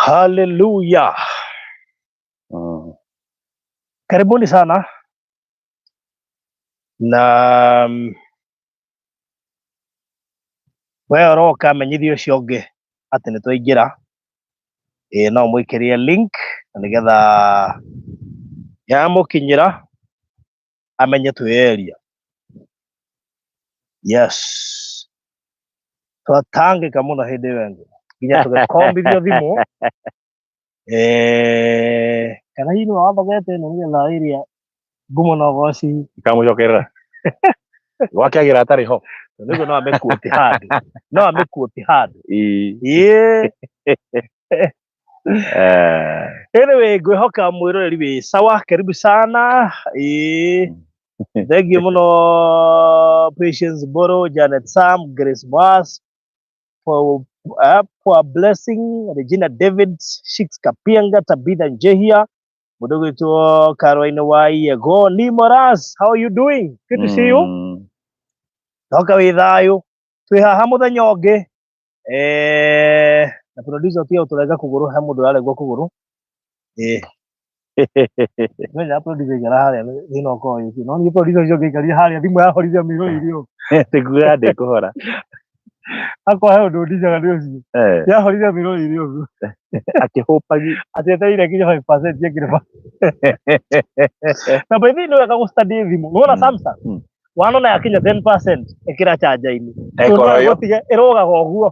Haleluya. Karibuni sana na we ũroka menyithia ũcio ũngĩ atĩ nĩ twaingĩra. Ĩĩ no ũmũikĩrie link na nĩgetha yamũkinyĩra amenye twĩ area. Yes. Twatangĩka mũno hĩndĩ ĩyo ĩngĩ nginya tũgĩkombithio thimũ. Kana hihi nĩwe wathogete ĩno nĩgetha area ngumo na ũgoci. Ikamũcokerera gwake agĩra atarĩ ho. Nĩguo no amĩkuote handũ, no amĩkuote handũ. Ĩĩ. Ĩĩ. Anyway, ngwĩhoka mwĩroreri wĩ sawa, karibu sana. Ĩĩ. Thank you mũno Patience Mboro, Janet Sam, Grace Moas, Poor Blessing, Regina David, Shix Kapianga, Tabitha Njehia, mũndũ gwĩtwo Caroline wa Iego, Nimoras, how are you doing? Good to see you. Ndoka wĩ thayũ. Twĩ haha mũthenya ũngĩ. Na producer ũtige gũtũrenga kũgũrũ, he mũndũ ũrarengwo kũgũrũ. Menya producer ikara harĩa thĩna ũkorwo wĩ no niĩ producer ũcio ũngĩikarire harĩa thimũ yahorithia mĩro irio. Tikuga ndĩkũhora. Akwa he ũndũ ndicaga nĩ ũcio. Yahorithia mĩro irio ũguo. Akĩhũpagi. Atĩ etereire nginya 5% ĩkĩre. Na by the way nĩ wega gũ-study thimũ. Nĩwona Samsung? Wanona yakinya 10% ĩkĩra charger-inĩ. Ĩkorwo ĩyo. Gũtige ĩrũgaga ũguo.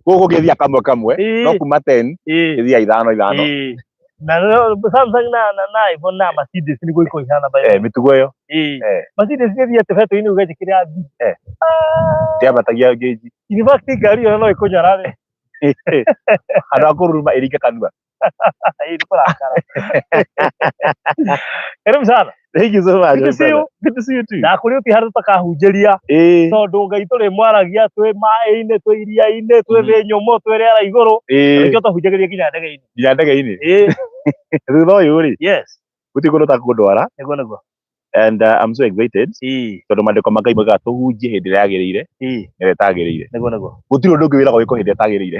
Gũkũ gĩthia kamwe kamwe, no kuma 10 gĩthia ithano ithano. Na Samsung na iPhone na Mercedes nĩguo ikoragwo ihana by the way. Mĩtugo ĩyo. Mercedes nĩ ĩthiĩte betũrĩ-inĩ ũgejĩkĩra thi. Ndĩambatagia ngĩnji. In fact ngari ĩyo no ĩkũnyarare. Andũ a kũruruma ĩringe kanua. Ĩĩ, nĩ kũrakara. Karibu sana. Thank you so much. Good to see you. Good to see you too. Na kũrĩ ũti harĩa tũtakahunjĩria. Tondũ Ngai tũrĩmwaragia twĩ maĩ-inĩ, twĩ iria-inĩ, twĩ thĩ nyũmũ, twĩ rĩera igũrũ. Nĩkĩo tũhunjagĩria nginya ndege-inĩ. Nginya ndege-inĩ. Thutha ũyũ rĩ. Yes. Gũtirĩ kũndũ ũtakũndwara. Nĩguo nĩguo. And I'm so excited. Tondũ maandĩko ma Ngai moigaga tũhunjie hĩndĩ ĩrĩa yagĩrĩire na ĩrĩa ĩtagĩrĩire. Nĩguo nĩguo. Gũtirĩ ũndũ ũngĩ wĩragwo wĩkwo hĩndĩ ĩrĩa ĩtagĩrĩire.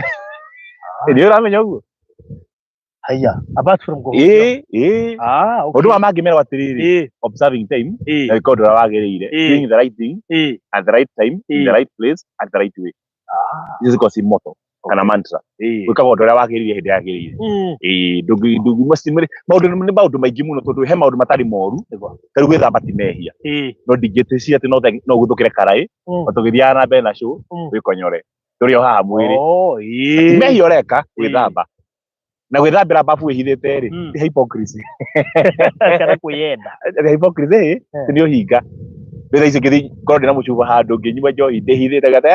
Nĩ ũramenya ũguo? Haya, apart from kũhunjia. Ĩĩ, ĩĩ. Okay. Ũndũ wa mangĩ meragwo atĩrĩrĩ, observing time, na wĩka ũndũ ũrĩa wagĩrĩire. Doing the right thing at the right time, in the right place, at the right way. Icio cikoragwo ci motto kana mantra. Gwĩkaga ũndũ ũrĩa wagĩrĩire hĩndĩ ĩrĩa yagĩrĩire. Ĩĩ, maũndũ nĩ maũndũ maingĩ mũno tondũ he maũndũ matarĩ moru. Ta rĩu gwĩthamba ti mehia. No ndingĩtĩcia atĩ no ũguthũkĩre karaĩ, o tũgĩthiaga na mbere na show, wĩkonyore. Tũrĩ o haha mwĩrĩ. Ti mehia ũreka gwĩthamba. Na gwĩthambĩra bafu wĩhithĩte rĩ, ti hypocrisy. Kana kwĩyenda. Ti hypocrisy, nĩ ũhinga. Rĩu thaa ici ngĩthiĩ ngorwo ndĩna mũcuba handũ ngĩnyua njohi ndĩhithĩte ngate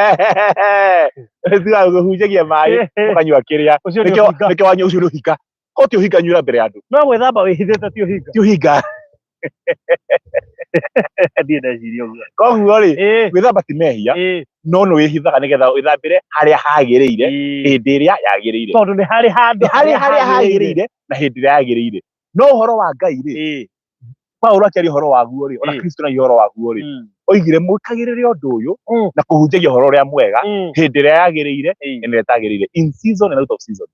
tiga kũhunjagia maĩ ũkanyua kĩrĩa. Ũcio nĩ Nĩkĩo ũhinga. nĩkĩo wanyua ũcio nĩ ũhinga. Ko ti ũhinga nyuĩra mbere ya andũ. No gwĩthamba wĩhithĩte ti ũhinga. Ti ũhinga. Ndiĩ ndeciria ũguo. Koguo rĩ, gwĩthamba ti mehia, no nĩ wĩhithaga nĩgetha wĩthambĩre harĩa hagĩrĩire, hĩndĩ ĩrĩa yagĩrĩire. Tondũ nĩ harĩ handũ Nĩ harĩ harĩa hagĩrĩire na hĩndĩ ĩrĩa yagĩrĩire. No ũhoro wa Ngai rĩ, Paulo akĩaria ũhoro waguo rĩ, ona Kristo nagia ũhoro waguo rĩ, oigire mwĩkagĩrĩre ũndũ ũyũ na kũhunjagia ũhoro ũrĩa mwega hĩndĩ ĩrĩa yagĩrĩire na ĩrĩa ĩtagĩrĩire, in season and out of season.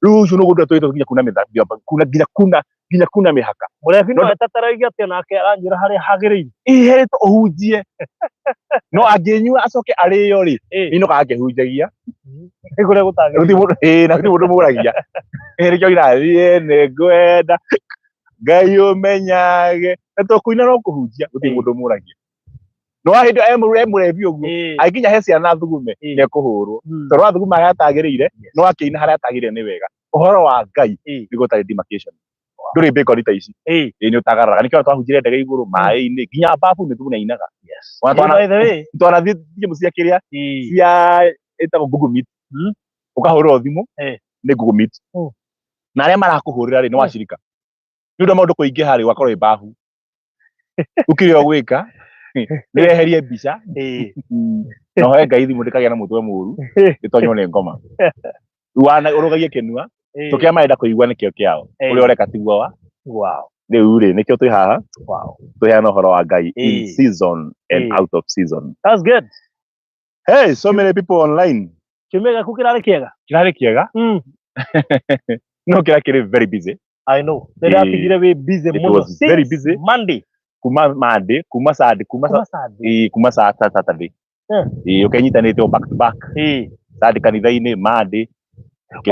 Rĩu ũcio nĩguo ũndũ ũrĩa tũgĩtwo nginya kuna mĩthambio, kuna nginya kuna nginya kuna mĩhaka. Mũrebi no etataragia atĩ onake aranyuĩra harĩa hagĩrĩire. Iherĩtwo ũhunjie. No angĩnyua acoke arĩo rĩ, inokaga akĩhunjagia. Nĩ kũrĩa gũtagĩrĩire. Gũtirĩ mũndũ, na gũtirĩ mũndũ mũragia. Nĩkĩo irathiĩ nĩ ngwenda Ngai ũmenyage. Na to kũina no kũhunjia, gũtirĩ mũndũ mũragia. No hĩndĩ ĩyo e mũrebi ũguo, angĩkinya he ciana thugume, nĩ ekũhũrwo. Tondũ athuguma harĩa atagĩrĩire, no akĩina harĩa atagĩrĩire nĩ wega. Ũhoro wa Ngai nĩguo ũtarĩ demarcation. Ndũrĩ bacon ta ici. Ĩĩ nĩ ũtagararaga. Nĩkĩo twahunjire ndege igũrũ, maĩ-inĩ, nginya babu nĩ tunainaga. Ona By the way. twanathiĩ thimũ cia kĩrĩa, cia ĩtagwo Google Meet. Ũkahũrĩrwo thimũ nĩ Google Meet. Na arĩa marakũhũrĩra rĩ, nĩ wacirika. Nĩ ũndũ wa maũndũ kũingĩha rĩ, ũgakorwo wĩ babu. Ũkĩrĩ o gwĩka, nĩ weherie mbica. Na ũhoe Ngai thimũ ndĩkagĩa na mũtwe mũru, ĩtonywo nĩ ngoma. Wana ũrũgagie kĩnua, tũkĩa marenda kũigua nĩkĩo kĩao. Ũrĩa ũreka tiguo wa. Rĩu rĩ, nĩkĩo twĩ haha, tũheana ũhoro wa Ngai in season and out of season. That's good. Hey, so many people online. Kiumia gĩaku kĩrarĩ kĩega? Kĩrarĩ kĩega. No kĩrĩa kĩrĩ very busy. I know. Nĩ ndatigire wĩ busy It mũno was very since busy. Monday. Kuma Monday, kuma Sunday, kuma Kuma Sunday. Ĩĩ, kuma Saturday. Ĩĩ, ũkenyitanĩte o back to back. Sunday kanitha-inĩ, Monday.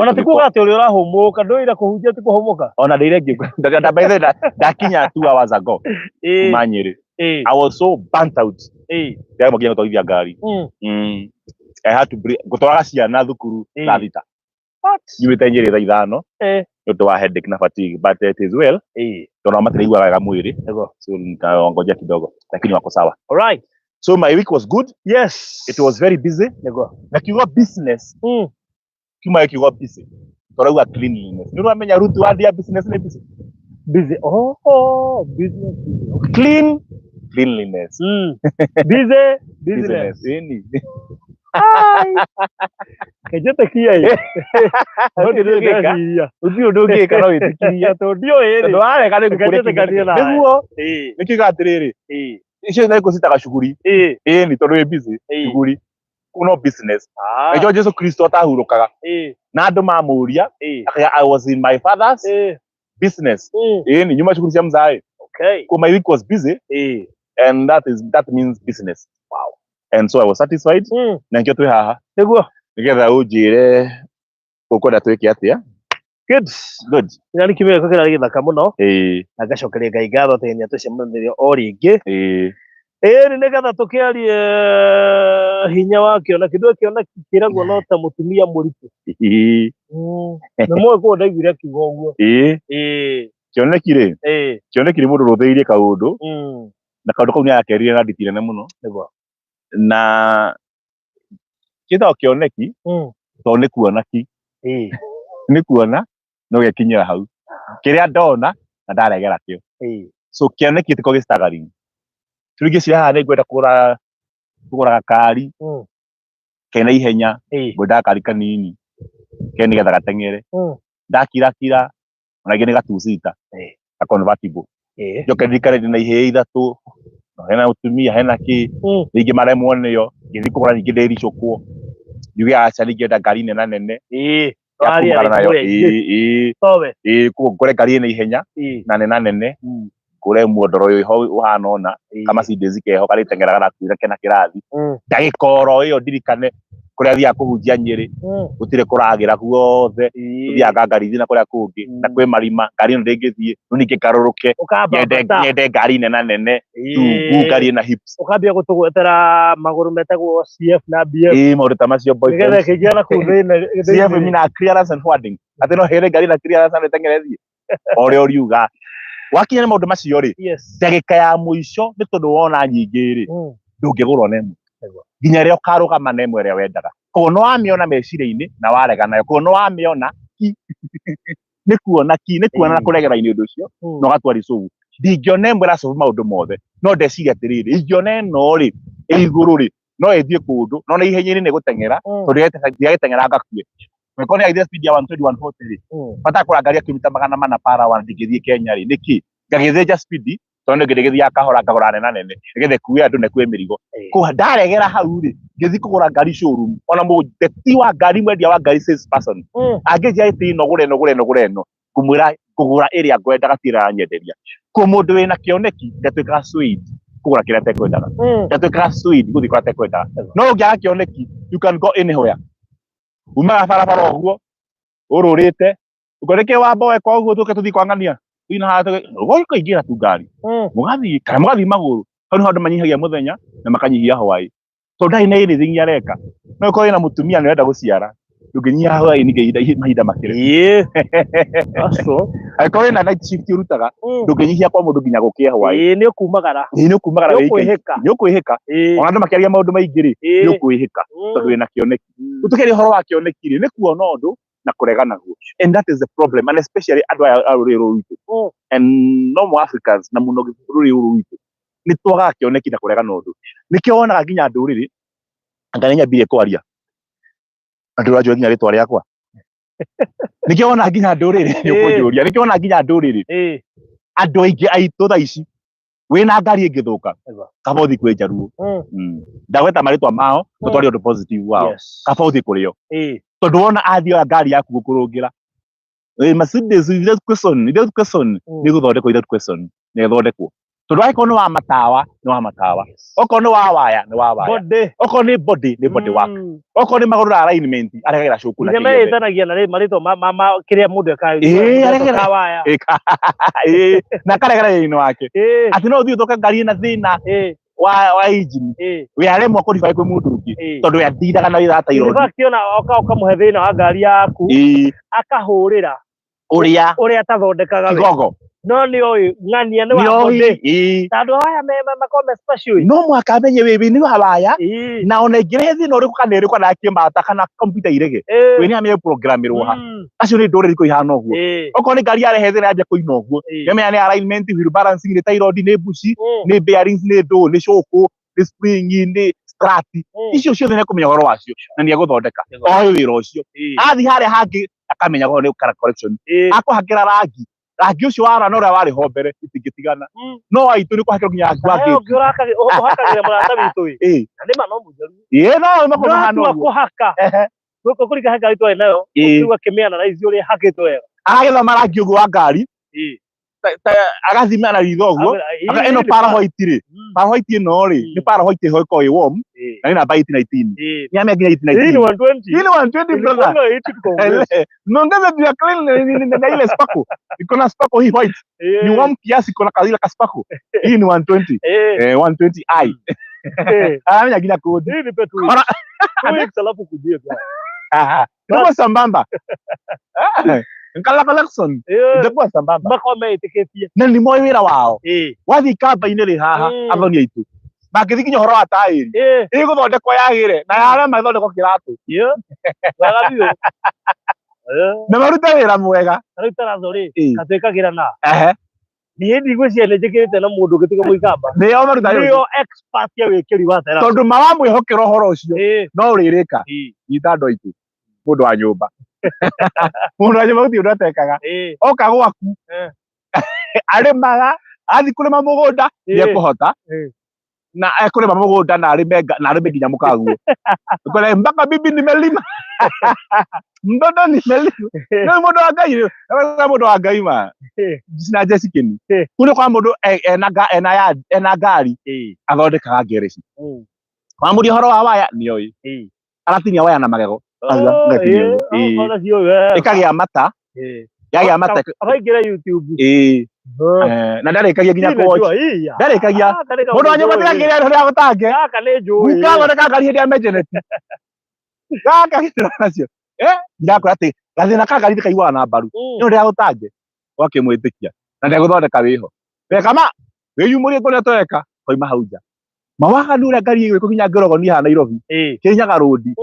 Ona ti kuga atĩ ũrĩa ũrahũmũka, ndũire kũhunjia ti kũhũmũka. Ona ndĩire by the way, ndakinya 2 hours ago kuma Nyĩrĩ. I was so burnt out. Ndĩramwe nginya gũtwarithia ngari. I had to bring ngũtwaraga ciana thukuru thaa 6. What? Nyumĩte Nyĩrĩ thaa 5 nĩ ũndũ wa headache na fatigue, but it is well tondũ matiraigua wega mwĩrĩ, so nikaongoja kidogo, lakini wako sawa. All right. So my week was good. It was very busy. Na kiugo business, kiuma kiugo busy tũrauga cleanliness. Nĩ ũramenya root word ya business nĩ busy. Busy. Oh, business busy. Okay. Clean, cleanliness. Busy, business. Business ĩni. Ai. Kenjĩtĩkie ĩ. Gũtirĩ ũngĩka. Gũtirĩ ũndũ ũngĩka no wĩtĩkirie. Tondũ ndiũĩ rĩ. Tondũ warega nĩ ngũkũrĩa. Ngetĩkanie nawe. Nĩguo nĩ kiuga atĩrĩrĩ, icio nĩ ngũcitaga cuguri. Ĩni, tondũ wĩ busy cuguri no business. Nĩkĩo Jesu Kristo atahurũkaga na andũ mamũria akauga, "I was in my Father's business." Ĩni, nyuma cukuru cia mzae. Ko my week was busy and that means business. Wow. And so I was satisfied na nikĩo twĩ haha nĩgetha ũnjĩre ũkwenda twĩke atĩa. Good. Good. Kĩrĩa kiumia gĩakwa kĩrarĩ gĩthaka mũno na ngacokeria Ngai ngatho atĩ nĩ atũcemanirie o rĩngĩ. Ĩĩ, nĩgetha tũkĩarie hinya wa kĩoneki. Ndũĩ kĩoneki kĩragwo no ta mũtumia mũritũ. Nĩ mũĩ kũũ ndaiguire akiuga ũguo. Kĩoneki rĩ, kĩoneki nĩ mũndũ ũrũthĩirie kaũndũ na kaũndũ kau nĩ arakerire na nditi nene mũno. Na kĩtagwo kĩoneki tondũ nĩ kuona ki, nĩ kuona no gĩkinyĩra hau kĩrĩa ndona na ndaregera kĩo. So kĩoneki gĩtikoragwo gĩ staggering. Rĩu ngĩciria haha nĩ ngwenda kũgũra gakari kena ihenya, ngwendaga gakari kanini ke nĩgetha gateng'ere. Ndakirakira ona ingĩ nĩ ga-two-seater, ga convertible. Njoke ndirikane ndĩna ihĩĩ 3, hena mũtumia, hena kĩ, rĩngĩ maremwo nĩyo, ngĩthiĩ kũgũra ningĩ ndĩricũkwo, njuge aca, ningĩenda ngari nena nene ya Waria kumagara nayo. rĩmwe rĩngĩ. Ĩĩ. Towe. Ĩĩ, koguo ngore ngari ĩna ihenya na nena nene, ngũre muondoro ũyũ ho ũhana ũna, ka Mercedes keho karĩteng'eraga na kena kĩrathi. Ndagĩka oro ĩyo ndirikane kũrĩa thiaga kũhunjia Nyĩrĩ, gũtirĩ kũragĩra guothe, tũthiaga ngari na kũrĩa kũngĩ na kwĩ marima, ngari ĩno ndĩngĩthiĩ, rĩu ningĩ ngarũrũke nyende Ũkamba. Nyende ngari nena nene tungu, ngari ĩna hips. Ũkambia gũtũgwetera magũrũ metagwo CF na BF. Ĩĩ, maũndũ ta macio, boyfriend. Nĩgetha ĩkĩingĩra na kũu thĩinĩ. CF meaning clearance and forwarding, atĩ no hĩrĩ ngari na clearance na ĩteng'ere ĩthiĩ o ũrĩa ũriuga. Wakinya nĩ maũndũ macio rĩ, ndagĩka ya mũico nĩ tondũ wona nyingĩ rĩ, ndũngĩgũra ona ĩmwe nginya rĩrĩa ũkarũgama na ĩmwe ĩrĩa wendaga. Koguo nĩ wamĩona meciria-inĩ na warega nayo. Koguo nĩ wamĩona ki, nĩ kuona ki, nĩ kuona na kũregera-inĩ ũndũ ũcio na ũgatua resolve. Ndingĩona ĩmwe ĩrasolve maũndũ mothe, no ndeciria atĩrĩrĩ, ingĩona ĩno rĩ ĩ igũrũ rĩ, no ĩthiĩ kũndũ no na ihenya-inĩ nĩ gũteng'era, tondũ ndĩgagĩteng'era ngakue. Angĩkorwo nĩ yagĩthire speed ya 120, 140 rĩ, bata kũra ngari ya kilomita 400 per hour ndingĩthiĩ Kenya rĩ, nĩkĩ ngagĩthĩnja speed? Tondũ nĩ ngĩthiaga kahora, ngagũra nena nene nĩgetha ĩkue andũ na ĩkue mĩrigo. Koguo ndaregera hau rĩ, ngĩthiĩ kũgũra ngari showroom, ona mũteti wa ngari, mwendia wa ngari, sales person angĩnjĩra atĩ ĩno gũra ĩno, gũra ĩno, gũra ĩno, ngũmwĩra kũgũra ĩrĩa ngwendaga, ti ĩrĩa aranyenderia. Ko mũndũ wĩna kĩoneki ndatuĩkaga swayed kũgũra kĩrĩa atekwendaga, ndatuĩkaga swayed gũthiĩ kũrĩa atekwendaga. No ũngĩaga kĩoneki, you can go anywhere. Umaga barabara ũguo ũrũrĩte ũkoneke wamba weka ũguo, tũke tũthiĩ kwa ng'ania, tũthiĩ na haha, ũkaingĩra tu ngari, mũgathiĩ kana mũgathiĩ magũrũ. Hau nĩho andũ manyihagia mũthenya na makanyihia hwaĩ, tondũ ndarĩ na anything areka. No ũkorwo wĩna mũtumia nĩ ũrenda gũciara, ndũngĩnyihia hwaĩ ningĩ mahinda makĩrĩ. Acio. Angĩkorwo wĩna night shift ũrutaga, ndũngĩnyihia kwa mũndũ nginya gũkĩe hwaĩ. Ĩĩ, nĩ ũkumagara. Ĩĩ, nĩ ũkumagara. Nĩ ũkwĩhĩka. Nĩ ũkwĩhĩka. Ona andũ makĩaria maũndũ maingĩ rĩ, nĩ ũkwĩhĩka tondũ wĩna kĩoneki. Tũkĩaria ũhoro wa kĩoneki rĩ, nĩ kuona ũndũ na kũrega naguo, and that is the problem, and especially andũ aya a rũrĩrĩ rũrũ rwitũ and normal Africans, na mũno rũrĩrĩ rũrũ rwitũ nĩ twagaga kĩoneki na kũrega na ũndũ. Nĩkĩo wonaga nginya ndũrĩrĩ anga nĩ nyambirie kwaria andũ ũranjũria nginya rĩtwa rĩakwa. Nĩkĩo wonaga nginya ndũrĩrĩ nĩ ũkũnjũria, nĩkĩo wonaga nginya ndũrĩrĩ andũ aingĩ aitũ thaa ici wĩna ngari ĩngĩthũka, kaba ũthiĩ kwĩ njaruo. Ndagweta marĩtwa mao, no twarie ũndũ positive wao. Kaba ũthiĩ kũrĩ o, tondũ wona athiĩ oya ngari yaku gũkũrũngĩra. Mercedes without question, without question, nĩ gũthondekwo without question, nĩ ĩthondekwo. Tondũ angĩkorwo nĩ wa matawa, nĩ wa matawa. Okorwo nĩ wa waya, nĩ wa waya. Body. Okorwo nĩ body, nĩ body work. Okorwo nĩ magũrũ na alignment, aregagĩra cũkũ na Nginya kĩrĩa gĩothe. meĩtanagia na marĩtwa ma kĩrĩa mũndũ ekaga. Ĩĩ, Kawaya. Ĩĩ, na akaregera wĩra-inĩ wake. Ĩĩ. Atĩ no ũthiĩ ũthondeke ngari ĩna thĩna Ĩĩ. wa engine, Ĩĩ. we aremwo kũriba kwĩ mũndũ ũngĩ, Ĩĩ. tondũ we andiraga na wĩra wa In tie rod. fact, ona oka ũkamũhe thĩna wa ngari yaku, Ĩĩ, akahũrĩra ũrĩa ũrĩa atathondekaga we. kigogo. No nĩ oĩ ng'ania nĩ wa Nĩoĩ, body. ĩĩ. Tondũ aya makoragwo me special. No mũhaka amenye wĩ nĩ wa waya, Ĩĩ. na ona ĩngĩrehe thĩna ũrĩkũ kana ĩrĩkũ kana kĩmata kana kompiuta irege, Ĩĩ. we nĩ amenye programmĩrwo ha. Acio nĩ ndũrĩrĩ irĩkũ ihana ũguo. Okorwo nĩ ngari yarehe thĩna yanjia kũina ũguo, nĩamenya nĩ alignment, wheel balancing, nĩ tie rod, nĩ bushi, nĩ bearings, nĩ ndũ, nĩ cũkũ, nĩ spring, nĩ strut. Icio ciothe nĩ ekũmenya ũhoro wacio na nĩ egũthondeka. Oĩ wĩra ũcio. Athiĩ harĩa hangĩ akamenya ũhoro nĩ color correction. Akũhakĩra rangi, rangi ũcio wara na ũrĩa warĩ ho mbere itingĩtigana. No aitũ nĩ kũhakĩrwo nginya rangi wa Heo ngĩti. ũngĩ ũhakagĩra mũrata witũ ĩ. Ĩĩ. Na nĩ ma no mũjaruo. Ĩĩ, no No makorwo mahana atua ũguo. kũhaka. Gũkũ kũringa he ngari twarĩ nayo, ũkiuga kĩmĩanalyze ũrĩa ĩhakĩtwo wega. Agagĩthoma rangi ũguo wa ngari, agathima na ritho ũguo. Ĩno para white rĩ, para white ĩno rĩ, nĩ para white ĩho ĩkoragwo ĩ warm, na nĩ namba 819. Nĩ amenya nginya 819. Hii ni 120. Hii ni 120 brother. Ilikuwa 80 tukaongeza. Naongeza juu ya clean na ile sparkle. Iko na sparkle hii white. Ni warm kiasi, iko na kazila ka sparkle. Hii ni 120. 120i. Amenya nginya kodi. Hii nipe 2 weeks. 2 weeks alafu kujie bwana. Itakuwa sambamba. Nkala collection. Itakuwa sambamba. Makorwo meĩtĩkĩtie. Na nĩ moĩ wĩra wao. Wathiĩ kamba-inĩ rĩ haha, athoni aitũ. Mangĩthiĩ nginya ũhoro wa taĩri. Ĩgũthondekwo yagĩre na yarema ĩthondekwo kĩratũ. Wega biũ. Na marute wĩra mwega. Ta rĩu tarazo rĩ, Ĩĩ. katwĩkagĩra na. Ehe. Niĩ ndigwĩciria nĩ njĩkĩrĩte na mũndũ ũngĩ tiga mũikamba. Nĩo marutaga wĩra Nĩo expert ya wĩkĩri wa terazo. Tondũ mawamwĩhokera ũhoro ũcio no ũrĩrĩka. Nyita andũ aitũ. Mũndũ wa nyũmba. Mũndũ wa nyũmba gũtirĩ ũndũ atekaga. Oka gwaku. Arĩmaga, athiĩ kũrĩma mũgũnda, nĩ ekũhota. Na ekũrĩma mũgũnda na arĩme na arĩme nginya mũkaguo. Ũkore mpaka bibi nimelima. Mtoto nimelima. Nĩ mũndũ wa Ngai rĩ, nĩ mũndũ wa Ngai ma. Cina Jesse Kĩni. Kũu kwa mũndũ ena ngari athondekaga ngereci. Wamũria ũhoro wa waya nĩoĩ. Aratinia waya na magego. Ĩkagĩa mata. Yagĩa mata. Abaingĩra YouTube. Ĩĩ. Na ndarĩkagia nginya kũwatch. Ndarĩkagia. Mũndũ wa nyũmba tiga kĩrĩa rĩa gũtange. Gaka nĩ njũĩ. Guka athondeka ngari hĩndĩ ya menjeneti. Gaka gĩtĩra nacio. Ndakwĩra atĩ gathĩna ka ngari kaiguaga na mbaru. No ndĩra gũtange. Ũgakĩmwĩtĩkia. Na ndegũthondeka wĩho. Weka ma wĩyumũrie kũrĩa tweka koima hau nja. Mawaganu ũrĩa ngari ĩgwĩkwo nginya ngĩrogoni haha Nairobi. Kĩrĩnyaga rũndi.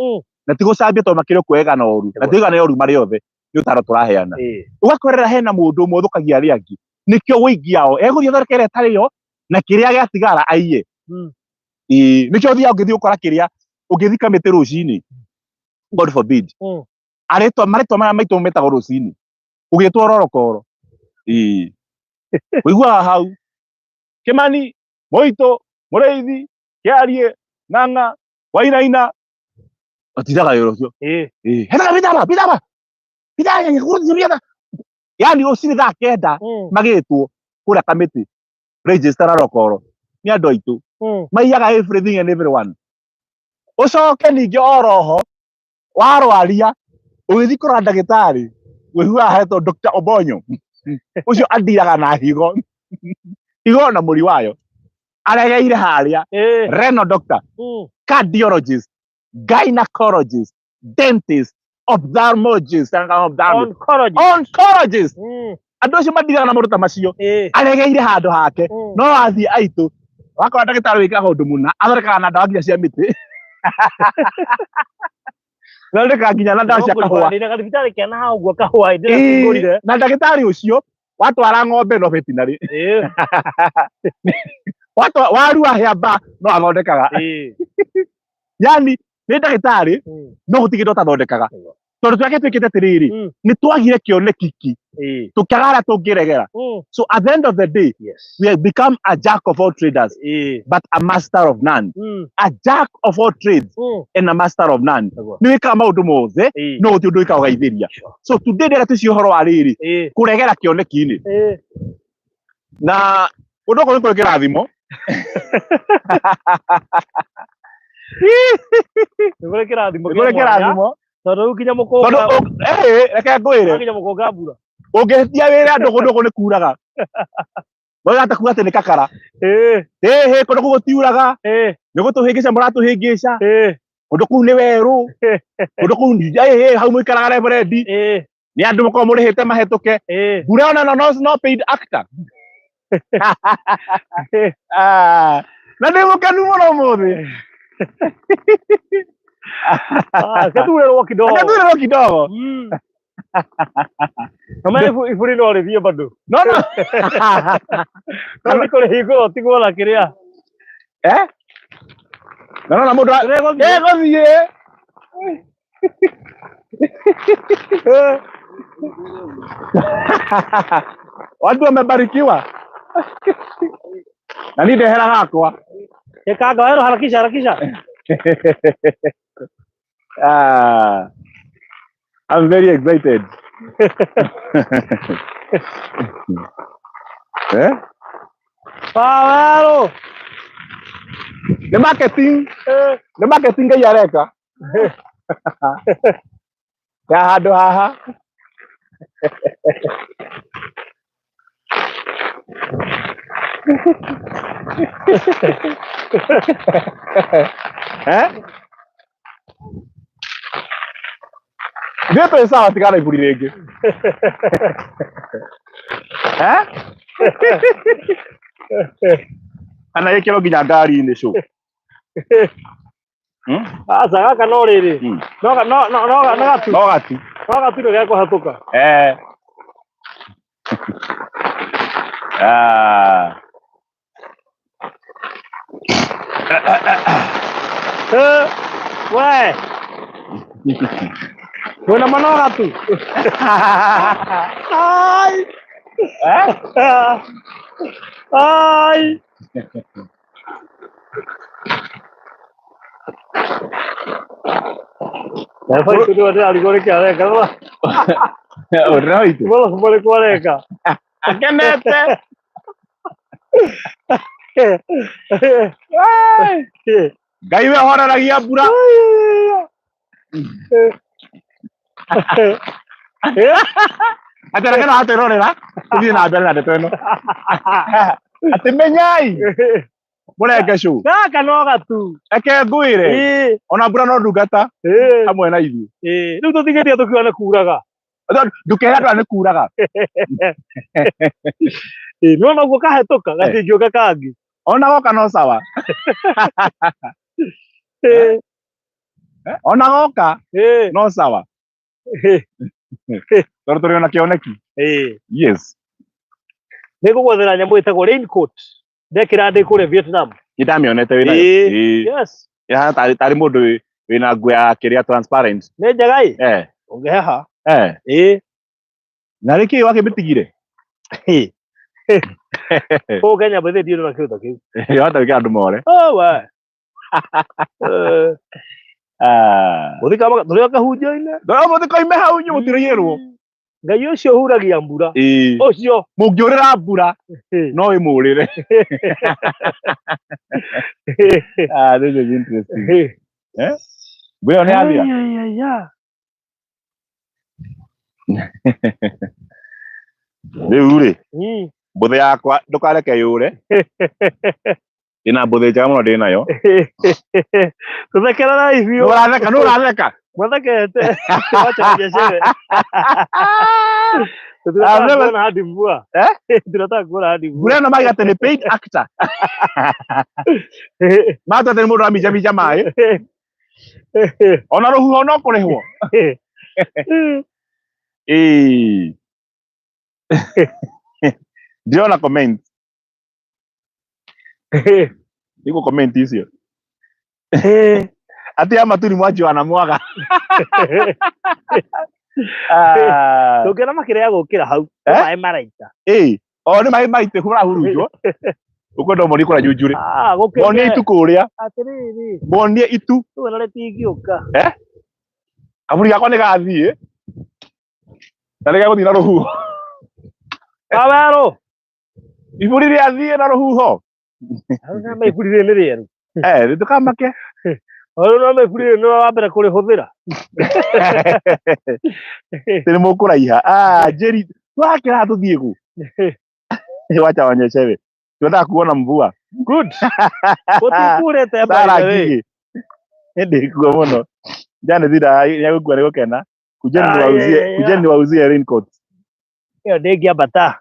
Na ti gũcambia tondũ makĩrĩ kwega na ũru. Na ti kwega na ũru marĩ othe. Nĩ ũtaro tũraheana. Ũgakorera hena mũndũ ũmwe ũthũkagia arĩa angĩ. Nĩkĩo ũingĩ ao egũthiĩ athondeke ĩrĩa ĩtarĩ yo na kĩrĩa gĩatigara aiye. Ĩĩ, nĩkĩo ũthiaga ũngĩthiĩ ũkora kĩrĩa ũngĩthiĩ kamĩtĩ rũcinĩ. God forbid. Arĩtwa marĩtwa marĩa maitũ metagwo rũcinĩ. Ũgĩtwo rorokoro. Ĩĩ. Ũiguaga hau. Kĩmani, Mũitũ, Mũrĩithi, Kĩarie, Ng'ang'a, Wainaina. Matindaga wĩra ũcio. Ĩĩ. Hetaga pitaba, pitaba. Pitaba, yani rũcinĩ thaa kenda magĩtwo kũrĩa kamĩtĩ register na rokoro nĩ andũ aitũ maiyaga everything and everyone. Ũcoke ningĩ oroho warwaria ũgĩthiĩ kũrora ndagĩtarĩ ũiguaga hetwo Dr. Obonyo ũcio andiraga na higo higo na mũri wayo aregeire harĩa renal doctor, cardiologist, gynecologist, dentist, ophthalmologist, oncologist. Andũ acio mandiraga na maũndũ ta macio aregeire handũ hake. No wathiĩ aitũ wakora ndagĩtarĩ wĩkaga ũndũ mũna athondekaga na ndawa nginya cia mĩtĩ, thondekaga nginya na ndawa cia kahũa. Ndĩna gathibitarĩ kena hau ũguo kahũa ndĩrahingũrire. Na ndagĩtarĩ ũcio watwara ng'ombe no veterinary, warua hĩamba no athondekaga. Yani nĩ ndagĩtarĩ no gũtirĩ kĩndũ atathondekaga. Tondũ twake twĩkĩte atĩrĩrĩ, nĩ twagire kĩoneki ki, tũkĩaga harĩa tũngĩregera. So at the end of the day, we have become a jack of all traders but a master of none. A jack of all trades and a master of none. Nĩ wĩkaga maũndũ mothe, no gũtirĩ ũndũ wĩkaga ũgaithĩria. So today ndĩrenda tũcie ũhoro wa rĩrĩ, kũregera kĩoneki-inĩ. Na ũndũ ũkorwo nĩ kũrĩ kĩrathimo. Nĩ kũrĩ kĩrathimo Nĩ kũrĩ kĩa mwanya, kĩrathimo. Tondũ rĩu nginya mũkũnga, Tondũ reke ngwĩre, nginya mũkũnga mbura. Ũngĩhĩtia wĩra andũ kũndũ kũu nĩ kuraga. Wega kuga atĩ nĩ kakara. Ĩhĩ, kũndũ kũu gũtiuraga. Nĩ gũtũhĩngĩca mũratũhĩngĩca. Kũndũ kũu nĩ werũ. Kũndũ kũu ĩhĩ, hau mũikaraga reverendi. Nĩ andũ mũkoragwo mũrĩhĩte mahĩtũke. Mbura ona no, no paid actor. Ah, na ndĩ mũkenu mũno ũmũthĩ. Ah, katurerwo kidogo. Katurerwo kidogo. Kama iburi no rĩthiĩ bado. No, no. No nĩ kũrĩhingũra ũtigwo na kĩrĩa. Eh? No, no, na mũndũ Ĩgũthiĩ. Ĩgũthiĩ. Watu wamebarikiwa. Na ni ndehera gakwa. Ĩkanga werũ, harakisha harakisha. Ah, I'm very excited. Eh? Wawerũ. Nĩ marketing, nĩ marketing Ngai areka. Ya handũ haha. Eh? Ithuĩ twĩ sawa, tigana iburi rĩngĩ. Eh? Kana gĩkĩro nginya ngari-inĩ cũ. Aca, gaka no rĩrĩ. No no no no no gatu. No gatu. No gatu nĩ gekũhatũka. Eh. Ah. Eh, we. Kwĩna manoga tu. Ai. Eh? Ai. Eba itũ nĩwe ndĩrarigwo nĩkĩ areka. Ũrĩra itũ. Mũrũ mũrĩkũ areka. Akenete. Ngai we horeragia mbura. Atĩ reke no hatwĩrorera tũthiĩ na mbere na ndeto ĩno. Atĩ menyai mũrenge cũ. Gaka no gatu. Reke ngwĩre, ona mbura no ndungata hamwe na ithuĩ. Rĩu tũtigĩtie tũkiuga nĩ kuraga. Ndũkere andũ aya nĩ kuraga. Nĩwona ũguo kahĩtũka gatingĩũka kangĩ. Ona goka no sawa. Ona goka no sawa. Tondũ tũrĩ ona kĩoneki. Yes. Nĩ ngũgwethera nyamũ ĩtagwo raincoat. Ndekĩra ndĩ kũrĩa Vietnam. Nĩ ndamĩonete wĩ nayo. Yes. Ĩhana tarĩ mũndũ wĩna nguo ya kĩrĩa transparent. Nĩ njega ĩ. Ũngĩheha. Na rĩ kĩ wakĩmĩtigire? Kũu Kenya mbĩthĩ ndiũrĩ na kĩndũ ta kĩu. Wahota gwĩkĩra andũ more. Oh, we. Ah. Mũthika tũrĩ o kahunjio-inĩ. Ndona mũtikoime hau inyuĩ mũtirĩirwo. Ngai ũcio ũhuragia mbura. Ũcio. Mũngĩũrĩra mbura no ĩmũrĩre. Ah, this is interesting. Eh? Mbura ĩyo nĩ yathira? Ai, ai, ai. Rĩu rĩ, mbũthĩ yakwa ndũkareke yũre. Ndĩna mbũthĩ njega mũno ndĩ nayo. Tũthekererai biũ. Nĩ ũratheka, nĩ ũratheka. Mathekete. Wacha ninyeshewe. Tunataka kuona hadi mvua. Eh? Tunataka kuona hadi mvua. Mbura ĩno mauga atĩ nĩ paid actor. Matua atĩ nĩ mũndũ ũramijamija maĩ. Ona rũhuho no kũrĩhwo. Ĩĩ. Ndĩrona comment. Nĩguo comment icio. Ati ya maturi mwaji wana mwaga. Ah. Ndũngĩona makĩrĩa gũkĩra hau. Eh? Maĩ maraita. Ĩĩ, o nĩ maĩ maitĩ kũrahurunjwo. Ũkwenda ũmonie kũrĩa nyunjurĩ. Ah, Monie gũkĩte. itu kũrĩa. Atĩrĩrĩ, Monie itu. rĩu ona rĩtingĩũka. Eh? Kaburi gakwa nĩ gathiĩ. Na nĩ gegũthiĩ na rũhuho. Wawerũ. Iburi rĩathiĩ na rũhuho. Hau no iburi rĩrĩ nĩ rĩerũ. Eh, ndũkamake. Hau no iburi rĩrĩ nĩwe wa mbere kũrĩhũthĩra. Nĩ mũkũraiha. Ah, Jerry, twakĩra tũthiĩ kũ? Wacha wanyeshewe. Tunataka kuona mvua. Good. Gũtikurĩte by Sara the way. Ngigĩ. Ndĩkuo mũno. Jane thira nĩegũkua nĩ gũkena. Kujeni Ah, niwauzie, yeah, yeah, kujeni yeah. niwauzie raincoat. Ĩyo ndĩngĩambata.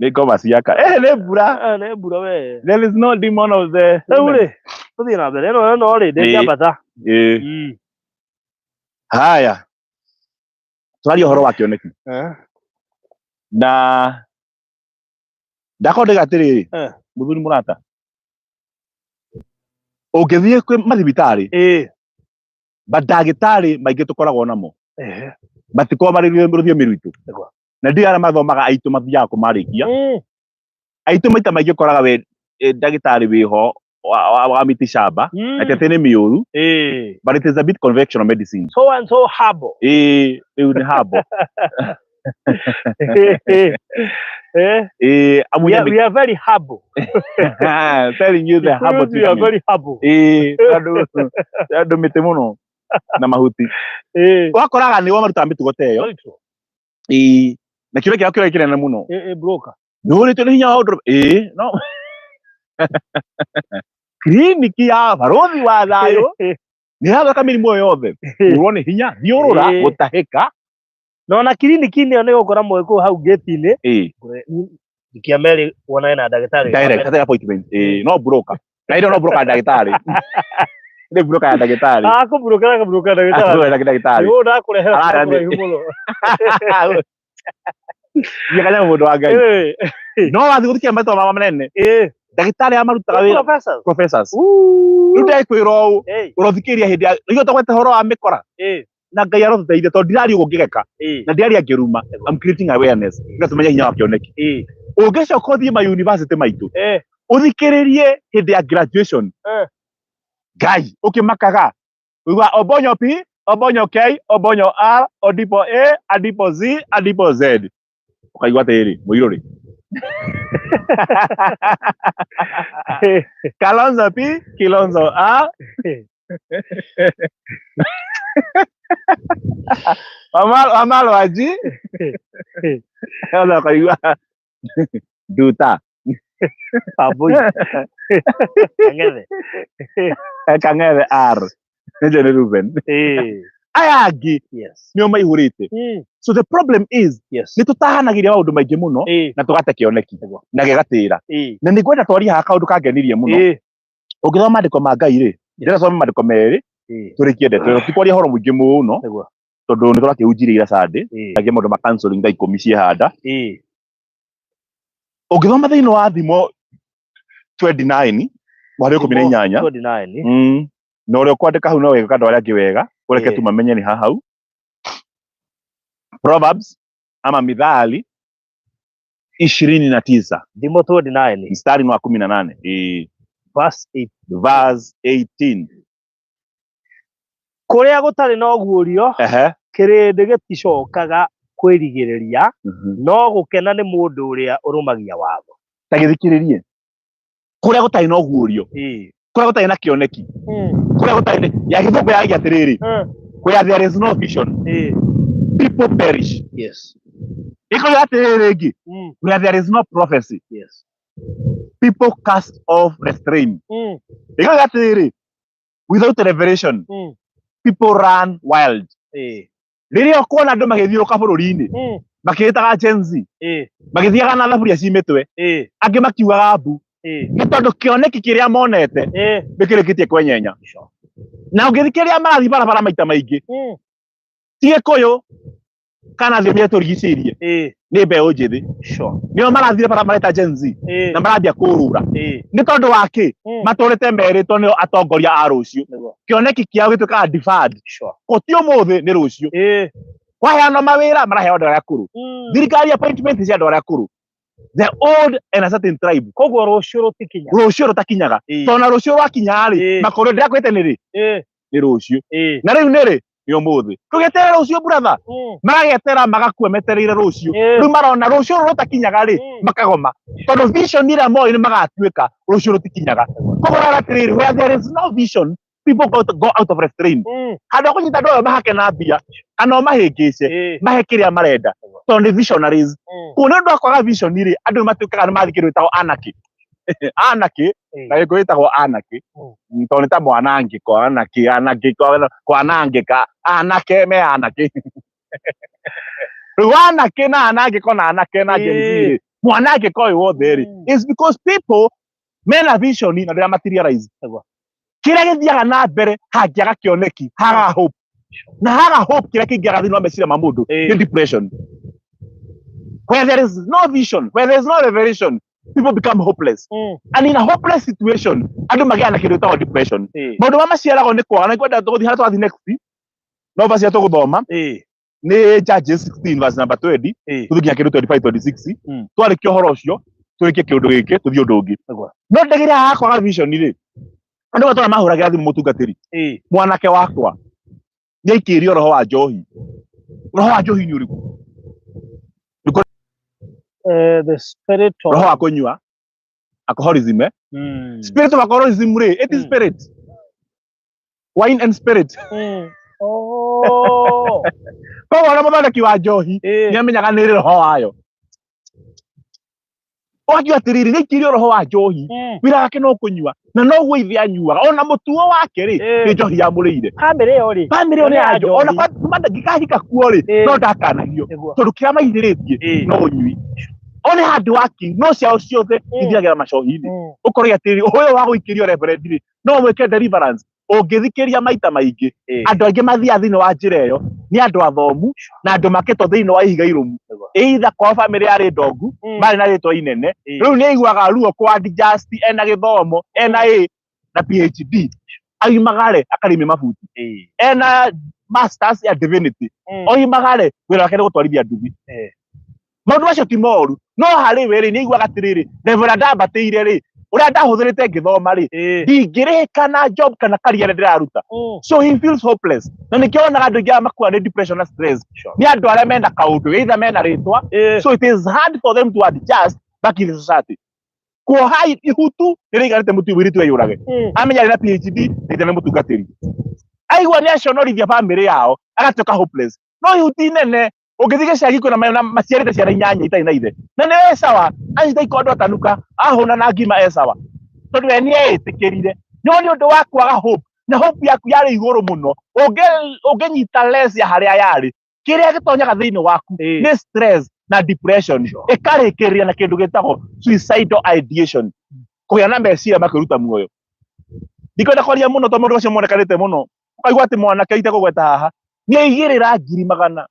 Nĩ ngoma ciaka. Eh, nĩ mbura. Ah, nĩ mbura we. There is no demon of the Rĩu rĩ, tũthiĩ na mbere. Ĩno ĩno rĩ, ndĩngĩambata. Eh. Haya. Twaria ũhoro wa kĩoneki. Eh. Na ndakorwo ndĩga atĩrĩrĩ, Eh. mũthuri mũrata. Ũngĩthiĩ kwĩ mathibitarĩ, Ĩĩ. mandagĩtarĩ maingĩ tũkoragwo namo Ehe. matikoragwo marĩ rũthiomi rwitũ. Nĩguo. Na ndiũĩ arĩa mathomaga aitũ mathiaga kũmarĩkia. Aitũ maita maingĩ ũkoraga we ndagĩtarĩ wĩho wa miti shamba na ti atĩ nĩ mĩũru, Ĩĩ. but it is a bit conventional medicine. So and so herbal. Ĩĩ, rĩu nĩ habo. Eh. Ĩĩ, We amunye are, we are very humble. telling you the herbal Kikuyus, we are treatment. very humble. Ĩĩ, tondũ tondũ mĩtĩ mũno na mahuti. Eh. Wakoraga nĩo marutaga mĩtugo ta ĩyo. Very true. Ĩĩ, na kĩũria kĩao kĩrĩa kĩnene mũno. Eh, eh, broker. Nĩũrĩtio nĩ hinya wa ũndũ. Ĩĩ, no. Kiriniki ya barũthi wa thayũ nĩ ĩrathondeka mĩrimũ ĩyo yothe. Kũũrwo nĩ hinya, thiũrũra, Ĩĩ. gũtahĩka. Na ona kiriniki-inĩ ĩyo nĩ ũgũkora mũgĩkũyũ hau gate-inĩ. Ĩĩ. Thikia Mary wonane na ndagĩtarĩ. Direct, hatarĩ appointment. Ĩĩ, no broker. Na ĩno no broker ya ndagĩtarĩ. Nĩ broker ya ndagĩtarĩ. Ah, kũburũkera kũburũkera ndagĩtarĩ. Broker ya ndagĩtarĩ. Nĩ ndakũrehera Araya nĩ- kũraihu mũno. Thiĩ kanyamũ mũndũ wa Ngai. Eh, No wathiĩ gũthikia marĩtwa mao manene. eh. Ndagĩtarĩ arĩa marutaga wĩra Professors. professors. Ooh. Rĩu ndĩkwĩra ũũ, Eh, ũrothikĩrĩria hĩndĩ ya nĩguo tũgwete ũhoro wa mĩkora. eh, Na Ngai arotũteithia tondũ ndiraria ũguo ngĩgeka eh, na ndiraria ngĩruma. I'm creating awareness. Nĩgetha tũmenye hinya wa kĩoneki. eh, Ũngĩcoka ũthiĩ ma university maitũ, eh. ũthikĩrĩrie hĩndĩ ya graduation. Eh. Ngai, ũkĩmakaga. Uigua Obonyo P, Obonyo K, Obonyo R, Odipo A, Adipo Z, Adipo Z. Ũkaigua atĩrĩrĩ, mũirũ rĩ. Kalonzo P, Kilonzo A. Wamalo wa G. Ona ũkaigua Nduta. Abui. Kang'ethe. Kang'ethe R. Nĩnjũĩ nĩ Ruben. Eh, Aya angĩ yes. nĩo maihũrĩte. So the problem is Yes. nĩ tũtahanagĩria maũndũ maingĩ mũno Eh, na tũgate kĩoneki na gĩgatĩra. eh, Na nĩ ngwenda twarie haha kaũndũ kangenirie mũno. eh. Ũngĩthoma maandĩko ma Ngai rĩ, ndĩrenda thome maandĩko merĩ Eh, tũrĩkie ndeto ĩno. Ti kwaria ũhoro mũingĩ mũno nĩguo. tondũ nĩ tũrakĩhunjirie ira Sunday. Eh, Angĩ maũndũ ma counseling thaa ikũmi ciehanda. eh. Ũngĩthoma thĩinĩ wa Thimo 29 mweri wa 18 29. Na ũrĩa ũkwandĩka hau no wega andũ arĩa angĩ wega ũreke Ĩĩ. tu mamenye nĩ ha hau. Proverbs ama Mithali 29 Thimo 29 mstari wa 18 ĩĩ verse 8. verse 18. Kũrĩa gũtarĩ na ũguũrio, Ehe. kĩrĩndĩ gĩticokaga kwĩrigĩrĩria, no gũkena nĩ mũndũ ũrĩa ũrũmagia watho. Ta gĩthikĩrĩrie kũrĩa gũtarĩ na ũguũrio, Ĩĩ. kũrĩa gũtarĩ na kĩoneki, kũrĩa gũtarĩ ya gĩthũngũ yaragia atĩrĩrĩ, where there is no vision Ĩĩ. people perish. Yes. Ĩkoiga atĩrĩrĩ rĩngĩ, where there is no prophecy Yes. people cast off restraint. Ĩkoiga atĩrĩrĩ, without revelation people run wild. Ĩĩ. Rĩrĩa ũkuona andũ magĩthiũrũka bũrũri-inĩ makĩĩtaga Gen Z, Ĩĩ. magĩthiaga na thaburia ci mĩtwe, Ĩĩ. angĩ makiugaga mbu, Ĩĩ. nĩ tondũ kĩoneki kĩrĩa monete Ĩĩ. nĩ kĩrĩkĩtie kwenyenya. Sure. Na ũngĩthikĩrĩria marathiĩ barabara maita maingĩ, ti Gĩkũyũ, Kana thiomi iria tũrigicĩirie nĩ mbeũ njĩthĩ. Nĩo marathire bara mareta Gen Z na marambia kũrũra. Nĩ tondũ wa kĩ? Matũrĩte merĩtwo nĩo atongoria a rũciũ. Kĩoneki kĩao gĩtuĩkaga deferred. Ko ti ũmũthĩ, nĩ rũciũ. Kwaheanwo mawĩra, maraheo andũ arĩa akũrũ. Thirikari appointment cia andũ arĩa akũrũ, the old and a certain tribe. Koguo rũciũ rũtikinya. Rũciũ rũtakinyaga. Tondũ na rũciũ rwakinya rĩ, makũrũ ndĩrakwĩte nĩ rĩ? Nĩ rũciũ. Na rĩu nĩ rĩ? Nĩ ũmũthĩ. Tũgĩeterera rũciũ, brother. Magagetera magakua metereire rũciũ. Rĩu marona rũciũ rũrũ rũtakinyaga rĩ, makagoma, tondũ vision ĩrĩa moĩ nĩ magatuĩka, rũciũ rũtikinyaga. Koguo rara atĩrĩrĩ, where there is no vision, people go out of restraint. Handũ ha kũnyita andũ aya mahake na mbia kana ũmahĩngĩce, mahe kĩrĩa marenda, tondũ nĩ visionaries. Kũu nĩ ũndũ wa kwaga vision rĩ, andũ nĩ matuĩkaga nĩ mathiĩ kĩndũ gĩtagwo anarchy. Anarchy na gĩkũyũ ĩtagwo anarchy, tondũ nĩ ta mwanangĩko, anarchy, anangĩko, kwanangĩka, anake me anarchy. Rĩu anarchy na anangĩko na anake na Gen Z rĩ, mwanangĩko ũyũ wothe rĩ, is because people mena vision na ndĩra materialize. Kĩrĩa gĩthiaga na mbere hangĩaga kĩoneki, haga hope, na haga hope, kĩrĩa kĩingĩraga thĩinĩ wa meciria ma mũndũ nĩ depression. Where there is no vision, where there is no revelation, people become hopeless, and in a hopeless situation andũ magĩaga na kĩndũ gĩtagwo depression. Maũndũ marĩa maciaragwo nĩ kwaga na ngwenda tũgũthiĩ harĩa tũrathiĩ next, no verse ĩrĩa tũgũthoma nĩ Judges 16 verse number 20, tũthiĩ nginya kĩndũ 25 26. Twarĩkia ũhoro ũcio, tũrĩkie kĩũndũ gĩkĩ, tũthiĩ ũndũ ũngĩ. No ndagĩrĩ haha kwaga vision rĩ, andũ matũra mahũragĩra thimũ, mũtungatĩri, mwanake wakwa nĩ aikĩrio roho wa njohi. Roho wa njohi nĩ ũrĩkũ? The spirit of Roho wa kũnyua, alcoholism, eh? Spirit of alcoholism rĩ, it is spirit, wine and spirit. Oh. Koguo ona mũthondeki wa njohi nĩ amenyaga nĩ rĩ roho wayo. Ũgakiuga atĩrĩrĩ, nĩ aikĩrio roho wa njohi. Wĩra wake no kũnyua na noguo ithe anyuaga, ona mũtuo wake rĩ, nĩ njohi yamũrĩire. Bamĩrĩ ĩyo rĩ, Bamĩrĩ ĩyo nĩ nĩ ya ya njohi ona njohi. kuma ndangĩkahika kuo rĩ, no ndakanagio, tondũ kĩrĩa maithĩrĩtie no ũnyui. One handũ waki no ciao ciothe ithiragĩra macohi-inĩ. Ũkorwo atĩrĩrĩ, ũyũ wa gũikĩrio reverend rĩ, no mwĩke deliverance ũngĩthikĩria maita maingĩ. Andũ aingĩ mathiaga thĩinĩ wa njĩra ĩyo nĩ andũ athomu na andũ makĩtwo thĩinĩ wa ihiga irũmu, either kwao bamĩrĩ yarĩ ndongu, marĩ na rĩtwa inene. Rĩu nĩ aiguaga ruo kwa adjust, ena gĩthomo, ena A na PhD, aimagare akarĩme mabuti, ena masters ya divinity, oimagare wĩra wake nĩ gũtwarithia nduthi. Maũndũ macio ti moru, no harĩ we rĩ, nĩ aiguaga atĩrĩrĩ, level ĩrĩa ndambatĩire rĩ, ũrĩa ndahũthĩrĩte ngĩthoma rĩ, ndingĩrĩhĩka na job kana career ĩrĩa ndĩraruta. So he feels hopeless, na nĩkĩo wonaga andũ aingĩ arĩa makua nĩ depression na stress nĩ andũ arĩa mena kaũndũ, either mena rĩtwa. So it is hard for them to adjust back in the society. Kuoha ihutu nĩ rĩiganĩte mũtu mũirĩtu eyũrage. Amenya arĩ na PhD, nĩ nĩ mũtungatĩri, aigua nĩ aconorithia bamĩrĩ yao, agatuĩka hopeless. No ihuti inene ũngĩthiĩ gĩcagi kwĩna maciarĩte ciana inyanya itarĩ na ithe, na nĩ e sawa, anyita ikondo atanuka, ahũna na ngima, e sawa, tondũ we nĩ eĩtĩkĩrire. No nĩ ũndũ wa kwaga hope, na hope yaku yarĩ igũrũ mũno, ũngĩnyita less ya harĩa yarĩ, kĩrĩa gĩtonyaga thĩinĩ waku nĩ stress na depression, ĩkarĩkĩrĩria na kĩndũ gĩtagwo suicidal ideation, kũgĩa na meciria ma kwĩruta muoyo. Ndikwenda kwaria mũno tondũ maũndũ macio monekanĩte mũno. Ũkaigua atĩ mwanake itekũgweta haha nĩ aigĩrĩra 100,000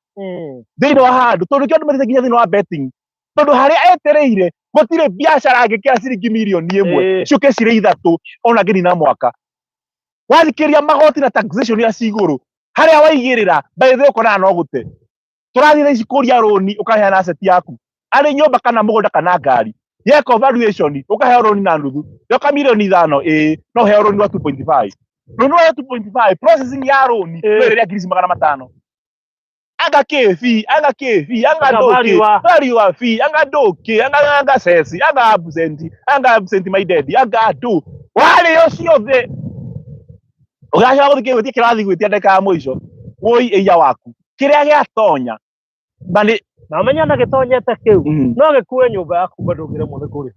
thĩinĩ wa handũ, tondũ nĩkĩo andũ mathiĩte nginya thĩinĩ wa betting, tondũ harĩa etereire gũtirĩ biacara angĩkĩra ciringi 1 mirioni ciũke cirĩ ithatũ ona ngĩnina mwaka. Wathikĩrĩria magoti na taxation iria ci igũrũ harĩa waigĩrĩra, by the way, ũkonaga no gũte. Tũrathiĩ thaa ici kũria rũni, ũkaheana asset yaku, arĩ nyũmba kana mũgũnda kana ngari, yeka valuation ũkaheo rũni na nuthu. Yoka 5 mirioni, ĩĩ, no ũheo rũni rwa 2.5. Rũni rwa 2.5, processing ya rũni no ĩrĩa ngiri ici 500. Anga kĩ fee, anga kĩ fee, anga Anga ndũkĩ valuer. Valuer fee, anga ndũkĩ, anga ceci, anga absent, anga absent minded, anga andũ warĩo ciothe, ũgacoka gũthiĩ gwĩtia kĩrathi, gwĩtia ndagĩka ya mũico, woi ĩiya waku kĩrĩa gĩatonya na nĩ Na ũmenye ona gĩtonyete kĩu, no gĩkue nyũmba yaku, bado ũngĩremwo nĩ kũrĩha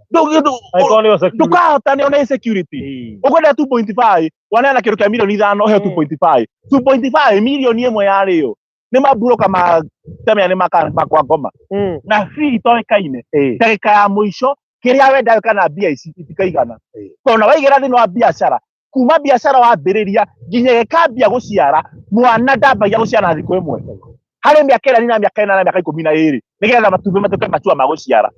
angĩkorwo nĩyo security. Ndũkahota nĩ ona insecurity. Ũkwenda 2.5, waneana kĩndũ kĩa 5 mirioni, ũheo 2.5, 2.5 1 mirioni yarĩo nĩ maburoka ma temea, nĩ makwa ngoma na fee itoĩkaine. Ndagĩka ya mũico kĩrĩa wenda gwĩka na mbia ici itikaigana, tondũ na waigĩra thĩinĩ wa biacara, kuma biacara wambĩrĩria nginya ĩkambia gũciara mwana, ndambagia gũciara na thikũ ĩmwe. Harĩ mĩaka ĩrĩa na mĩaka 8 na mĩaka 12 nĩgetha matumbĩ matuĩke matua ma gũciara.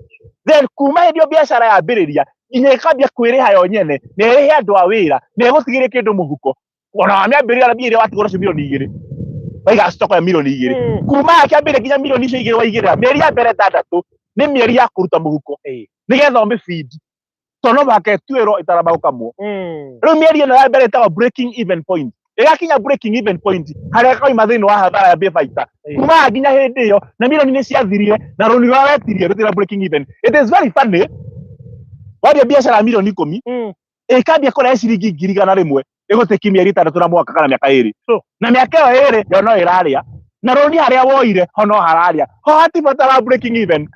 Then kuma hĩndĩ ĩyo biacara yambĩrĩria nginya ĩkambia kwĩrĩha yo nyene na ĩrĩhe andũ a wĩra na ĩgũtigĩre kĩndũ mũhuko, ona wamĩambĩrĩria na mbia iria watigwo nacio 2 milioni, waiga stock ya 2 milioni. Kuma yakĩambĩrĩria nginya 2 milioni icio waigĩrĩra, mĩeri ya mbere 6 nĩ mĩeri ya kũruta mũhuko nĩgetha ũmĩbindi, tondũ no mũhaka ĩtuĩrwo ĩtaramba gũkamwo. Rĩu mĩeri ĩno ya mbere ĩtagwo breaking even point. Ĩgakinya breaking even point harĩa ĩkoima thĩinĩ wa hathara yambie baita. Kuma nginya hĩndĩ ĩyo na milioni nĩ ciathirire na rũni rũrĩa wetirie rũtira breaking even. It is very funny, waria biacara ya 10 milioni ĩkambia kũrehe ciringi 100,000, ĩgũtĩki mĩeri 6 na mwaka kana mĩaka 2. Na mĩaka ĩyo 2 yo no ĩrarĩa na rũni harĩa woire ho no hararĩa ho, hatibatara breaking even.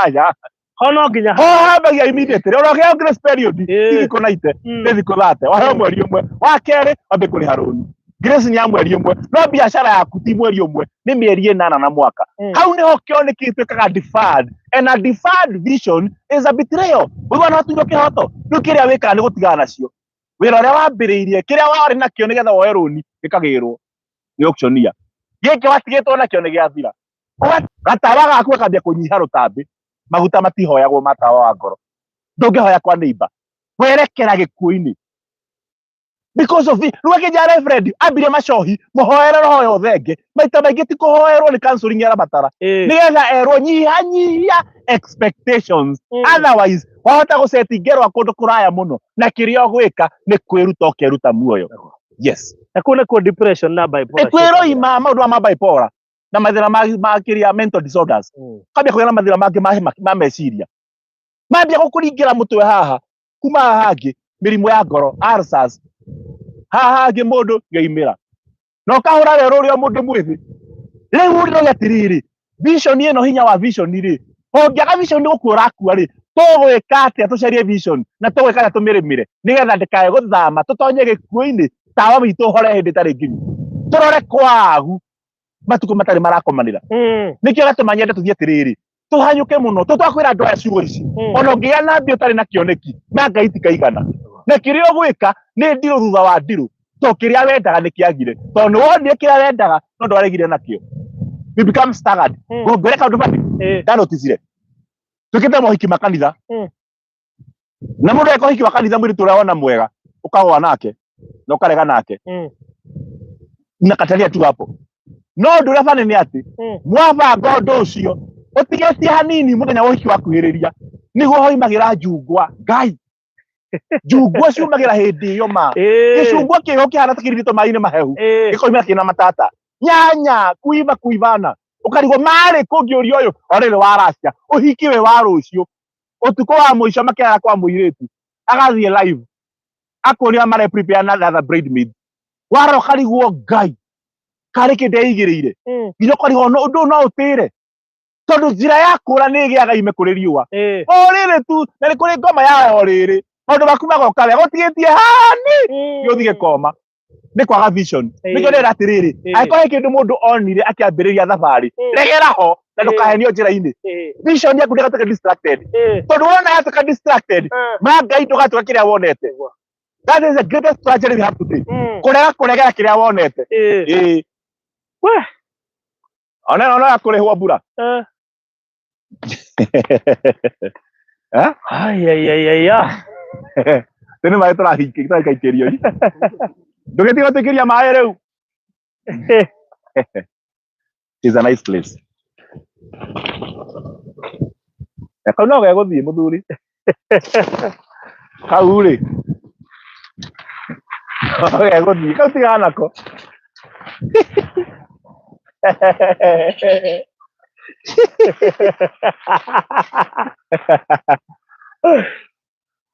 Aya. Ho no nginya ho hambagia immediately ona ũkĩheo grace period ti thikũ 90, nĩ thikũ 30. Waheo mweri 1, wa kerĩ wambie kũrĩha rũni. Grace nĩ ya mweri 1, no biacara yaku ti mweri 1, nĩ mĩeri 8 na mwaka. Hau niho kĩoneki gĩtuĩkaga deferred, and a deferred vision is a betrayal. Ũiguo no tunywo kĩhoto. Rĩu kĩrĩa wĩkaga nĩ gũtigana nacio wĩra ũrĩa wambĩrĩirie, kĩrĩa warĩ nakĩo nĩgetha woe rũni gĩkagĩrwo nĩ auctioneer, gĩkĩ watigĩtwo nakĩo nĩ gĩathira. Gatawa gaku gakambia kũnyiha rũtambĩ. Maguta matihoyagwo ma tawa wa ngoro, ndũngĩhoya kwa neighbor, werekera gĩkuũ-inĩ because of it. Rĩu akĩnja reverend ambirie macohi mũhoere roho ya ũthenge maita maingĩ, ti kũhoerwo, nĩ counseling arabatara nĩgetha erwo nyihia nyihia expectations. Otherwise wahota gũceti ngerwa kũndũ kũraya mũno, na kĩrĩa ũgwĩka nĩ kwĩruta ũkeruta muoyo, yes. Na kũu nĩkuo depression na bipolar. Nĩ kwĩroima maũndũ ma bipolar na mathĩna ma kĩrĩa mental disorders. Kambia kũgĩa na mathĩna mangĩ ma meciria, mambia gũkũringĩra mũtwe haha, kuma haha hangĩ mĩrimũ ya ngoro, ulcers, haha hangĩ mũndũ ngeimĩra na ũkahũra werũ ũrĩa mũndũ mwĩthĩ. Rĩu ũrĩroria atĩrĩrĩ, vision ĩno, hinya wa vision rĩ, ũngĩaga vision nĩ gũkua ũrakua rĩ. Tũgwĩka atĩa tũcarie vision, na tũgwĩka atĩa tũmĩrĩmĩre nĩgetha ndĩkae gũthama tũtonye gĩkuũ-inĩ, tawa witũ ũhore hĩndĩ ĩtarĩ nginyu, tũrore kwagu matukũ matarĩ marakomanĩra? Nĩkĩo gatũma nyende tũthiĩ atĩrĩrĩ, tũhanyũke mũno tũtwakwĩra andũ aya ciugo ici. Ona ũngĩgĩa na mbia ũtarĩ na kĩoneki na Ngai tikaigana, na kĩrĩa ũgwĩka nĩ ndirũ thutha wa ndirũ, to kĩrĩa wendaga nĩ kĩagire, tondũ nĩ wonire kĩrĩa wendaga no ndwaregire nakĩo. You become staggered. Ngwĩre kaũndũ bani ndanoticire twĩkĩte mohiki ma kanitha. Na mũndũ eka ũhiki wa kanitha, mũirĩtu ũrĩa wona mwega ũkagũa nake na ũkarega nake na kataria tu hapo. No ũndũ ũrĩa bani nĩ atĩ mwabanga ũndũ ũcio ũtigĩtie hanini mũthenya wa ũhiki wakuhĩrĩria, nĩguo hoimagĩra njungwa. Ngai, njungwa ciumagĩra hĩndĩ ĩyo ma gĩcungwa kĩho kĩhana ta kĩrirĩtwo maĩ-inĩ mahehu, gĩkoimĩra kĩna matata, nyanya kuiva kuivana, ũkarigwo marĩ kũngĩũria ũyũ orĩrĩ waracia ũhiki wĩ wa rũciũ. Ũtukũ wa mũico makĩara kwa mũirĩtu agathiĩ live akuonia mare prepare na the other bridesmaid, warora ũkarigwo, Ngai, karĩ kĩ ndeigĩrĩire? Nginya ũkarigwo no ũndũ ũyũ no ũtĩre, tondũ njĩra ya kũra nĩ ĩgĩaga ime kũrĩ riũa. O rĩrĩ tu, na nĩ kũrĩ ngoma ya o rĩrĩ, maũndũ maku magoka wega ũtigĩtie hani gĩũthi gĩkoma nĩ kwaga vision. Nĩkĩo ndĩrera atĩrĩrĩ, angĩkorwo he kĩndũ mũndũ onire akĩambĩrĩria thabarĩ, regera ho na ndũkahenio njĩra-inĩ. Vision yaku ndĩgatuĩke distracted, tondũ wona yatuĩka distracted, ma Ngai ndũgatuĩka kĩrĩa wonete. That is the greatest tragedy we have today, kũrega kũregera kĩrĩa wonete. Ĩĩ. We. Ona ona ya kũrĩhwo mbura. Eh? Ai, ai, ai, ai, ai. Tene maĩ tũraikaikĩrio, ndũgĩtiga gũtũikĩria maĩ rĩu. Is a nice place. Eh, kau no gegũthiĩ mũthuri kau rĩ, no gegũthiĩ kau, tigana nako.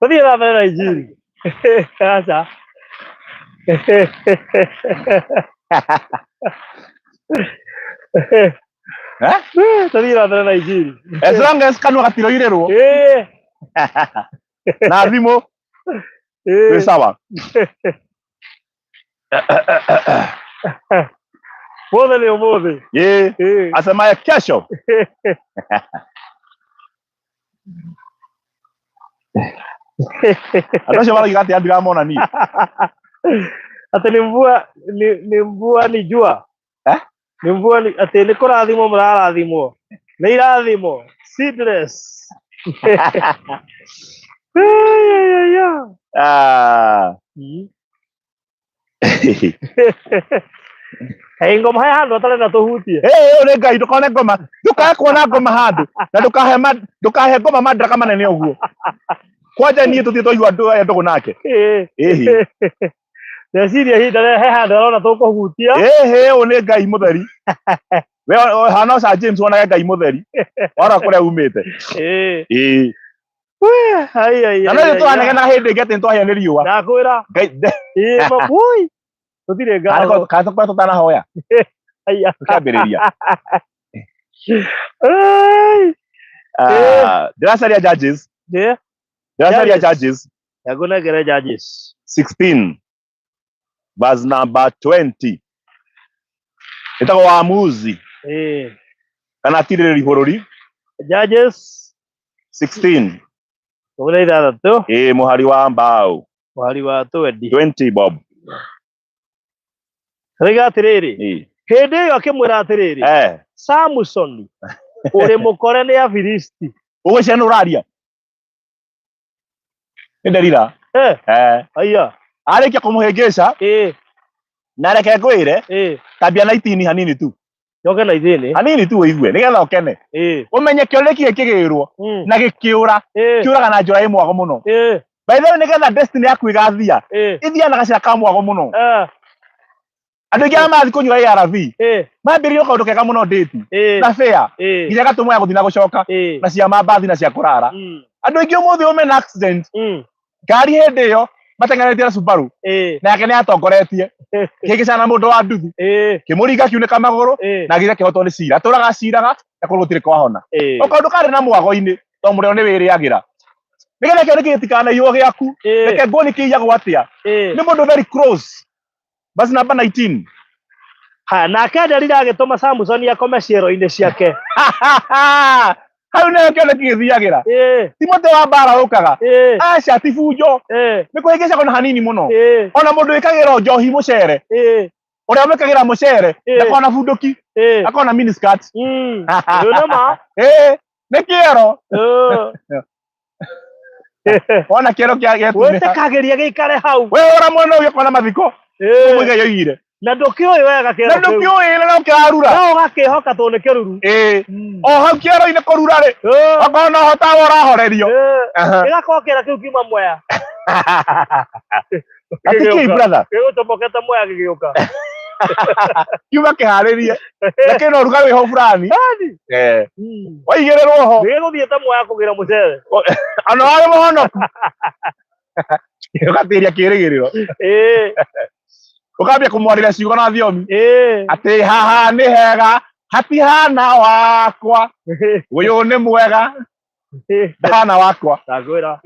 Tũthiĩ na mbere na injiri. Aca. Eh? Tũthiĩ na mbere na injiri. As long as kanua gatiroirĩrwo na thimũ twĩ sawa. Mũthĩ nĩ ũmũthĩ. Ĩĩ. Asemaye kesho. Andũ acio maroiga atĩ andiramona niĩ. Atĩ nĩ mvua, ni mvua ni jua. Eh? Nĩ mvua atĩ nĩ kũrathimwo mũrarathimwo. Nĩ irathimo. Seedless. Ah. Kaĩ ngoma he handũ atarenda tũhutie. Ĩĩ, ũyũ nĩ Ngai, ndũkone ngoma, ndũkae kuona ngoma handũ, na ndũkahe ndũkahe ngoma madaraka manene ũguo. Kwanja niĩ tũthiĩ twaigua andũ aya ndũgũ nake. Ĩhĩ. Ndeciria ihinda rĩrĩ he handũ arona tũkũhutia. Ĩhĩ, ũyũ nĩ Ngai mũtheri. We hana Sir James wonage Ngai mũtheri. Warora kũrĩa umĩte. Ĩĩ. Ai, ai, Na no ai, ai, tũranegena hĩndĩ ĩngĩ atĩ nĩtwahĩa nĩ riũa. Ndakwĩra. Ngai Ĩĩ, mabui. Tũtirĩ ngatho. Kana tũkorwo tũtanahoya. Aya. Tũkĩambĩrĩria. Ai. Ah, ndĩracaria Judges. Ĩ, Ndĩracaria Judges. Judges Ndakũnengere Judges. 16 verse number 20. Ĩtagwo Waamuzi Ĩ. kana atirĩrĩri bũrũri. Judges 16 16 ĩ mũhari wa mbaũ mũhari wa 20. 20 bob. Rĩga atĩrĩrĩ, Ĩ. hĩndĩ ĩyo akĩmwĩra atĩrĩrĩ, Samusoni, ũrĩ mũkore nĩ Afilisti. Ũgwĩciria nĩ ũraria? Nĩ nderira. Aya. Arĩkia kũmũhĩngĩca na reke ngwĩre tambia na itini hanini tu. Njoke na ithini. Hanini tu ũigue nĩgetha ũkene. Ũmenye kĩoneki gĩkĩgĩrwo na gĩkĩũra, kĩũraga na njũra ĩ mwago mũno. By the way, nĩgetha destiny yaku ĩgathia, ĩthiaga na gacĩra ka mwago mũno. Andũ aingĩ arĩa marathiĩ kũnyua ARV mambĩrĩirie kaũndũ kega mũno ndĩti na fare nginya gatũmwo ya gũthiĩ na gũcoka na cia mambathi na cia kũrara. Andũ aingĩ ũmũthĩ ũme na accident ngari hĩndĩ ĩyo mateng'eretie na Subaru na yake nĩ yatongoretie kĩhĩngĩcana na mũndũ wa nduthi kĩmũringa kiunĩka magũrũ na gĩthiĩ akĩhotwo nĩ cira atũraga aciraga na kũrĩ gũtirĩ kwahona. O kaũndũ karĩ na mwago-inĩ tondũ mũrĩo nĩ wĩrĩagĩra nĩgetha kĩoneki gĩtikanaiywo gĩaku. Reke nguoni kĩiyagwo atĩa nĩ mũndũ very close. Verse number 19. Haya, nake Delila agĩtũma Samusoni akome ciero-inĩ ciake. Hau nĩho kĩoneki gĩthiagĩra. Ti mũtĩ wa mbara ũkaga. Aca, ti bunjo. Nĩ kũhĩngĩcagwo na hanini mũno. Ona mũndũ wĩkagĩra njohi mũcere. Ũrĩa wĩkagĩra mũcere ndakoragwo na bunduki, akoragwo na miniskirt. Ũyũ nĩ ma. Nĩ kĩero. Wona kĩero kĩa gĩatunĩha. Wĩtĩkagĩria gĩikare hau. We ora mwena ũyũ ũkona mathiko. Mũiga yoigire. Na ndũkĩũĩ wega Na kĩero kĩu. ndũkĩũĩ na no kĩrarura. No ũgakĩhoka tondũ nĩ kĩruru. O hau kĩero-inĩ kũrura rĩ. Okorwo no hotaga ũrahorerio. Gĩgakorwo kĩero kĩu kiuma mwea. Ati kĩ brother? Gĩgũcomokete mwea gĩgĩũka. Kiuma kĩharĩrie. Na kĩna ũrugarĩ wĩho fulani. Waigĩrĩrwo ho. Gĩgũthiĩte mwea kũgĩra mũcere. Ona warĩ mũhonoku. Ũgatĩria kĩrĩgĩrĩro. Ũkambia kũmwarĩria ciugo na thiomi. Atĩ haha nĩ hega hatihana wakwa. Ũyũ nĩ mwega ndahana wakwa. Ndakwĩra.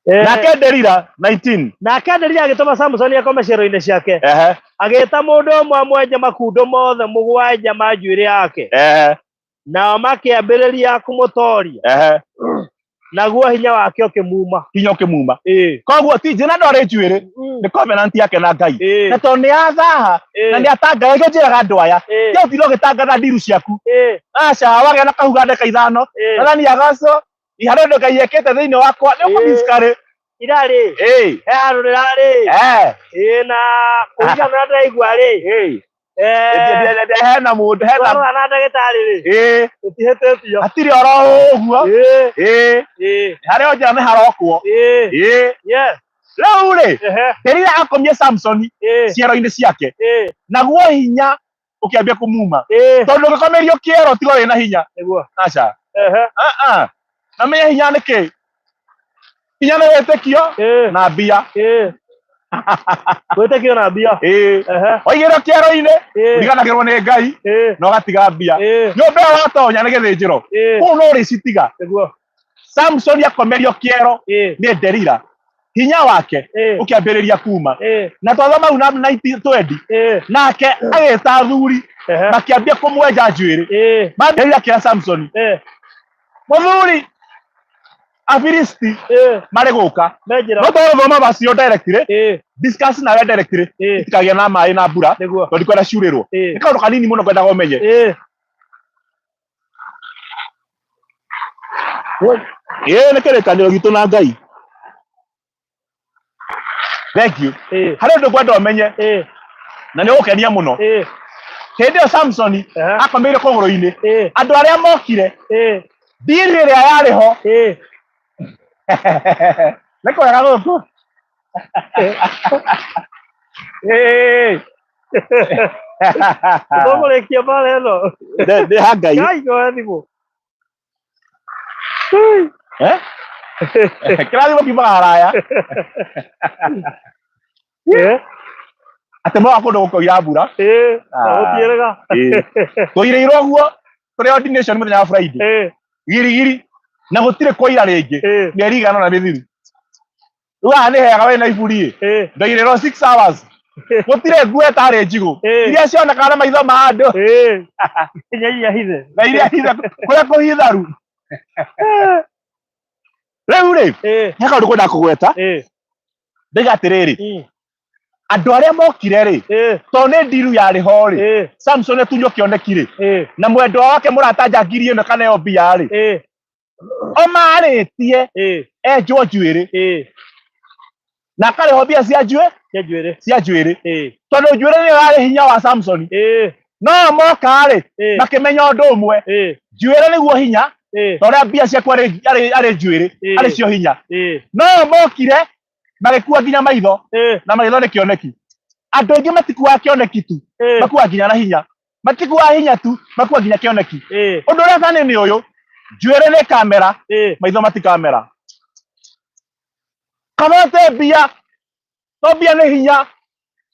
Nake Delila 19. Nake Delila agĩtũma Samusoni akome ciero-inĩ ciake. Agĩĩta mũndũ ũmwe amwenje makundo mothe mũgwanja ma njuĩrĩ yake. Nao makĩambĩrĩria kũmũtooria. Naguo hinya wake ũkĩmuma. Hinya ũkĩmuma. Koguo ti njĩra ndwarĩ njuĩrĩ, nĩ covenant yake na Ngai. Na tondũ nĩ athaha na nĩ atangatha, nĩkĩo njĩraga andũ aya, tiga gũtinda ũgĩtangatha ndiru ciaku. Aca, wagĩa na kahuga ndagĩka ithano, Mwathani agocwo, harĩ ũndũ Ngai ekĩte thĩinĩ wakwa, nĩ ũkũmiscarĩ. Irarĩ. He handũ rĩrarĩ. Na kũringana na ndĩraigua rĩ. Hena mũndũ, hena Twarora na ndagĩtarĩ rĩ. Tũtihĩtĩtio. Hatirĩ oro ũguo. Harĩa o njĩra nĩ harokwo. Rĩu rĩ, Delila akomie Samsoni ciero-inĩ ciake. Naguo hinya ũkĩambia kũmuma. Tondũ ũngĩkomerio kĩero tiga wĩna hinya. Aca. Na menye hinya nĩ kĩ? Hinya nĩ wĩtĩkio na mbia. Wĩtĩkio na mbia. Waigĩrwo kĩero-inĩ, ũriganagĩrwo nĩ Ngai na ũgatiga mbia. Nyũmba ĩyo watonya nĩ gĩthĩnjĩro. Kũu no ũrĩcitiga. Samson akomerio kĩero nĩ Delila. Hinya wake ũkĩambĩrĩria kuma. Na twathoma hau na 1920 nake agĩta athuri makĩambia kũmwenja njuĩrĩ. Mambĩrĩria akĩra Samson, mũthuri Afilisti marĩ gũka. Menjĩra. No tũgũthoma verse ĩyo directly, discuss nawe directly, itikagĩa na maĩ na mbura, Nĩguo. tondũ ndikwenda ciurĩrwo. Nĩ kaũndũ kanini mũno ngwendaga ũmenye. Ĩĩ nĩ kĩrĩkanĩro gitũ na Ngai. Thank you. Harĩ ũndũ ngwenda ũmenye na nĩ ũgũkenia mũno. Hĩndĩ ĩyo Samsoni akomeire kũgũrũ-inĩ, andũ arĩa mokire, ndiri ĩrĩa yarĩ ho nĩ kwega gũkũ. Ĩĩ. Tũkũrĩkia mbara ĩno. Nĩ ha Ngai. Ngai oya thimũ. Eh? Kĩrathimo kiumaga haraya. Atĩ moka kũndũ gũkoira mbura. Na gũtiĩrĩga. Tũirĩirwo ũguo tũrĩ ordination mũthenya wa Friday. Girigiri na gũtirĩ kũira rĩngĩ. Mĩeri igana na mĩthiru. Rĩu haha nĩ hega wĩna iburi ĩ. Ndoirĩrwo 6 hours. Gũtirĩ nguo ĩtarĩ njigũ. Iria cionekaga na maitho ma andũ. Nginya iria hithe. Na iria hithe kũrĩa kũhitharu. Rĩu rĩ, he kaũndũ ngwendaga kũgweta. Ndaiga atĩrĩrĩ, andũ arĩa mokire rĩ, tondũ nĩ ndiru yarĩ ho rĩ, Samson atunywo kĩoneki rĩ, na mwendwa wake mũrata njangiri ĩno kana ĩyo mbia rĩ, o marĩtie enjwo njuĩrĩ na akarĩhwo mbia cia njuĩ Cia njuĩrĩ. Cia njuĩrĩ, tondũ njuĩrĩ nĩyo yarĩ hinya wa Samson. No moka rĩ, makĩmenya ũndũ ũmwe, njuĩrĩ nĩguo hinya, ta ũrĩa mbia ciaku arĩ njuĩrĩ arĩ cio hinya. No mokire magĩkua nginya maitho, na maitho nĩ kĩoneki. Andũ aingĩ matikuaga kĩoneki tu, makuaga nginya na hinya. Matikuaga hinya tu, makuaga nginya kĩoneki. Ũndũ ũrĩa bani nĩ ũyũ, njuĩrĩ nĩ kamera, maitho matikamera. Kaba ũte mbia, no mbia nĩ hinya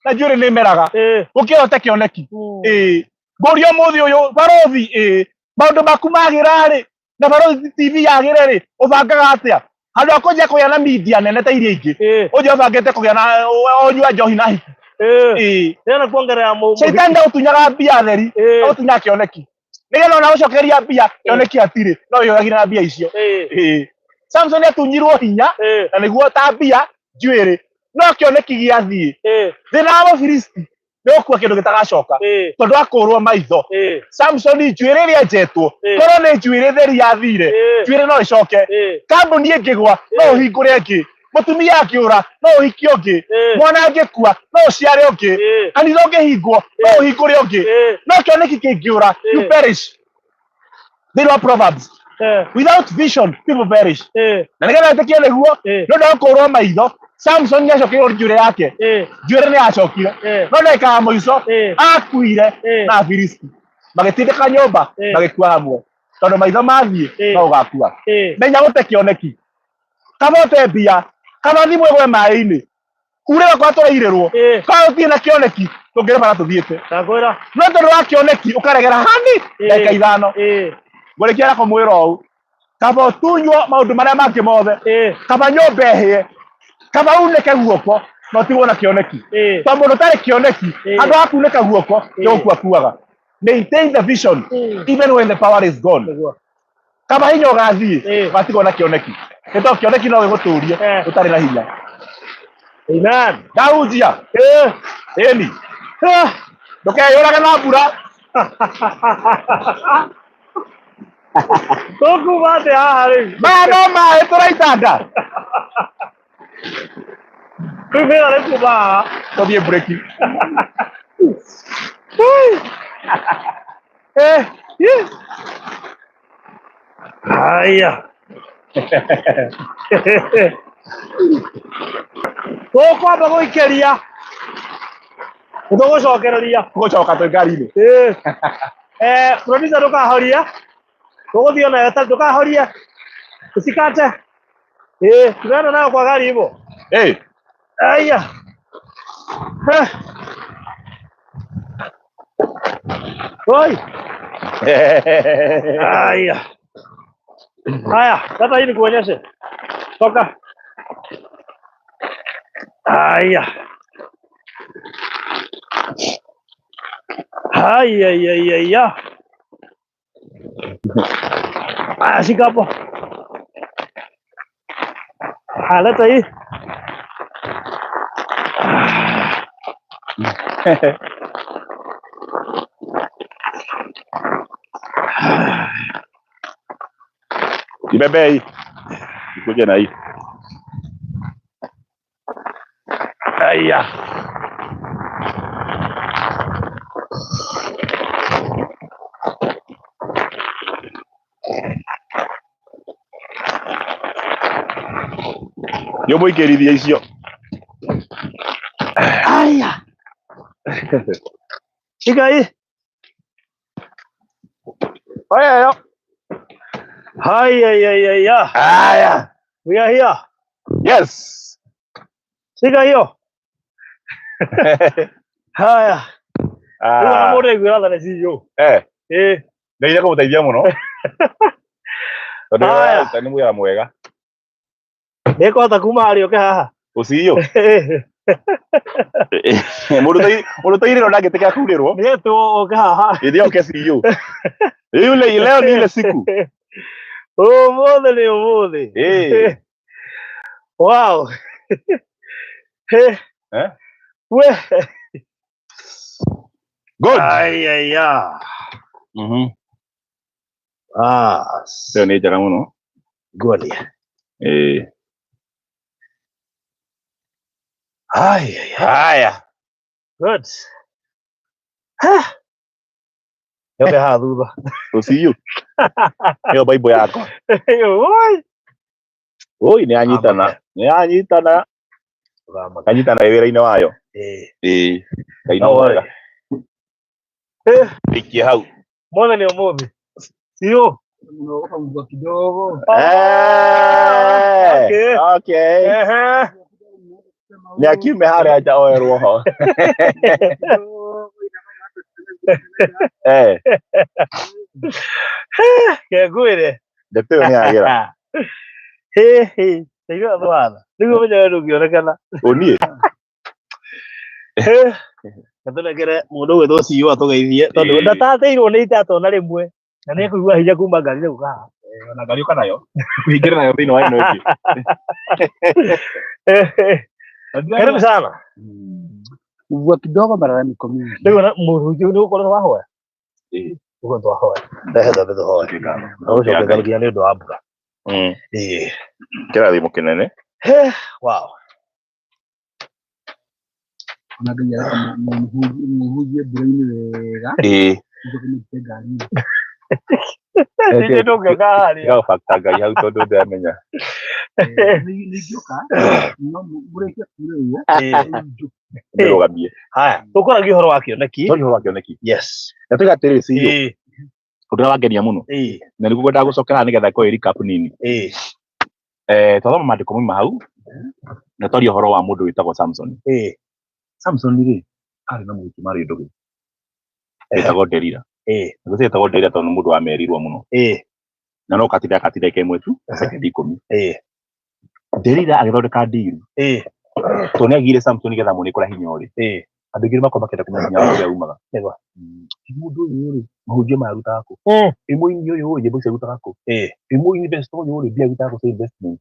na njuĩrĩ nĩ ĩmeraga, gũkĩra ũte kĩoneki. Ĩĩ, ngũria ũmũthĩ ũyũ barothi, ĩĩ, maũndũ maku magĩra rĩ, na Barũthi TV yagĩre rĩ, ũbangaga atĩa handũ ha kũnjia kũgĩa na media nene ta iria ingĩ? Ũnjia ũbangĩte kũgĩa na ũnyua njohi na hiki? Ĩĩ. Tena kuongerera Caitani ndagũtunyaga mbia theri, agũtunyaga kĩoneki nĩgetha ona gũcokeria mbia kĩoneki hatirĩ, no wĩyũragire na mbia icio. Ĩĩ, Samson atunyirwo hinya na nĩguo ta mbia njuĩrĩ, no kĩoneki gĩathiĩ. Thĩna wa Mũfilisti nĩ gũkua kĩndũ gĩtagacoka, tondũ akũrwo maitho. Samson, njuĩrĩ ĩrĩa enjetwo, korwo nĩ njuĩrĩ theri yathire, njuĩrĩ no ĩcoke. Kambuni ĩngĩgwa, no ũhingũre ĩngĩ. Mũtumia angĩũra, no ũhikie ũngĩ. Mwana angĩkua, no ũciare ũngĩ. Kanitha ũngĩhingwo, no ũhingũre ũngĩ. No kĩoneki kĩngĩũra, you perish. Thĩinĩ wa Proverbs, without vision people perish. Na nĩgetha wĩtĩkie nĩguo, nĩ ũndũ wa kũũrwo maitho, Samson nĩ acokeirwo njuĩrĩ yake. Njuĩrĩ nĩ yacokire, no ndagĩka ya mũico akuire na Afilisti magĩtindĩka nyũmba, magĩkua hamwe, tondũ maitho mathiĩ no ũgakua. Menya gũte kĩoneki, kaba ũte mbia, kaba thimũ ĩgwe maĩ-inĩ, urĩre kwa tũrairĩrwo. Korwo ũtirĩ na kĩoneki, tũngĩrĩ bara tũthiĩte. Ndakwĩra. No tondũ wa kĩoneki ũkaregera hani ndagĩka 5. Ngũrĩkia na kũmwĩra ũũ, kaba ũtunywo maũndũ marĩa mangĩ mothe, kaba nyũmba ĩhĩe, kaba unĩke guoko, no ũtigwo na kĩoneki. Tondũ mũndũ ũtarĩ kĩoneki, handũ ha kunĩka guoko, nĩ gũkua akuaga. Maintain the vision even when the power is gone. Nĩguo. Kaba hinya ũgathiĩ, ũgatigwo na kĩoneki, nĩ tondũ kĩoneki no gĩgũtũrie ũtarĩ na hinya. Amen. Ndahunjia ĩni, ndũkeyũrage na mbura. Tũkuma atĩa haha rĩu? Maya no maĩ tũraita nda. Rĩu wĩra nĩ kuma haha. Tũthiĩ break. Haya. Tũkwamba gũikĩria. Nĩtũgũcokereria. Tũgũcoka twĩ ngari-inĩ. Producer, ndũkahorie. Tũgũthiĩ nayo ta ndũkahorie. Usikate. Tunaenda nayo kwa gari hivyo. Aya. Oi. Aya. Haya, sasa hii nikuonyeshe. Toka. Haya. Haya, ya, ya, ya. Haya, shika hapo. Leta hii. Ibebe hii. Ikuje na hii. Aya. Nĩ ũmũingĩrithia icio. Aya. Shika hii. Oya yo. Haya ya ya ya. Aya. We are here. Yes. Shika hiyo. Haya. Rĩu ona Ah. mũndũ aiguĩra tha nĩ CEO. Eh, Ĩĩ. Ngai nĩekũmũteithia mũno. Tondũ Aya. wĩra nĩ wĩra mwega. Nĩngũhota kuma harĩa ũke haha. Ũciyo. Mũndũ ũtairĩrwo ndangĩtĩkĩra kurĩrwo. Nĩgetwo ũke haha. Hĩndĩ ĩyo ũke CEO. Yule leo ni ile siku. Ũmũthĩ nĩ ũmũthĩ. Eh. Wow. Hey. Eh? We. Good. Ai ai ya. Mhm. Ah. Ĩyo nĩ njega mũno. Good. Eh. Ai ai. Haya. Good. Ha. Yoke haha thutha. Ũciyo. Ĩyo Bible yakwa. Oi. Oi, nĩ yanyitana. Nĩ yanyitana. Kanyitana ĩ wĩra-inĩ wayo. Eh. Ĩĩ. Ngai No no worry. mwega. Eh, Ikie hau. Mothe nĩ ũmũthĩ. Sio. Unaogopa mvua kidogo. Eh. Okay. Okay. Ehe. Nĩ akiume harĩa nja oerwo ho. Eh, Kengwĩre. ndeto ĩyo nĩ yagĩra. Hĩ hĩ. Ndaigua thwatha. Nĩguo menye we ndũngĩonekana. Ũniĩ. Gatũnengere mũndũ ũgwĩtwo CEO atũgeithie tondũ Ĩĩ. ndatatĩirwo nĩ itatũ na rĩmwe na nĩ ekũigua hinya kuma ngari-inĩ gũka haha. Ona ngari ũka nayo. Kũhingĩra nayo thĩinĩ wa ĩno ĩngĩ. Karibu sana. Mvua kidogo, malalamiko mingi. Rĩu ona mũhunjia nĩ gũkorwo twahoya. Ĩĩ. Gũkorwo twahoya. Rehe twambe tũhoe. Na ũcoke nginya nĩ ũndũ wa mbura. Ĩĩ. Kĩrathimo kĩnene. He, Wow. Ona Ngai areka mũhunjie mbura-inĩ wega, Ĩĩ. njoke nĩte ngari-inĩ. Ningĩ ndũngĩũka harĩa. Tiga gũbakta Ngai hau tondũ ndĩramenya. Nĩ ingĩũka, no mũrĩkie kurĩrwo, Ĩĩ. njoke. Ndĩrũgamie. Haya, tũkũragia ũhoro wa kĩoneki. No ũhoro wa kĩoneki. Yes. Na tuge atĩrĩrĩ CEO, Ĩĩ. ũndũ ũrĩa wangenia mũno Ĩĩ. na nĩguo ngwendaga gũcokera haha nĩgetha ĩkorwo ĩ recap nini. Ĩĩ. Eh, twathoma maandĩko mauma hau na twaria ũhoro wa mũndũ wĩtagwo Samson. Ĩĩ. Samson rĩ arĩ na mũhiki marĩ ndũgũ wĩtagwo Delila. Ĩĩ. Na gũtirĩ wĩtagwo Delila tondũ nĩ mũndũ wamerirwo mũno. Ĩĩ. Na no katinda katinda ĩmwe tu sekendi 10. Ĩĩ. Delila agĩthondeka ndiru Ĩĩ. tondũ nĩagire Samson nĩgetha muone kũrĩa hinya ũrĩ. Ĩĩ. Andũ aingĩ nĩmakoragwo makĩenda kũmenya hinya wa kũrĩa umaga. Nĩguo. Mũndũ ũyũ rĩ mahunjio maya arutaga kũ? Ĩ mũini ũyũ rĩ nyĩmbo ici arutaga kũ? Ĩĩ. Ĩ mũinvest ũyũ rĩ mbia arutaga kũ cia investment?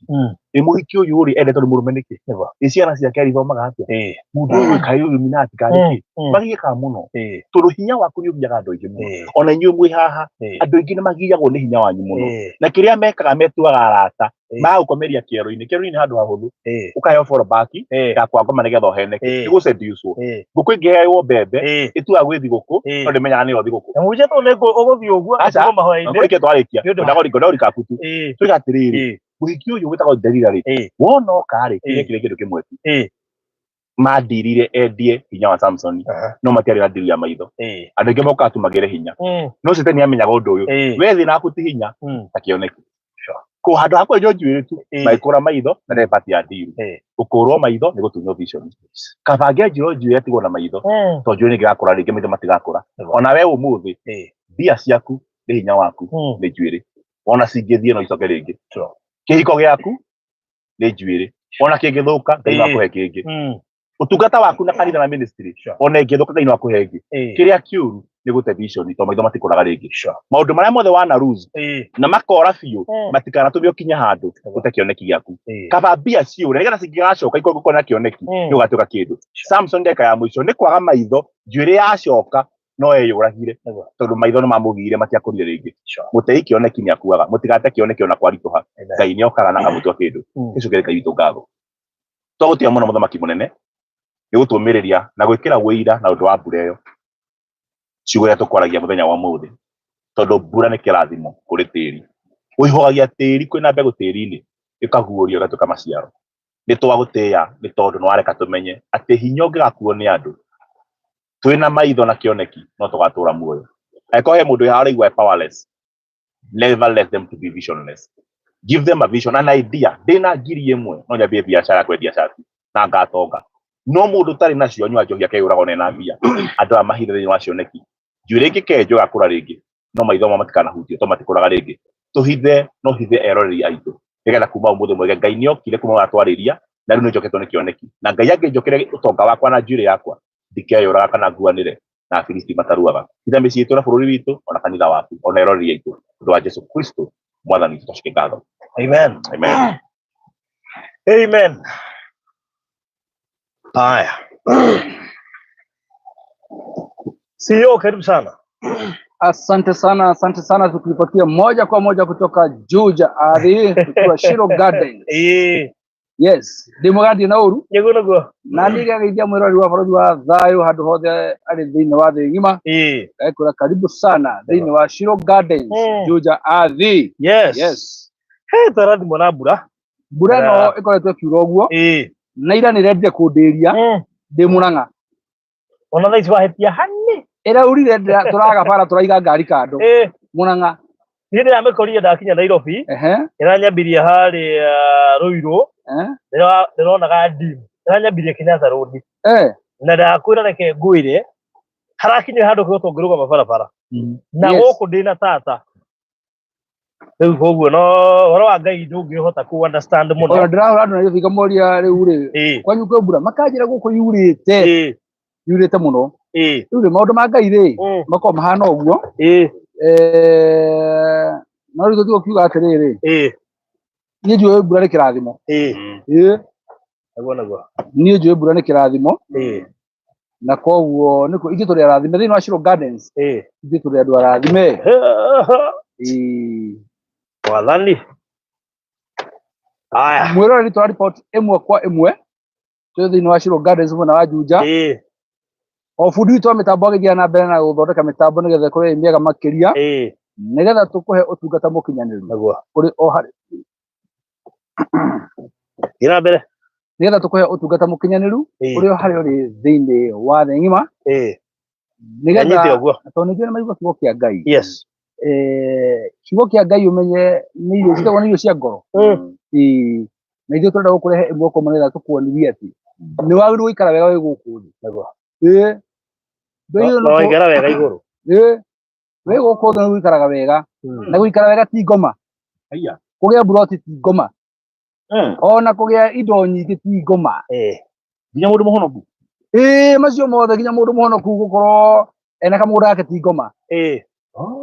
Ĩ mũhiki ũyũ rĩ endetwo nĩ mũrũme nĩkĩ? Nĩguo. Ĩ ciana ciake arithomaga atĩa? Ĩĩ. Mũndũ ũyũ kaĩ Illuminati karĩ kĩ? Magiĩkaga mũno Ĩĩ. tondũ hinya waku nĩ ũgiaga andũ aingĩ mũno. Ĩĩ. Ona inyuĩ mwĩ haha Ĩĩ. andũ aingĩ nĩ magiagwo nĩ hinya wanyu mũno. Ĩĩ. Na kĩrĩa mekaga metuaga arata Ĩĩ. magagũkomeria kĩero-inĩ. Kĩero-inĩ nĩ handũ hahũthũ Ĩĩ. ũkaheo fallback Ĩĩ. ya kwa ngoma nĩgetha ũheneke. Ĩĩ. Nĩ gũseducwo. Ĩĩ. Ngũkũ ĩngĩheyo mbembe Ĩĩ. ĩtuaga gwĩ thigũkũ Ĩĩ. no ndĩmenyaga nĩyo thigũkũ. Na mũhunjia tondũ nĩ ũgũthiĩ ũguo Aca. atigwo mahoya-inĩ. Ngũrĩkia twarĩkia. Nĩ ũndũ wa- Ndagũrika ndagũrika tu. Ĩĩ. Tuiga atĩrĩrĩ Ĩĩ. mũhiki ũyũ wĩtagwo Delila rĩ Ĩĩ. wona oka rĩ Ĩĩ. kĩrĩa kĩndũ kĩmwe tu Ĩĩ. mandirire endie hinya wa Samson no matiarĩ na ndiri ya maitho. Ĩĩ. Andũ aingĩ mokaga tu magĩre hinya no Cetani nĩamenyaga ũndũ ũyũ. Ĩĩ. We thĩna waku ti hinya ta kĩoneki. Kũ handũ ha kwenjwo njuĩrĩ tu Ĩĩ. magĩkũra maitho na nĩ part ya ndiru. Ĩĩ. Gũkũrwo maitho nĩ gũtunywo vision. Kaba angĩenjirwo njuĩrĩ atigwo na maitho tondũ njuĩrĩ nĩngĩgakũra rĩngĩ maitho matigakũra. Ona we ũmũthĩ mbia ciaku nĩ hinya waku nĩ njuĩrĩ. Ona cingĩthiĩ no icoke rĩngĩ. Kĩhiko gĩaku nĩ njuĩrĩ. Ona kĩngĩthũka Ngai no Ĩĩ. akũhe kĩngĩ. Ũtungata waku na kanitha na ministry ona ĩngĩthũka Ngai no akũhe ĩngĩ. Ĩĩ. Kĩrĩa kĩũru Nĩ gũte vision tondũ maitho matikũraga rĩngĩ. Maũndũ marĩa mothe wana lose na makora biũ matikanatũme ũkinye handũ ũte kĩoneki gĩaku. Kaba mbia ciũre nĩgetha cingĩgacoka ikorwo gũkorwo na kĩoneki, nĩ ũgatuĩka kĩndũ. Samson ndagĩka ya mũico nĩ kwaga maitho, njuĩrĩ yacoka no eyũragire tondũ maitho nĩ mamũgiire, matiakũrire rĩngĩ. Mũtei kĩoneki nĩ akuaga. Mũtigate kĩoneki ona kwaritũha. Ngai nĩ okaga na akamũtua kĩndũ. Gĩcokere Ngai witũ ngatho. Twagũtĩa mũno mũthamaki mũnene nĩ gũtũmĩrĩria na gwĩkĩra wũira na ũndũ wa mbura ĩyo, ciugo iria tũkwaragia mũthenya wa ũmũthĩ, tondũ mbura nĩ kĩrathimo kũrĩ tĩri. Ũihũgagia tĩri, kwĩna mbegũ tĩri-inĩ, ĩkaguũrio ĩgatuĩka maciaro. Nĩ twagũtĩĩa nĩ tondũ nĩ wareka tũmenye atĩ hinya ũngĩgakuo nĩ andũ twĩna maitho na kĩoneki no tũgatũra muoyo. Angĩkorwo he mũndũ wĩ haha ũraigua e powerless, never let them to be visionless. Give them a vision, an idea. Ndĩna 1000 no nyambie biacara ya kwendia cati na ngatonga. No mũndũ ũtarĩ nacio anyua njohi akeyũraga ona ena mbia. Andũ aya mahithe thĩinĩ wa cioneki. Njuĩrĩ ĩngĩkenjwo ĩgakũra rĩngĩ, no maitho mao matikanahutio tondũ matikũraga rĩngĩ. Tũhithe no hithe eroreri aitũ nĩgetha kuma ũmũthĩ mwege Ngai nĩ okire kuma watwarĩria na rĩu nĩ njoketwo nĩ kĩoneki, na Ngai angĩnjokere ũtonga wakwa na njuĩrĩ yakwa ndikeyũraga kana nguanĩre na Afilisti mataruaga. Hitha mĩciĩ itũ na bũrũri witũ ona kanitha waku ona eroreri aitũ ũndũ wa Jesu Kristo mwathani witũ, tũcoke ngatho. Amen. Amen. Amen. Haya. CEO, karibu sana. Asante sana, asante sana, tukipatia moja kwa moja kutoka Juja Ardhi tukiwa Shiro Gardens. Yes, ndĩ mũgandi na ũru. Nĩguo nĩguo. Na niĩ ngĩgeithia mwĩrori wa bũrũri wa thayũ handũ hothe arĩ thĩinĩ wa thĩ ng'ima, ngakwĩra karibu sana thĩinĩ wa Shiro Gardens, Juja Ardhi. Yes. He twarathimwo na mbura. Mbura ĩno ĩkoretwo ĩkiura ũguo na ira nĩ ĩrendire kũndĩria ndĩ Mũrang'a. Ona thaa ici wahĩtia hani. Ĩraurire tũraga bara tũraiga ngari kando. Mũrang'a. Niĩ ndĩramĩkorire ndakinya Nairobi. Ĩranyambirie harĩa Ruiru. Ndĩronaga ndim. Ĩranyambirie Kenyatta Road. Na ndakwĩra reke ngwĩre harakinya handũ kĩgoto ngĩrũgama barabara. Na gũkũ ndĩna tata. Rĩu koguo no ũhoro wa Ngai ndũngĩhota ku understand mũno. Ona ndĩrahũra andũ Nairobi ngamoria rĩu rĩ kwanyu kwĩ mbura, makanjĩra gũkũ yurĩte. Yurĩte mũno. Rĩu rĩ maũndũ ma Ngai rĩ makoragwo mahana ũguo. No rĩu tũtige kiuga atĩrĩrĩ, niĩ njũĩ mbura nĩ kĩrathimo. Nĩguo nĩguo. Niĩ njũĩ mbura nĩ kĩrathimo. Na koguo nĩkũ ithuĩ tũrĩ arathime thĩinĩ wa Shiro Gardens. Ithuĩ tũrĩ andũ arathime. Mwathani. Haya. Mwĩroreri tũra report ĩmwe kwa ĩmwe twĩ thĩinĩ wa Shiro Gardens mwena wa Juja. O bundi witũ wa mĩtambo agĩthiĩ na mbere na gũthondeka mĩtambo nĩgetha ĩkorwo ĩ mĩega makĩria, nĩgetha tũkũhe ũtungata mũkinyanĩru. Nĩguo. Ũrĩ o harĩ. Thiĩ na mbere. Nĩgetha tũkũhe ũtungata mũkinyanĩru ũrĩ o harĩa ũrĩ thĩinĩ wa thĩ ng'ima. Nĩgetha Nyite ũguo. Tondũ ningĩ nĩ maigua kiugo kĩa Ngai. Yes. Kiugo kĩa Ngai ũmenye nĩ irio citagwo nĩ irio cia ngoro. Na ithuĩ tũrenda gũkũrehe ĩmwe kwa ĩmwe nĩgetha tũkuonithie atĩ nĩ wagĩrĩirwo gũikara wega wĩ gũkũ thĩ. Nĩguo. Ndwagĩrĩirwo No waikara wega igũrũ. Wĩ gũkũ thĩ nĩ gũikaraga wega. Na gũikara wega ti ngoma. Haiya. Kũgĩa mburoti ti ngoma. Ona kũgĩa indo nyingĩ ti ngoma. Nginya mũndũ mũhonoku. Macio mothe nginya mũndũ mũhonoku gũkorwo ena kamũgũnda gake ti ngoma.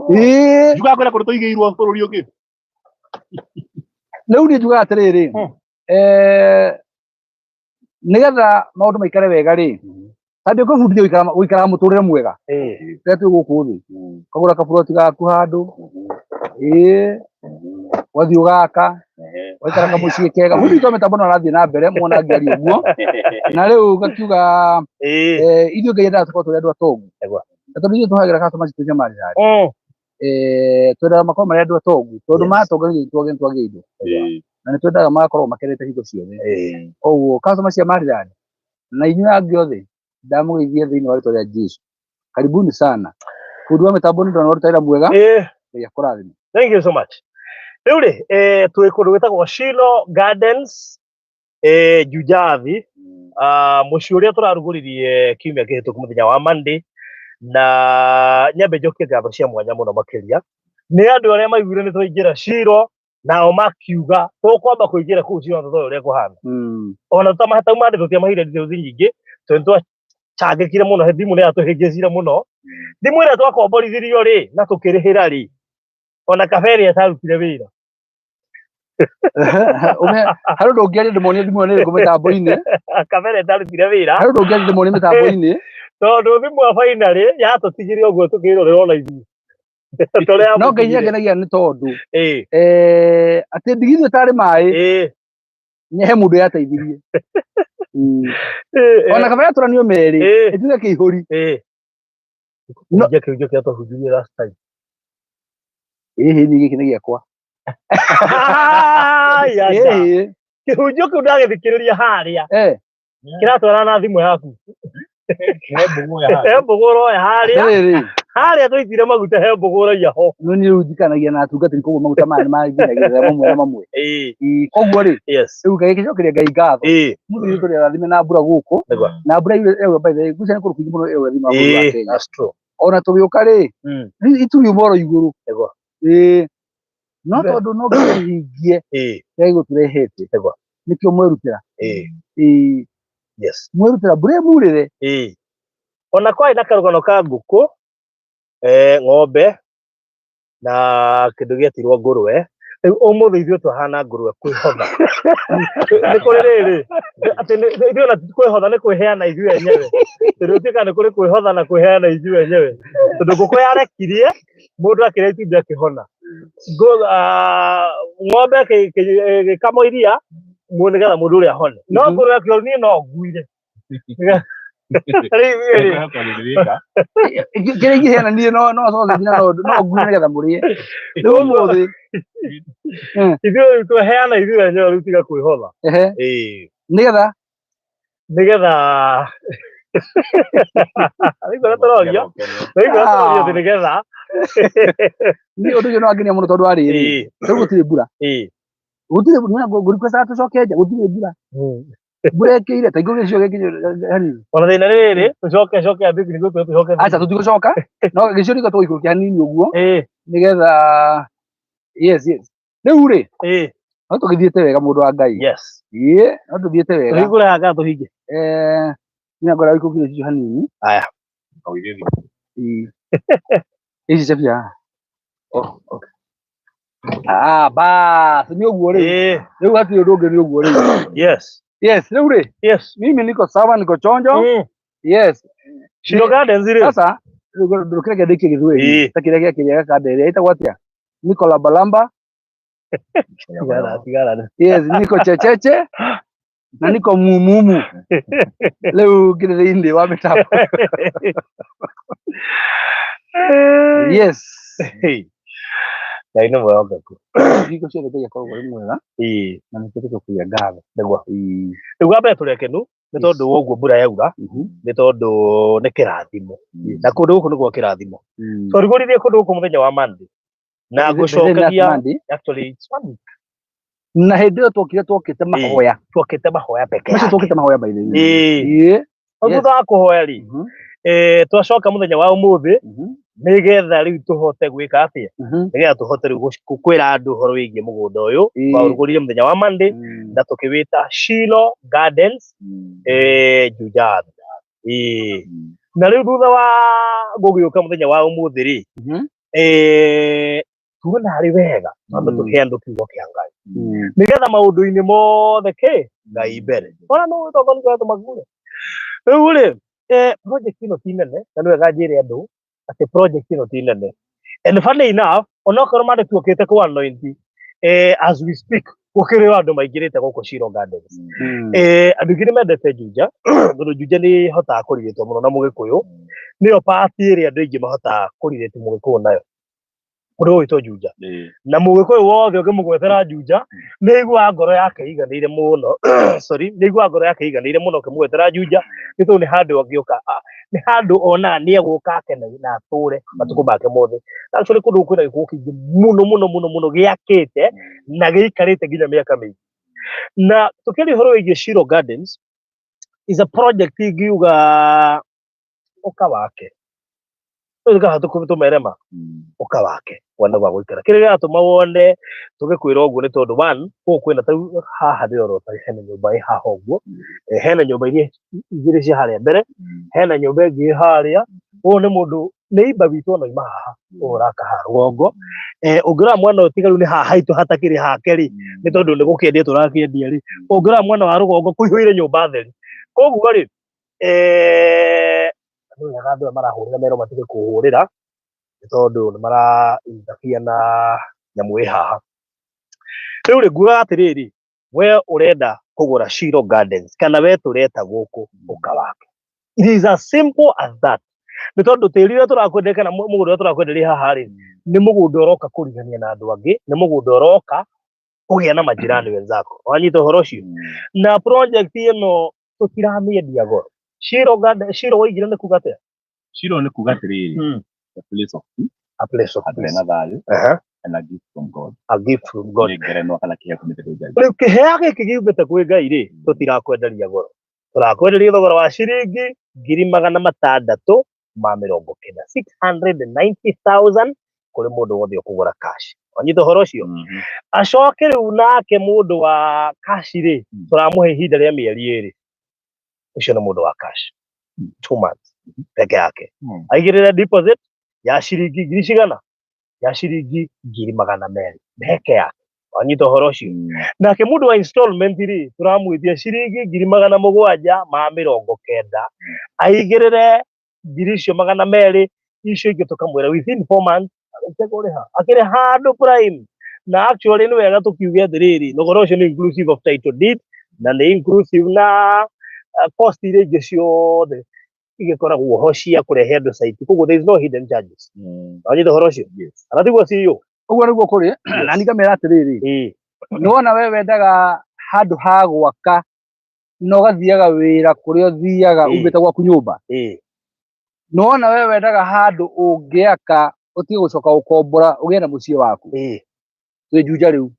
Njugaga kwĩna kũndũ tũigĩirwo bũrũri ũngĩ. Rĩu niĩ njugaga atĩrĩrĩ, nĩgetha maũndũ maikare wega rĩ, tambia kwĩbundithia gũikaraga mũtũrĩre mwega. Rĩrĩa twĩ gũkũ thĩ, ũkagũra kaburoti gaku handũ, ũgathiĩ ũgaka, ũgaikara kamũciĩ kega. Bundi witũ wa mĩtambo no arathiĩ na mbere, muona ngĩaria ũguo. Na rĩu ngakiuga, ithuĩ Ngai endaga tũkorwo tũrĩ andũ atongu. Nĩguo. Na tondũ ithuĩ tũhagĩra customer citũ cia marĩrari. Twendaga makorwo marĩ andũ atongu, tondũ matonga nĩ ithuĩ twagĩa indo. Na nĩ twendaga magakorwo makenete hingo ciothe. Koguo customer cia marĩrari, na inyuĩ angĩ othe, ndamũgeithia thĩinĩ wa rĩtwa rĩa Jesu. Karibuni sana. Bundi wa mĩtambo nĩ ndona waruta wĩra mwega. Ngai akũrathime. Thank you so much. Rĩu rĩ, twĩ kũndũ gwĩtagwo Shilo Gardens, Jujathi. Mũciĩ ũrĩa tũrarugũririe kiumia kĩhĩtũku mũthenya wa Monday, na nyambe njokie ngatho cia mwanya mũno makĩria nĩ andũ arĩa maiguire nĩ twaingĩra Shilo, nao makiuga tũkwamba kũingĩra kũu Shilo na tũtore ũrĩa kũhana. Ona tũtamahata Monday tũtiamahire details nyingĩ, tondũ twacangĩkire mũno, thimũ nĩ yatũhĩngĩcire mũno. Thimũ ĩrĩa twakomborithirio rĩ na tũkĩrĩhĩra rĩ, ona kabe ĩrĩa ĩtarutire wĩra. Harĩ ũndũ ũngĩaria ndĩmonie thimũ ĩyo nĩ ĩrĩkũ mĩtambo-inĩ. Kabe ĩrĩa ĩtarutire wĩra. Harĩ ũndũ ũngĩaria ndĩmonie mĩtambo-inĩ. Tondũ thimũ ya finally yatũtigire ũguo tũkĩrorera ona ithuĩ. Tũrĩa No Ngai yamũtigire. nĩangenagia nĩ tondũ Ĩĩ. Atĩ ndigithũ ĩtarĩ maĩ Ĩĩ. nĩ he mũndũ yateithirie. Ĩĩ. Ona kaba yatũranio merĩ Ĩĩ. ĩtuĩke kĩihũri. Ĩĩ. No- Kĩhunjia kĩhunjio kĩrĩa twahunjirie last time. Ĩhĩ niĩ gĩkĩ nĩ gĩakwa. Ai, aca. Ĩhĩ. Kĩhunjio kĩu ndagĩthikĩrĩria harĩa kĩratwarana na thimũ yaku. He mbũgũ ya He mbũgũ ũroya harĩa. Rĩrĩ. Harĩa tũitire maguta he mbũgũ ũraiya ho. No niĩ rĩu njikanagia na atungatĩri koguo maguta maya nĩmanginagĩrĩra mamwe na mamwe. Ĩĩ. Ĩĩ, koguo rĩ Yes. rĩu Ngai gĩcokeria Ngai ngatho. Ĩĩ. Mũthĩ nĩ tũrĩ arathime na mbura gũkũ Nĩguo. na mbura ĩraura by the way guca nĩ kũndũ kũingĩ mũno ĩraura thĩinĩ wa bũrũri wa Ĩĩ. Kenya. That's true. Ona tũgĩũka rĩ itu riuma oro igũrũ. Nĩguo. Ĩĩ. No tondũ no nginya tũhingie Ĩĩ. kĩrĩa gĩgũtũrehete. Nĩguo. Nĩkĩo mwerutĩra. Ĩĩ. Ĩĩ. Yes. Mwerutĩra mbura ĩmurĩre. Ĩĩ. Ona kwarĩ na karũgano ka ngũkũ, ng'ombe na kĩndũ gĩetirwo ngũrwe. Rĩu ũmũthĩ ithuĩ twahana ngũrwe kwĩhotha. Nĩ kũrĩ rĩrĩ, atĩ ithuĩ ona ti kwĩhotha nĩ kwĩheana ithuĩ enyewe. Tondũ gũtuĩka nĩ kũrĩ kwĩhotha na kwĩheana ithuĩ enyewe. Tondũ ngũkũ yarekirie, mũndũ akĩrĩa itumbĩ akĩhona. Ng'ombe ĩgĩkamwo iria, nĩgetha mũndũ ũrĩa ahone. No ngũrwe akiuga niĩ no nguire. Rĩu ithuĩ rĩ, Kĩrĩa ingĩheana niĩ no sausage na no nguire nĩgetha mũrĩe. Rĩu ũmũthĩ. Ithuĩ rĩu tweheana ithuĩ enyewe rĩu tiga kwĩhotha. Ehe. Ĩĩ. Nĩgetha? Nĩgetha. Rĩu ũrĩa tũrorio. Rĩu ũrĩa tũrorio atĩ nĩgetha. Niĩ ũndũ ũcio nĩ wangenia mũno tondũ wa rĩrĩ. Ĩĩ. Rĩu gũtirĩ mbura. Ĩĩ. Gũtirĩ mbura, ngũrequestaga tũcoke nja, gũtirĩ mbura. Mbura ĩkĩire, ta igũrũ gĩcigo gĩkĩ hanini. Ona thĩna nĩ rĩrĩ, tũcoke coke ambie nĩguo tũcoke. Aca tũtigũcoka. No gĩcigo nĩkĩo tũgũikũrũkia hanini ũguo. Ĩĩ. Nĩgetha yes, yes. Rĩu rĩ, Ĩĩ. no tũgĩthiĩte wega mũndũ wa Ngai. Yes. Ĩĩ, no tũthiĩte wega. Tũhingũre haha kana tũhinge? Niĩ ngoragwo ikũrũkire gĩcigo hanini. Aya. Ĩĩ. Ici cia haha. Oh, okay. Ah, bas, nĩ ũguo rĩu. Ĩĩ. Rĩu hatirĩ ũndũ ũngĩ nĩ ũguo rĩu. Yes. Yes, rĩu rĩ. Yes. Mimi niko sawa, niko chonjo. Yes. Shiro Gardens rĩ. Sasa, rĩu ndũkĩreke ndĩkie gĩthweri. Ĩĩ. Ta kĩrĩa gĩa kĩrĩa gakanda ĩrĩa ĩtagwo atĩa? Niko Lambalamba. Tigana, tigana. Yes, niko checheche na niko mumumu. Rĩu ngĩrĩ thĩinĩ wa mĩtambo. Yes. Hey. Ngai nĩ mwĩhokeku. Hingo ciothe Ngai akoragwo arĩ mwega. Ĩĩ. Na nĩkĩo tũkũgĩa ngatho. Nĩguo. Ĩĩ. Rĩu wa mbere tũrĩ akenu nĩ tondũ wa ũguo mbura yaura, nĩ tondũ nĩ kĩrathimo. Na kũndũ gũkũ nĩ gwa kĩrathimo. Twarugũririe kũndũ gũkũ mũthenya wa Monday. Na ngũcokagia actually it's one week. Na hĩndĩ ĩyo twokire twokĩte mahoya. Twokĩte mahoya peke Macio yake. twokĩte mahoya by the way. Ĩĩ. Ĩĩ. Hau Yes. thutha wa kũhoya rĩ, twacoka mũthenya wa ũmũthĩ, nĩgetha rĩu tũhote gwĩka atĩa? Nĩgetha tũhote rĩu kwĩra andũ ũhoro wĩgiĩ mũgũnda ũyũ. Ĩĩ. Twaũrugũririe mũthenya wa Monday, na tũkĩwĩta Shilo Gardens, Juja. Ĩĩ. Na rĩu thutha wa gũgĩũka mũthenya wa ũmũthĩ rĩ, tuona arĩ wega twambe tũhe andũ kiugo kĩa Ngai. Nĩgetha maũndũ-inĩ mothe kĩ Ngai mbere. Ona no ũtongo nĩ kũratũma ngure. Rĩu rĩ, project ĩno ti nene, na nĩ wega njĩre andũ atĩ project ĩno ti nene. And funny enough, onokorwo mande tuokĩte kwa anoint, as we speak, gũkĩrĩ o andũ maingĩrĩte gũkũ Shilo Gardens. Andũ aingĩ nĩ mendete Juja, tondũ Juja nĩ ĩhotaga kũrirĩtwo mũno na Mũgĩkũyũ. Nĩyo part ĩrĩa andũ aingĩ mahotaga kũrirĩtwo Mũgĩkũyũ nayo. Ũndũ ũgwĩtwo Juja. Na Mũgĩkũyũ wothe ũngĩmũgwetera Juja, nĩ aiguaga ngoro yake ĩiganĩire mũno. Sorry, nĩ aiguaga ngoro yake ĩiganĩire mũno ũkĩmũgwetera Juja, nĩ tondũ nĩ handũ angĩũka, nĩ handũ onaga nĩ egũka akene na atũre matukũ make mothe. Actually kũndũ gũkũ kwĩna gĩkũyũ kĩingĩ mũno mũno mũno mũno gĩakĩte na gĩikarĩte nginya mĩaka mĩingĩ. Na tũkĩaria ũhoro wĩgiĩ Shilo Gardens, is a project ingiuga ũka wake. Rĩu kaha tũmere ma ũka wake wone gwa gũikara. Kĩrĩa gĩratũma wone tũgĩkwĩra ũguo nĩ tondũ one, gũkũ kwĩna tarĩu haha ndĩrora hena nyũmba ĩ haha ũguo, hena nyũmba iria igĩrĩ cia harĩa mbere, hena nyũmba ĩngĩ ĩ harĩa. Ũyũ nĩ mũndũ neighbor witũ ona oima haha, ũyũ ũraka haha rũgongo. Ũngĩrora mwena ũyũ tiga rĩu nĩ haha haitũ hatakĩrĩ hake rĩ, nĩ tondũ nĩ gũkĩendia tũrakĩendia rĩ, ũngĩrora mwena wa rũgongo kũihũire nyũmba theri. Koguo rĩ, nĩ wega andũ aya marahũrĩra merwo matige kũhũrĩra, nĩ tondũ nĩ mara interfere na nyamũ ĩ haha. Rĩu rĩ, ngugaga atĩrĩrĩ, we ũrenda kũgũra Shiro Gardens kana we tũreta gũkũ ũka wake. It is as simple as that. Nĩ tondũ tĩri ũrĩa tũrakwenderia kana mũgũnda ũrĩa tũrakwenderia haha rĩ, nĩ mũgũnda ũroka kũrigania na andũ angĩ, nĩ mũgũnda ũroka kũgĩa na majirani wenzako. Wanyita ũhoro ũcio? Na project ĩno tũtiramĩendia goro. Shiro Garden, Shiro waigire nĩ kuga atĩa? Shiro nĩ kuga atĩrĩrĩ, a place of peace, A place of handũ peace. hena thayũ, and a gift from God. A gift from God. Nĩ ngerenwa kana kĩheo kumĩte kwĩ Ngai. Rĩu kĩheo gĩkĩ giumĩte kwĩ Ngai rĩ, tũtirakwenderia goro. Tũrakwenderia thogora wa ciringi 690,000, 690,000 kũrĩ mũndũ wothe ũkũgũra cash. Wanyita ũhoro ũcio? Acoke rĩu nake mũndũ wa cash rĩ, tũramũhe ihinda rĩa mĩeri 2. Ũcio nĩ mũndũ wa cash. 2 months peke yake. Aigĩrĩre deposit ya ciringi ngiri cigana? Ya ciringi 200,000 peke yake. Wanyita ũhoro ũcio? Nake mũndũ wa installment rĩ, tũramwĩtia ciringi 790,000. Aigĩrĩre ngiri icio 200, icio ingĩ tũkamwĩra within 4 months arĩkia kũrĩha. Akĩrĩ handũ prime. Na actually nĩ wega tũkiuge atĩrĩrĩ, thogora ũcio nĩ inclusive of title deed na nĩ inclusive na cost iria ingĩ ciothe igĩkoragwo ho cia kũrehe andũ site. Koguo there is no hidden charges. Wanyita ũhoro ũcio? Kana tiguo CEO? Ũguo nĩguo kũrĩ. Na niĩ ngamera atĩrĩrĩ, nĩwona we wendaga handũ ha gwaka na ũgathiaga wĩra kũrĩa ũthiaga umĩte gwaku nyũmba. Nĩwona we wendaga handũ ũngĩaka ũtige gũcoka gũkombora ũgĩe na mũciĩ waku. Twĩ Juja rĩu.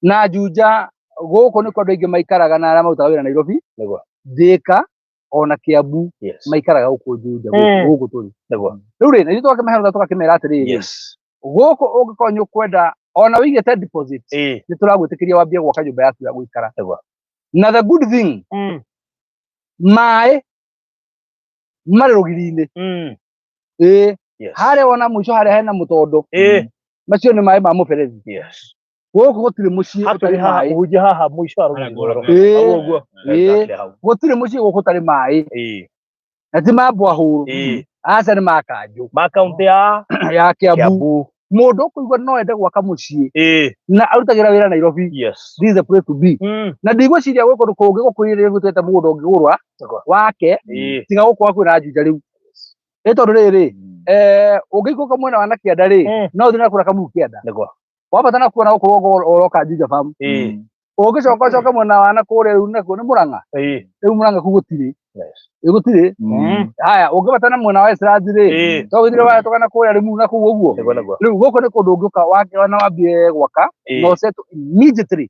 Na Juja gũkũ nĩkuo andũ aingĩ maikaraga na arĩa marutaga wĩra Nairobi, Thika ona Kiambu maikaraga gũkũ Juja, gũkũ tũrĩ. Rĩu rĩ, na ithuĩ tũgakĩmahe tũgakĩmera atĩrĩrĩ, gũkũ ũngĩkorwo nĩ ũkwenda ona wĩigĩte deposit, nĩ tũragwĩtĩkĩria wambie gwaka nyũmba yaku ya gũikara. Na the good thing, maĩ marĩ rũgiri-inĩ. Harĩa wona mũico harĩa hena mũtondo, macio nĩ maĩ ma mũberethi. Gũkũ gũtirĩ mũciĩ ũtarĩ maĩ. Ũhunjia haha mũico wa rũgiri rũrũ. Gũtirĩ mũciĩ gũkũ ũtarĩ maĩ. Na ti ma mbwahũrũ. Aca nĩ ma kanjũ. Ma kaunti ya Kiambu. Mũndũ ũkũigua no ende gwaka mũciĩ na arutagĩra wĩra Nairobi. This is the place to be. Na ndigwĩciria gwĩ kũndũ kũngĩ gũkuhĩrĩirie gũtuĩte mũgũnda ũngĩgũrwa wake, tiga gũkũ hakuhĩ na Juja rĩu. Nĩ tondũ rĩrĩ, ũngĩikũrũka mwena wa na kĩanda rĩ, no ũthiĩ na kũrĩa Kamuru kĩanda. Wambata na kuona gũkũ rũgongo ũroka Juja Farm. Ũngĩcoka ũcoke mwena wa na kũrĩa rĩu nakuo nĩ Mũrang'a. Rĩu Mũrang'a kũu gũtirĩ. Gũtirĩ. Haya, ũngĩbata na mwena wa Westlands rĩ, to gũthire wa tũgana kũrĩa Limuru na kũu ũguo. Rĩu gũkũ nĩ kũndũ ũngĩũka wake na wambie gwaka, na ũsettle immediately.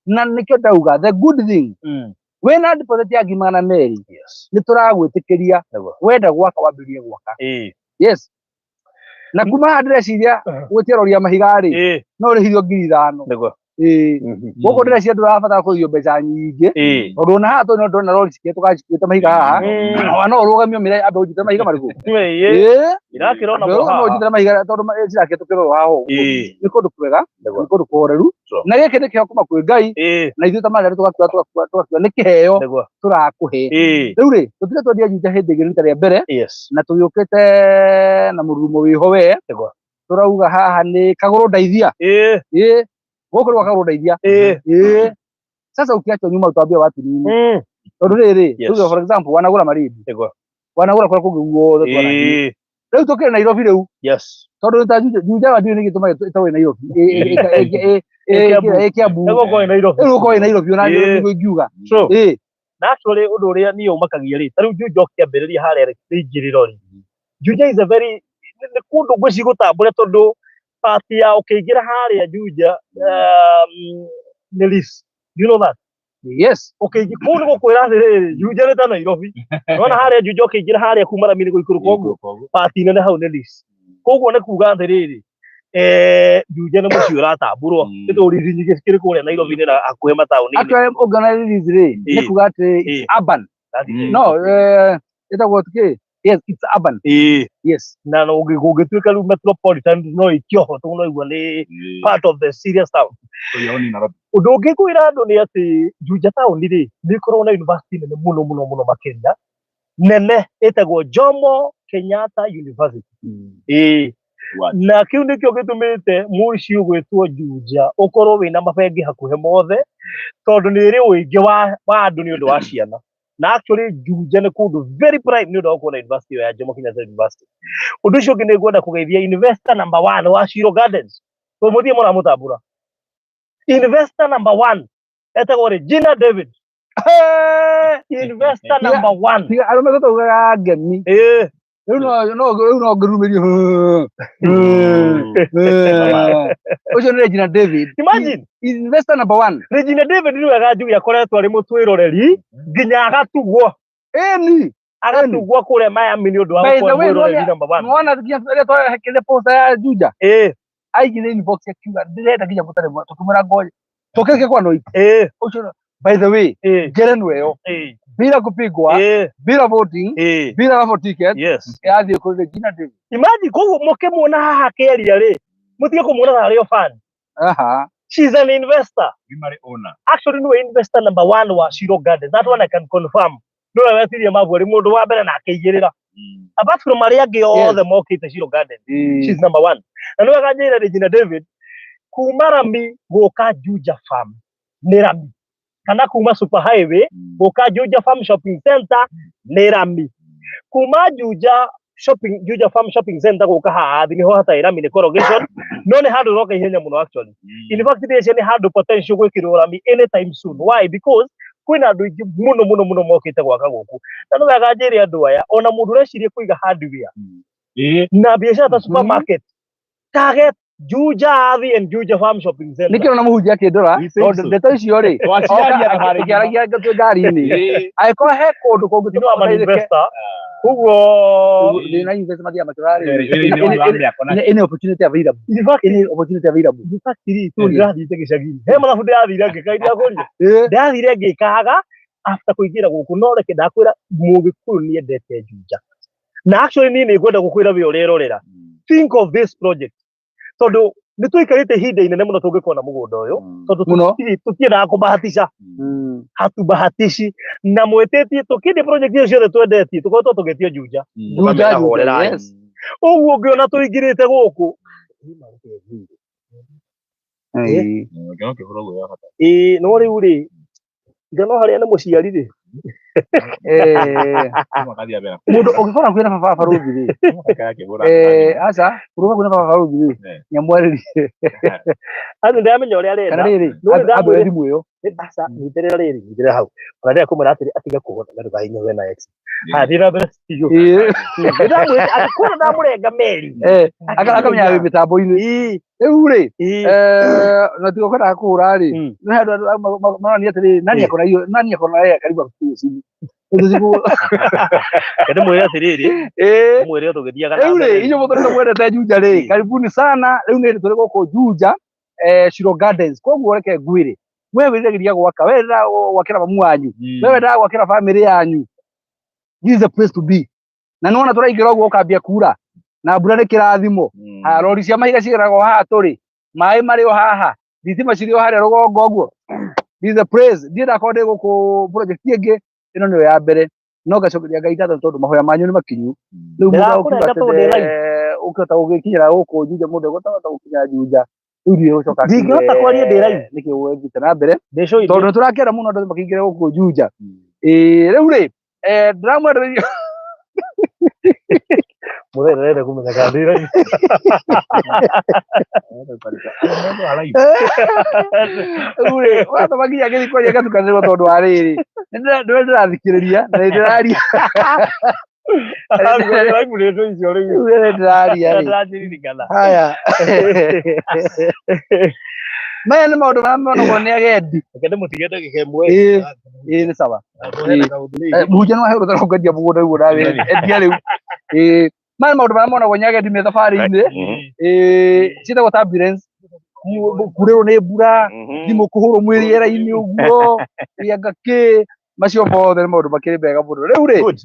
Na nĩkĩo ndauga the good thing, wĩna deposit ya 200,000, nĩ tũragwĩtĩkĩria wenda gwaka wambĩrĩrie gwaka. Yes. Na kuma haha ndĩreciria gwĩtia rori ya mahiga rĩ, no ũrĩhithio 5,000. Gũkũ ndĩreciria ndũrabatara kũrĩhio mbeca nyingĩ, tondũ ona haha tũrĩ no ndĩrona rori cikĩhĩtũka cikĩte mahiga haha, ona no ũrũgamio mĩre andũ ũnjite mahiga marĩkũ? Irakĩrona Andũ haha. no ũnjite mahiga tondũ cirakĩhĩtũkĩrwo haha ũguo. Nĩ kũndũ kwega, nĩ kũndũ kũhoreru. Na gĩkĩ nĩ kĩheo kuma kwĩ Ngai, na ithuĩ ta Mathare tũgakiuga nĩ kĩheo tũrakũhe. Rĩu rĩ, tũtire twendia Juja hĩndĩ ĩngĩ rita rĩa mbere, na tũgĩũkĩte na mũrurumo wĩho we. Tũrauga haha nĩ Kagũrũ Ndaithia. Gũkũ nĩ gwa Kagũrũ Ndaithia. Sasa ukiachwa nyuma utaambia watu nini? Tondũ rĩrĩ, tuge for example wanagũra Malindi. Wanagũra kũrĩa kũngĩ guothe twanathiĩ. Rĩu tũkĩrĩ Nairobi rĩu. Tondũ nĩ ta Juja wa ndiũĩ nĩkĩ gĩtũmaga ĩtagwo ĩ Nairobi. Ĩ Kiambu. Rĩu gũkorwo ĩ Nairobi. Rĩu gũkorwo ĩ Nairobi ona nĩguo ingiuga. Na actually ũndũ ũrĩa niĩ ũmakagia rĩ, ta rĩu Juja ũkĩambĩrĩria harĩa rĩingĩrĩro rĩ, Juja is a very, nĩ kũndũ ngwĩciria gũtambũre tondũ part ya ũkĩingĩra harĩa Juja, nĩ lease. Do you know that? Yes. Ũkĩingĩ kũu nĩ gũkwĩra atĩrĩrĩ, Juja nĩ ta Nairobi. Nĩwona harĩa Juja ũkĩingĩra harĩa kuma rami-inĩ gũikũrũka ũguo, pati nene hau nĩ lease. Koguo nĩ kuga atĩrĩrĩ, Juja nĩ mũciĩ ũratambũrwo. Nĩ tondũ lease nyingĩ cikĩrĩ kũrĩa Nairobi-inĩ na hakuhĩ mataũni-inĩ. Actually ũngĩona release rĩ, nĩ kuga atĩ it's urban. No, ĩtagwo kĩ? Yes, it's urban. Yes. Na no gũngĩtuĩka rĩu metropolitan no ikĩoho tondũ no igua nĩ part of the serious town. Ũndũ ũngĩ ngwĩra andũ nĩ atĩ Juja taũni rĩ, nĩ ĩkoragwo na university nene mũno mũno mũno makĩria, nene ĩtagwo Jomo Kenyatta University. Ĩĩ. Na kĩu nĩkĩo gĩtũmĩte mũciĩ ũgwĩtwo Juja ũkorwo wĩna mabengi hakuhĩ mothe, tondũ nĩ ĩrĩ ũingĩ wa andũ nĩ ũndũ wa ciana. Na actually Juja nĩ kũndũ very prime nĩ ũndũ wa gũkorwo na university ĩyo ya Jomo Kenyatta University. Ũndũ ũcio ũngĩ nĩ ngwenda kũgeithia investor number one wa Shiro Gardens. Tondũ mũthiĩ mũramũtambũra. Investor number one etagwo Regina David. Investor number one. Tiga arũme tũtaugaga ngemi. Rĩu no no rĩu no ngĩrumĩrie. Ũcio nĩ Regina David. Imagine. Investor number one. Regina David nĩ wega njuge akoretwo arĩ mũtwĩroreri nginya agatugwo. Ĩni. Agatugwo kũrĩa Miami nĩ ũndũ wa By the gũkorwo way, mwĩroreri number one. Nĩwona nginya rĩrĩa twahekire poster ya Juja. Aigire inbox akiuga ndĩrenda nginya mũtarĩ tũkĩmwĩra ngoja. Tũkĩrĩkia kwa Noit. Ũcio by the way, ngerenwa ĩyo bila kupigwa, bila voting, bila raffle ticket, yathiĩ kũrĩ Regina David. Imagine koguo mũkĩmuona haha akĩaria rĩ, mũtige kũmuona tarĩ o fan. She's an investor. Actually nĩwe investor number one wa Shiro Gardens. That one I can confirm. Nĩwe wetirie mabu arĩ mũndũ wa mbere na akĩigĩrĩra. Apart from arĩa angĩ othe mokĩte Shiro Gardens, she's number one. Na nĩwe kanjĩra Regina David, kuma rami gũka Juja Farm nĩ rami. Kana kuma Super Highway gũka Juja Farm Shopping Center nĩ rami. Kuma Juja Shopping, Juja Farm Shopping Center gũka haha thĩ nĩho hatarĩ rami nĩ corrugation, no nĩ handũ ũroka ihenya mũno actually. In fact ndĩreciria nĩ handũ potential gwĩkĩrwo rami anytime soon. Why? Because kwĩna andũ aingĩ mũno mũno mũno mokĩte gwaka gũkũ. Na nĩ wega njĩre andũ aya, ona mũndũ ũreciria kũiga hardware na biacara ta supermarket, target Juja Athi and Juja Farm Shopping Center. Nĩkĩo na mũhunjia akĩndora, We think tondũ so. ndeto icio rĩ, Twaciaria thabarĩ ng'ima. akĩaragia twĩ ngari-inĩ. Angĩkorwo he kũndũ You know, I'm an kũngĩtũma investor. Koguo thĩna invest mathiaga makĩrora rĩ, Wĩra-inĩ wa mĩako na any opportunity available. In fact, Any opportunity available. in fact rĩ, tondũ ndĩrathiĩte gĩcagi-inĩ. He mathabu ndĩrathire ngĩka iria ngũria. Ndĩrathire ngĩkaga after kũingĩra gũkũ, no reke ndakwĩra Mũgĩkũyũ nĩendete Juja. Na actually niĩ nĩngwenda gũkwĩra we ũrerorera. Think of this project. Tondũ nĩ tũikarĩte ihinda inene mũno tũngĩkona mũgũnda ũyũ, tondũ Mũno. tũtiendaga kũbahatisha. Hatubahatishi. Na mwĩtĩtie tũkĩendia project icio ciothe twendetie, tũkoretwo tũgĩtio Juja. Juja, Ũkamera Juja, horerai. yes. Ũguo ũngĩona tũingĩrĩte gũkũ. Ĩĩ, no rĩu rĩ, tiga no harĩa nĩ mũciari rĩ. Mũndũ ũngĩkorwo hakuhĩ na baba barũthi rĩ, aca, ũrĩ hakuhĩ na baba barũthi rĩ, nĩamwarĩrie. Aca, ndĩramenya ũrĩa arenda. Kana rĩrĩ, No nĩ ambĩre ndamwĩra- thimũ ĩyo. Aca, nyitĩrĩra rĩrĩ, nyitĩrĩra hau. Ona ndĩrenda kũmwĩra atĩrĩ, atige kũhũra na ndũkahihinywo na X. Haya, thiĩ na mbere studio. Nĩndamwĩra, angĩkorwo ndamũrenga meri. Akamenya wĩ mĩtambo-inĩ. Rĩu rĩ, na tiga kwendaga kũhũra rĩ, nĩ handũ andũ maronania atĩrĩrĩ, nani akona hiyo, nani akona yeye karibu akupigie simu. Ndĩmwĩre atĩrĩrĩ, ndĩmwĩre tũgĩthiaga na Rĩu rĩ, mbere. inyuĩ mũtũrĩte mwendete Juja rĩ, karibuni sana. Rĩu nĩ tũrĩ gũkũ Juja, Shiro Gardens. Koguo reke ngwĩre, we wĩriragĩria gwaka, we wendaga gwakĩra mamu wanyu, we wendaga gwakĩra famĩlĩ yanyu, this is the place to be. Na nĩwona tũraingĩra ũguo ũkambia kura, na mbura nĩ kĩrathimo. Ha, rori cia mahiga cigeragwo haha tũrĩ, maĩ marĩ o haha, thitima cirĩ o harĩa rũgongo ũguo. This is the place. Ndiĩ ndakorwo ndĩ gũkũ project ĩngĩ, ĩno nĩyo ya mbere. No ngacokeria Ngai ngatho tondũ mahoya manyu nĩ makinyu. Rĩu mũndũ Ndĩrakũrenga ũkiuga tondũ ndĩ live. ũkĩhota gũgĩkinyĩra gũkũ Juja, mũndũ ekũhota gũkinya Juja. Rĩu ndiũĩ gũcoka Ndingĩhota kwaria ndĩ live. Nĩkĩ wethiĩte na mbere? Ndĩcũithie. Tondũ nĩ tũrakĩenda mũno andũ makĩingĩre gũkũ Juja. Rĩu rĩ, ndĩramwendereria Mũthee ndarenda kũmenya kana ndĩ live. Rĩu rĩ, watũma nginya ngĩthiĩ kwaria ngatukanĩrwo tondũ wa rĩrĩ. Nĩwe ndĩrathikĩrĩria na nĩ ndĩraria. Live nĩ ndũ icio rĩu. Rĩu nĩ ndĩraria rĩ. Ndĩranjĩririkana. Haya. Maya nĩ maũndũ marĩa monagwo nĩ agendi. Reke ndĩmũtige ndagĩka ĩmwe. Ĩĩ, ĩĩ nĩ sawa. Hena kaũndũ rĩngĩ. Mũhunjia nĩ wahe rũtha rwa kwendia mũgũnda rĩu nawe endia rĩu. Ĩĩ, maya nĩ maũndũ marĩa monagwo nĩ agendi me thabarĩ-inĩ. Ĩĩ, ciĩtagwo turbulence. Kurĩrwo nĩ mbura, thimũ kũhũrwo mwĩ rĩera-inĩ ũguo, kĩanga kĩ, macio mothe nĩ maũndũ makĩrĩ mega mũno. Rĩu rĩ, Good.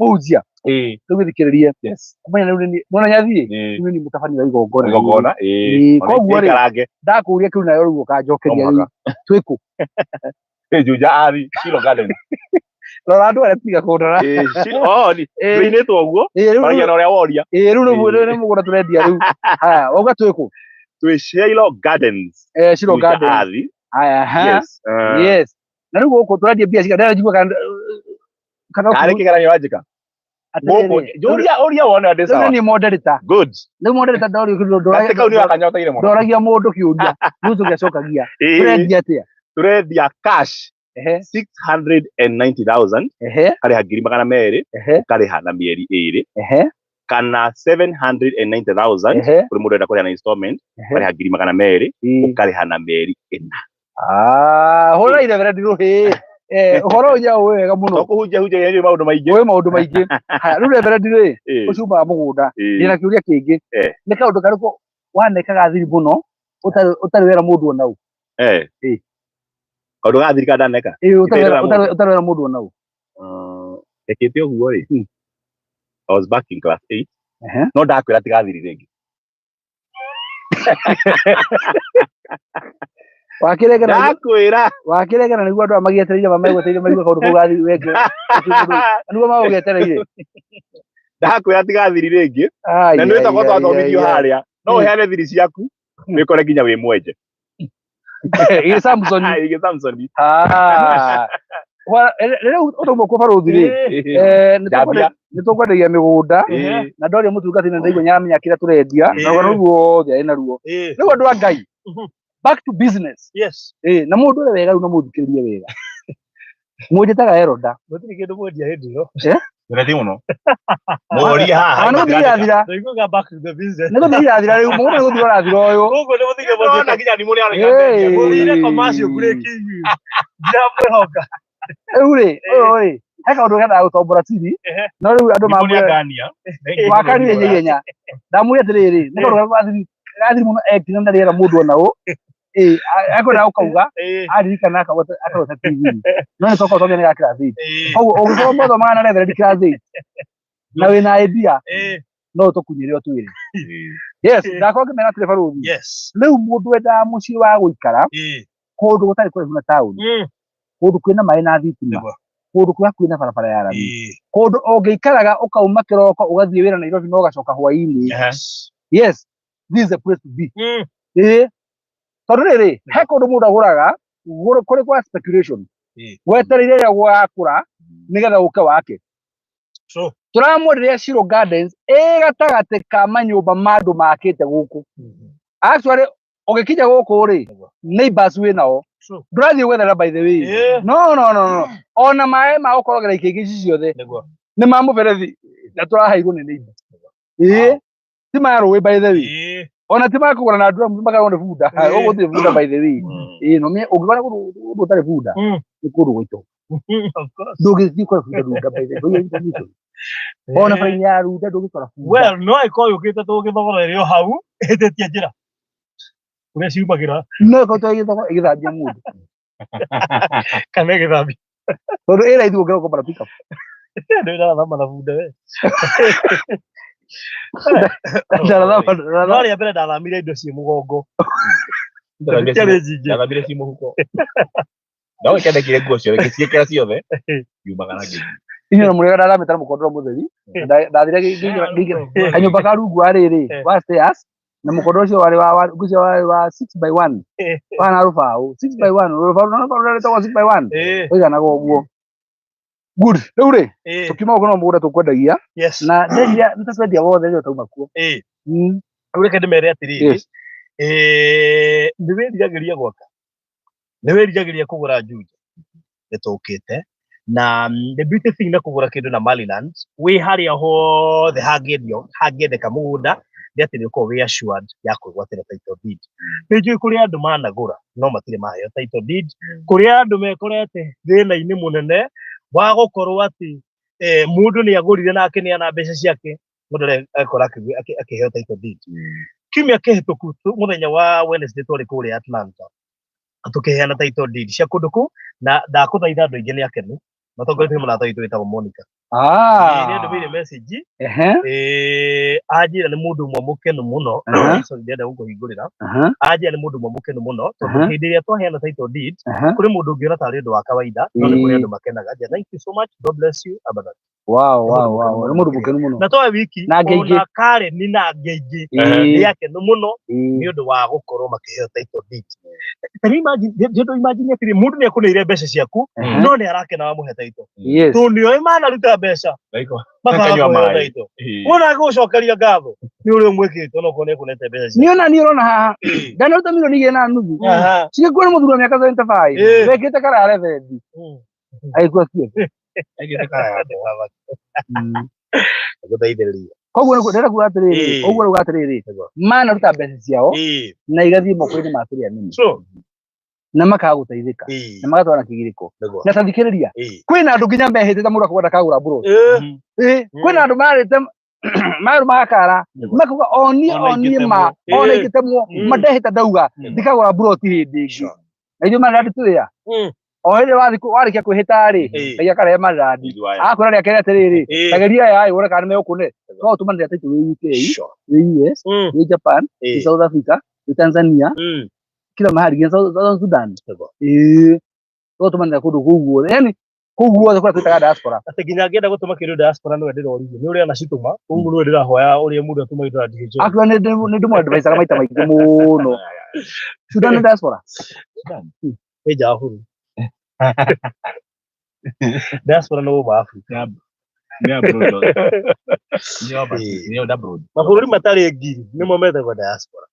mũhunjia, Ĩĩ. rĩu gĩthikĩrĩrie. Yes. Manya rĩu nĩ nĩwona nĩathiĩ? Ĩĩ. Rĩu nĩ mũtabania wa igongona. Igongona. Ĩĩ, Ĩĩ. koguo rĩ, Ikarange. ndakũria kĩu nayo rĩu ũkanjokeria No rĩu. mũhaka. Twĩkũ? Ĩĩ, Juja Athi, Shilo Garden. Rora andũ arĩa tiga kũndora. Ĩĩ, Shilo- oh, Ĩĩ. rũinĩtwo ũguo. Ĩĩ, rĩu Maragia na ũrĩa woria. ĩĩ, rĩu Ĩĩ. rĩu nĩ mũgũnda tũrendia rĩu. Haya, wauga twĩkũ? Twĩ Shilo Gardens. Eh, Shilo Juja Gardens. Athi. Haya, ha. Yes. Yes. Na rĩu gũkũ tũrendia mbia cigana? Ndĩranjigua kana kana Karĩ kĩgeranio wanjĩka. atĩrĩrĩ, Gũkũ njũria ũria wone ndĩ rĩu sawa. nĩ niĩ moderator. Good. Rĩu moderator ndorio kĩndũ Gatĩ kau nĩ wakanyoteire mũno. ndoragia mũndũ kĩũria. Rĩu tũgĩcokagia. Ĩĩ. Tũrendia atĩa? Tũrendia cash Ehe, 690,000 ehe, ũkarĩha 200,000 ehe, ũkarĩha na mĩeri ĩrĩ ehe, kana 790,000 ehe, kũrĩ mũndũ ũrenda kũrĩha na installment ehe. ũkarĩha 200,000 Ĩĩ. ũkarĩha na mĩeri ĩna. Ah, hũra irebe ndirũhĩ. Eh, ũhoro ũyũ nĩaũĩ wega mũno. To kũhunjia hunjia nĩ maũndũ maingĩ. Ũĩ maũndũ maingĩ. Haya, rĩu reverend rĩ, Ĩĩ. ũcio umaga mũgũnda. Ĩĩ. Ndĩna kĩũria kĩngĩ. Eh. Nĩ kaũndũ karĩkũ wanekaga thiri mũno ũtarĩ ũtarĩ wera mũndũ ona ũ? Eh. Ĩĩ. Kaũndũ ga thirikari ndaneka. Ĩĩ, ũtarĩ Ĩtarĩ wera wera mũndũ. ũtarĩ wera mũndũ ona ũ. Ekĩte ũguo rĩ. I was back in class 8. Ehe. No ndakwĩra tigathiri rĩngĩ. Wakĩregera Ndakwĩra. wakĩregera nĩguo andũ aya magĩetereire mamegwetereire maigue kaũndũ kau gathiri weke. Nĩguo magũgĩetereire. Ndakwĩra tigathiri rĩngĩ. Ai, Na nĩ ai, wĩtagwo ai, twathomithio ai, ai. harĩa. No ũheane thiri ciaku wĩkore nginya wĩ mwenje. Ĩ Samson. Ĩ Samson. Ah. Rĩu ũtauma kwa barũthi rĩ. Eh, Njambia. nĩ tũkwendagia mĩgũnda Ĩĩ. na ndoria mũtungatĩri na ndaigua nĩaramenya kĩrĩa tũrendia na rũgano rũu ruothe arĩ naruo. Ĩĩ. Rĩu andũ a Ngai, back to business. Yes. Ĩĩ, na mũndũ ũrĩa wega rĩu na mũthikĩrĩrie wega. Mũnjĩtaga Eroda. Gũtirĩ kĩndũ mwendia hĩndĩ ĩyo. Ndĩrethi mũno. Mũhorie haha. Ona nĩ gũthiĩ irathira. Ndaiguaga back to the business. Nĩ gũthiĩ irathira rĩu, mũgũnda nĩ gũthira ũrathira ũyũ. Gũkũ nĩ mũthire Ndĩrona nginya nĩ mũrĩ Ĩĩ. Mũthire commercial break inyuĩ. Ndiramwĩhoka. Rĩu rĩ, ũyũ rĩ, he kaũndũ kendaga gũtombora siri, Ehe. no rĩu andũ mamwĩra wakanire ihenya. Ndamwĩra atĩrĩrĩ, nĩ kaũndũ karĩkũ gathiri gathiri mũno ekire na rĩera mũndũ ona ũ. Ĩĩ, akwendaga gũkauga, Ĩĩ. aririkana akagweta akagweta TV. No nĩ tokorwo twamenya nĩ ga class 8. Ĩĩ. Koguo ũngĩkorwo mwathomaga na reverend class 8 na wĩna idea Ĩĩ. no ũtũkunyĩre ũtwĩre. Yes, ndakorwo ngĩmera atĩrĩ barũthi. Yes. Rĩu mũndũ wendaga mũciĩ wa gũikara Ĩĩ. kũndũ gũtarĩ kũraihu na taũni, kũndũ kwĩna maĩ na thitima, Nĩguo. kũndũ kwĩ hakuhĩ na barabara ya rami, Ĩĩ. kũndũ ũngĩikaraga ũkauma kĩroko ũgathiĩ wĩra Nairobi na ũgacoka hwaĩ-inĩ. Yes. Yes, this is the place to be. Ĩĩ, tondũ rĩrĩ, he kũndũ mũndũ agũraga kũrĩ kwa speculation, Ĩĩ. wetereire rĩrĩa gũgakũra nĩgetha ũke wake. True. Tũramwenderia Shilo Gardens ĩ gatagatĩ ka manyũmba ma andũ makĩte gũkũ. Actually ũgĩkinya gũkũ rĩ, neighbors wĩ nao. True. Ndũrathiĩ gwethera by the way. Ĩĩ. No, no, no, no. Ona maĩ ma gũkorogera ikĩngĩ ici ciothe Nĩguo. nĩ ma mũberethi na tũraheirwo nĩ neighbor. Ĩĩ. Ti ma rũĩ by the way. Ĩĩ. Ona ti ma kũgũra na ndura makarwo nĩ bunda. Ĩĩ. Gũkũ gũtirĩ bunda by the way. Ĩĩ, no ũngĩkora kũndũ kũndũ gũtarĩ bunda nĩ kũndũ gwaitũ. Of course. Ndũngĩthiĩ kũra bunda Runda by the way. Ona bara-inĩ ya Runda ndũngĩkora bunda. Well, no ĩkorwo yũkĩte tũgĩthogora ĩrĩ o hau ĩhĩtĩtie njĩra kũrĩa ciumagĩra No ĩkorwo ĩgĩthambia mũndũ. kana ĩgĩthambia. Tondũ ĩ raithi gũkĩra gũkombora pickup. Ndĩrathama na bunda we. Ndarathama No rĩa mbere ndathamire indo ciĩ mũgongo. Ciarĩ nyingĩ. Ndathamire ci mũhuko. No ĩkendekire nguo ciothe ngĩciĩkĩra ciothe ngiumaga na ngĩthiĩ. Inyuĩ mũrĩega ndathamĩte na mũkondoro mũtheri. Ndathire ngĩingĩra kanyũmba ka rungu wa rĩrĩ wa stairs na mũkondoro ũcio warĩ wa ngũcio warĩ wa 6 by 1 wana rũbaũ 6 by 1 rũbaũ no rũbaũ rũrĩa 6 by 1 ũiganaga ũguo. Good. Rĩu rĩ, tũkiuma gũkũ no mũgũnda tũkwendagia Yes. na ndendia nĩ twendia wothe rĩo tauma kuo. Ĩĩ. Rĩu reke ndĩmere atĩrĩrĩ, Yes. nĩ wĩriragĩria gwaka, nĩ wĩriragĩria kũgũra Juja, nĩ tũkĩte na the beauty thing na kũgũra kĩndũ na Maryland wĩ harĩa hothe hangĩendio hangĩendeka mũgũnda Nĩ atĩ nĩ ũkorwo wĩ assured ya kwĩgwatĩra title deed. Nĩ njũĩ kũrĩ andũ managũra no matirĩ maheo title deed, kũrĩ andũ mekorete thĩna-inĩ mũnene wa gũkorwo atĩ mũndũ nĩ agũrire na akĩneana mbeca ciake, mũndũ arekora akĩheo title deed. Kiumia kĩhĩtũku mũthenya wa Wednesday twarĩ kũrĩa Atlanta tũkĩheana title deed cia kũndũ kũu, na ndakũthaitha andũ aingĩ nĩ akenu matongoretio nĩ mũrata witũ wĩtagwo Monica. Nĩ andũmĩire message, anjĩra nĩ mũndũ ũmwe mũkenu mũno. Sorry, ndĩrenda gũkũhingũrĩra. Anjĩra nĩ mũndũ ũmwe mũkenu mũno tondũ hĩndĩ ĩrĩa twaheana title deed kũrĩ mũndũ ũngĩona tarĩ ũndũ wa kawaida, no nĩ kũrĩ andũ makenaga. Njĩra, thank you so much, God bless you abundantly. Wow, wow, wow. Nĩ mũndũ mũkenu mũno. Na twa wiki Na angĩ aingĩ. Ona Karen na angĩ aingĩ nĩ akenu mũno nĩ ũndũ wa gũkorwo makĩheo title deed. Can you imagine? Ndĩrenda imagine atĩrĩ, mũndũ nĩ akũneire mbeca ciaku no nĩ arakena wamũhe title tondũ nĩ oĩ manaruta mbeca makaga Akanyua kũheo maĩ. title. Wona agĩgũcokeria ngatho nĩ ũrĩa ũmwĩkĩte onokorwo nĩ ekũnete mbeca ciaku. Niĩ ona niĩ ũrona haha ndanaruta 2.5 milioni cigĩkua nĩ mũthuri wa mĩaka 75 wekĩte karaya revendi agĩkua ciothe. Gũteithĩrĩria. Koguo ndĩrenda kuga atĩrĩrĩ, ũguo rauga atĩrĩrĩ, manaruta mbeca ciao na igathiĩ moko-inĩ ma kĩrĩa nĩme na makaga gũteithĩka na magatwara na kĩgirĩko. Na ta thikĩrĩria, kwĩna andũ nginya mehĩtĩte mũndũ akauga ndakagũra mburoti. Kwĩna andũ marĩte marũ makara makauga onie Ona onie ma ingĩtemwo. ona ingĩtemwo mandehĩte ndauga ndikagũra mburoti hĩndĩ ĩngĩ. Na ithuĩ marandi twĩya o hĩndĩ wathiĩ warĩkia kwĩhĩta rĩ, Ngai akarehe marandi akwĩra rĩa kerĩ atĩrĩrĩ, tageria aya wone kana nĩmegũkũne. No ũtũmanĩre title wĩ UK, wĩ US, wĩ Japan, wĩ South Africa, wĩ Tanzania, kila mahali nginya South Sudan. No ũtũmanĩre kũndũ kũu guothe, yani kũu guothe kũrĩa twĩtaga diaspora. Atĩ nginya angĩenda gũtũma kĩndũ diaspora nĩwe ndĩroririe, nĩ ũrĩa anacitũma ũguo nĩwe ndĩrahoya ũrĩa mũndũ atũma indo na DHL. Actually nĩ ndĩmũ advice maita maingĩ mũno. Sudan nĩ diaspora? Nĩ nja wa bũrũri. Diaspora nĩ wa Africa. Mabũrũri matarĩ ngiri nĩmo metagwo diaspora.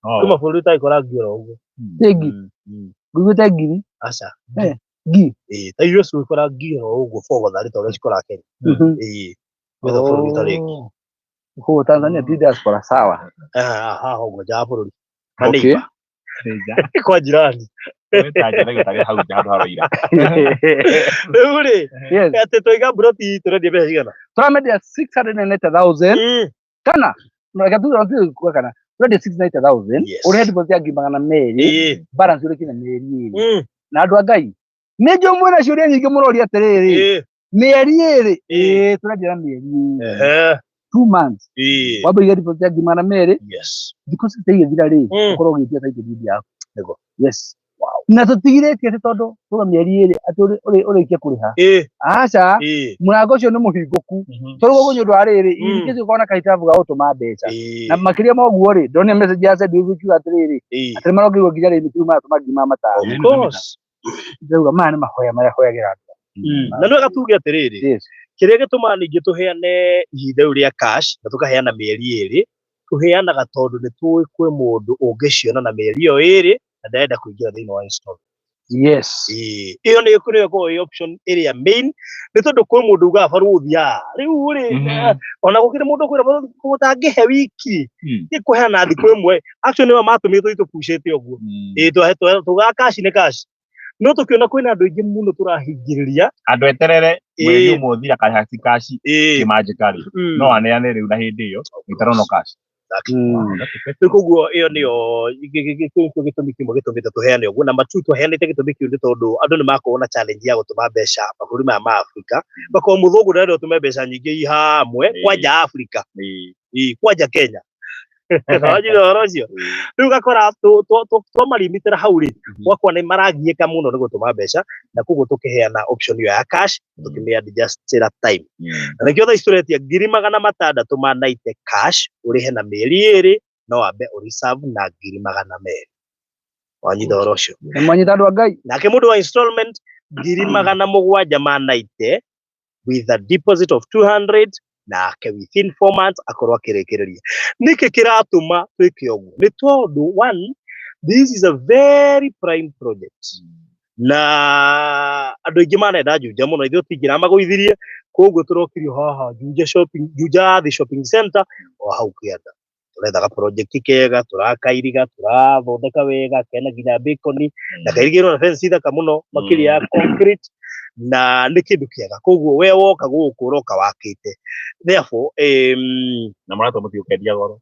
Kwĩ mabũrũri ũtangĩkora ngi oro ũguo. Nĩ ngi nguĩte ngiri? Aca. Ngi. Ta US ũgĩkora ngi oro ũguo bogothari ta ũrĩa cikoraga Kenya. Gwetha bũrũri ũtarĩ ngi. Koguo Tanzania ti diaspora, sawa. Haha ũguo nja wa bũrũri. Maneiba. Kwa jirani. Rĩu rĩ, atĩ twaiga mburoti tũrendia mbeca cigana? Tũramendia 690,000 kana reke tuge kuga kana tũrendia 690,000, ũrĩhe deposit ya 200,000, balance ũrĩkie na mĩeri 2. Na andũ a Ngai, nĩ njũĩ mwĩna ciũria nyingĩ mũroria atĩrĩrĩ, mĩeri 2? Ĩĩ, tũrendia na mĩeri 2, 2 months. Wambe ũige deposit ya 200,000, thikũ 60 igĩthira rĩ, ũkorwo ũgĩtia title deed yaku. Yes, na tũtigirĩtie atĩ tondũ tuga mĩeri 2 atĩ ũrĩkie kũrĩha. Aca, mũrango ũcio nĩ mũhingũku tondũ gũkũ nĩ ũndũ wa rĩrĩ, in case ũkorwo na kahitabu ga gũtũma mbeca. Na makĩria ma ũguo rĩ, ndonire message ya send ĩkiuga atĩrĩrĩ, atĩ nĩmarongeirwo nginya rĩmit rĩu maratũma 500,000. Of course. Ndĩrauga maya nĩ mahoya marĩa hoyagĩra andũ. Na nĩ wega tuge atĩrĩrĩ, kĩrĩa gĩtũmaga ningĩ tũheane ihinda rĩu rĩa cash na tũkaheana mĩeri 2, tũheanaga tondũ nĩ tũĩ kwĩ mũndũ ũngĩciona na mĩeri ĩyo 2 na ndarenda kũingĩra thĩinĩ wa installment. Ĩyo nĩyo ĩkoragwo ĩ option ĩrĩa main, nĩ tondũ kwĩ mũndũ ugaga barũthi a rĩu rĩ, ona gũkĩrĩ mũndũ ũkwĩra barũthi ũtangĩhe wiki ĩkũheana thikũ ĩmwe. Actually nĩo matũmire tũthiĩ tũpucĩte ũguo. Tugaga cash nĩ cash, no tũkĩona kwĩna andũ aingĩ mũno tũrahingĩrĩria. Andũ eterere mweri ũmwe ũthira karĩha ci cash kĩmanjĩka rĩ, no aneane rĩu na hĩndĩ ĩyo ĩtarono cash. Rĩu koguo ĩyo nĩyo kĩu gĩtũmi kĩmwe gĩtũmĩte tũheane ũguo. Number two, tũheanĩte gĩtũmi kĩu nĩ tondũ andũ nĩ makorwo na challenge ya gũtũma mbeca mabũrũri maya ma Afrika. Makorwo mũthũngũ ndarenda ũtũme mbeca nyingĩ i hamwe kwanja Afrika, kwanja Kenya. Wajira ũhoro ũcio rĩu ũgakora twamarimitĩra hau rĩ, gwakwa nĩ maragiĩka mũno nĩ gũtũma mbeca, na koguo tũkĩheana option ĩyo ya cash tũkĩmĩ adjustĩra time. Na nĩkĩo thaa ici tũretia 690,000 cash ũrĩhe na mĩeri 2, no wambe ũreserve na 200,000. Wanyita ũhoro ũcio? Nĩ mwanyita andũ a Ngai. Nake mũndũ wa installment, 790,000 with a deposit of 200, nake within 4 months akorwo akĩrĩkĩrĩria. Nĩkĩ kĩratũma twĩke ũguo? Nĩ tondũ one, this is a very prime project. Na andũ aingĩ manenda Juja mũno, ithuĩ tũtingĩramagũithirie, koguo tũrokirio haha Juja shopping, Juja Athi Shopping Center o hau kĩanda. Tũretha ga project kega, tũrakairiga, tũrathondeka wega, kena nginya balcony, na kairigĩrwo na fence thaka mũno makĩria ya concrete, na nĩ kĩndũ kĩega. Koguo we woka gũkũ ũroka wakĩte, therefore Na mũratũ mũtigũkendia goro.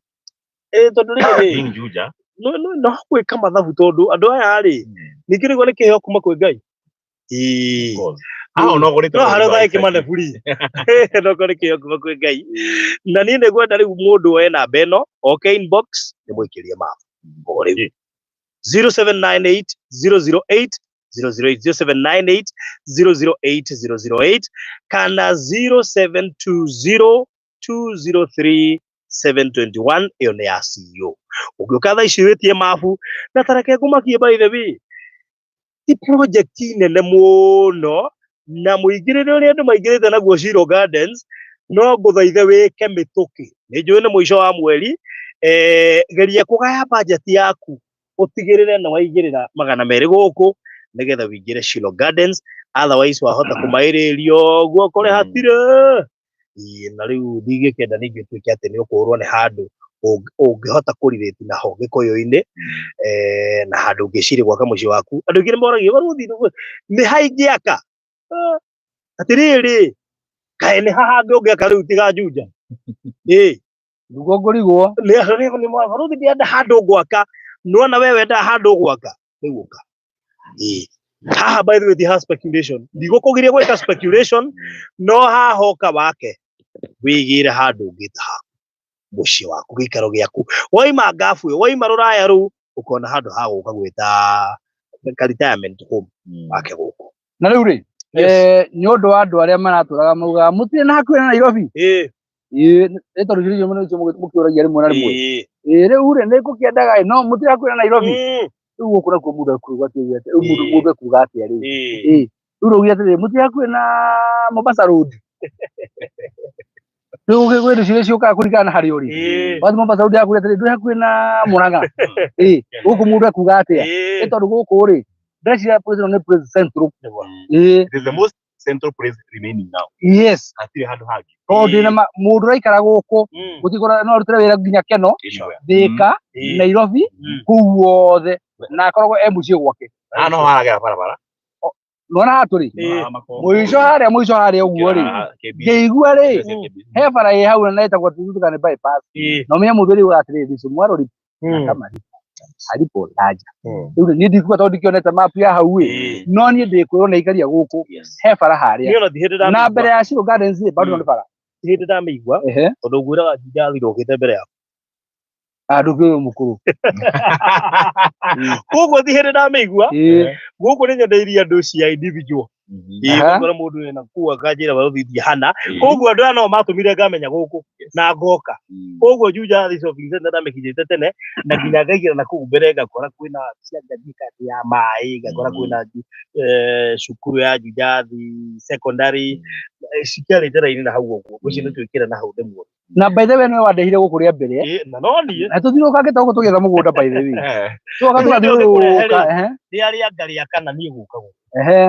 Tondũ rĩrĩ King Juja. No gwĩka mathabu, tondũ andũ aya rĩ, ningĩ nĩguo nĩ kĩheo kuma kwĩ Ngai. Ĩĩ. Ah, no gũrĩte. No harĩa ũthaĩ kĩmaneburi no nĩ kĩheo kuma kwĩ Ngai. Na niĩ nĩ ngwenda rĩu mũndũ oe namba ĩno oke inbox nĩ mũikĩrie mabu o rĩu, 0798 008 008, 0798 008 008 kana 0720 203 721. Ĩyo nĩ ya CEO. Ũngĩũka thaa ici wĩtie mabu, na tareke ngũmakie, by the way, ti project nene mũno na mũingĩrĩre ũrĩa andũ maingĩrĩte naguo Shiro Gardens. No ngũthaithe wĩke mĩtũkĩ, nĩ njũĩ nĩ mũico wa mweri. Geria kũgaya budget yaku, ũtigĩrĩre nĩ waigĩrĩra 200 gũkũ nĩgetha wĩingĩre Shiro Gardens. Otherwise wahota kũmaĩrĩrio ũguo kũrĩ hatirĩ. Ĩĩ, na rĩu ndingĩkenda ningĩ ũtuĩke atĩ nĩ ũkũrwo nĩ handũ ũngĩhota kũrirĩti naho gĩkũyũ-inĩ, na handũ ũngĩciria gwaka mũciĩ waku. Andũ aingĩ nĩ moragia, "Barũthi, nĩ ha ingĩaka?" Atĩrĩrĩ, kaĩ nĩ ha hangĩ ũngĩaka rĩu tiga Juja? Ĩĩ. Nĩguo ngũrigwo. Nĩ barũthi, ndĩrenda handũ ngwaka. Nĩwona we wendaga handũ gwaka, rĩu ũka. Ĩĩ, haha by the way ti ha speculation, ndigũkũgiria gwĩka speculation, no haha ũka wake wĩigĩre handũ ũngĩta haku mũciĩ waku, gĩikaro gĩaku. Waima ngabu ĩyo, waima rũraya, rũu ũkona handũ ha gũka gwĩta ka retirement home wake gũkũ. Na rĩu rĩ, nĩ ũndũ wa andũ arĩa maratũraga maugaga mũtirĩ na hakuhĩ na Nairobi. Ĩĩ, nĩ tondũ ciũria icio nĩcio mũkĩũragia rĩmwe na rĩmwe. Ĩĩ, rĩu rĩ, nĩ ngũkĩendaga ĩ, no mũtirĩ hakuhĩ na Nairobi. Rĩu gũkũ nakuo mũndũ ekuga atĩa? Rĩu mũndũ ekuga atĩa rĩu? Ĩĩ, rĩu raugire atĩrĩrĩ, mũtirĩ hakuhĩ na Mombasa Road. Rĩu gwĩ indo ciria ciũkaga kũringana na harĩa ũrĩ. Wathiĩ Mombasa Road yakwĩra atĩrĩrĩ, ndũrĩ hakuhĩ na Murang'a. Ĩĩ, gũkũ mũndũ ekuga atĩa? Nĩ tondũ gũkũ rĩ, ndĩreciria place ĩno nĩ place central. Ĩĩ. It is the most central place remaining now. Yes. Hatirĩ handũ hangĩ. Tondũ ndĩna mũndũ ũraikara gũkũ, gũtikora no arutĩre wĩra nginya Keno, Anywhere. Thika, Nairobi, kũu guothe, na akoragwo e mũciĩ gwake. Ah, no haragera barabara. Nĩwona haha tũrĩ mũico harĩa ũguo rĩ, ngĩigua rĩ, he bara ĩ hau na ĩtagwo tutuka nĩ bypass. Na ũmenye mũndũ ũrĩa ugaga atĩrĩrĩ, Mwarori na Kamari halipo laja. Rĩu niĩ ndikuga tondũ ndikĩonete map ya hau ĩ, no niĩ ndĩkwĩrwo nĩ aikaria gũkũ he bara harĩa Niĩ ona ti hĩndĩ na ndamĩigua. Mbere ya Shiro Gardens rĩ, bado nĩ bara. Ti hĩndĩ ndamĩigua, tondũ ngwĩraga Juja athirũkĩte mbere yaku. Andũ kĩ mũkũrũ. Koguo ti hĩndĩ ndamĩigua. Gũkũ nĩ nyendeirie andũ cia individual. Ĩĩ, ũgakora mũndũ wĩna kuu akanjĩra, "Barũthi, hana." Koguo andũ aya no matũmire ngamenya gũkũ na ngoka. Koguo Juja Athi Shopping Center ndamĩkinyĩte tene, na nginya ngaingĩra na kũu mbere ngakora kwĩna cia kandi ya maĩ, ngakora kwĩna cukuru ya Juja Athi Secondary, cikĩarĩte raini na hau ũguo mũciĩ nĩ twĩkĩra na hau ndĩmuone. Na by the way, nĩwe wandehire gũkũ rĩa mbere. Ĩĩ, na no niĩ. Na tũthiũrũrũkangĩte gũkũ tũgĩetha mũgũnda, by the way. Tũgoka tũgathiũrũrũka, ehe. Rĩa rĩanga rĩa kana niĩ gũka gũkũ.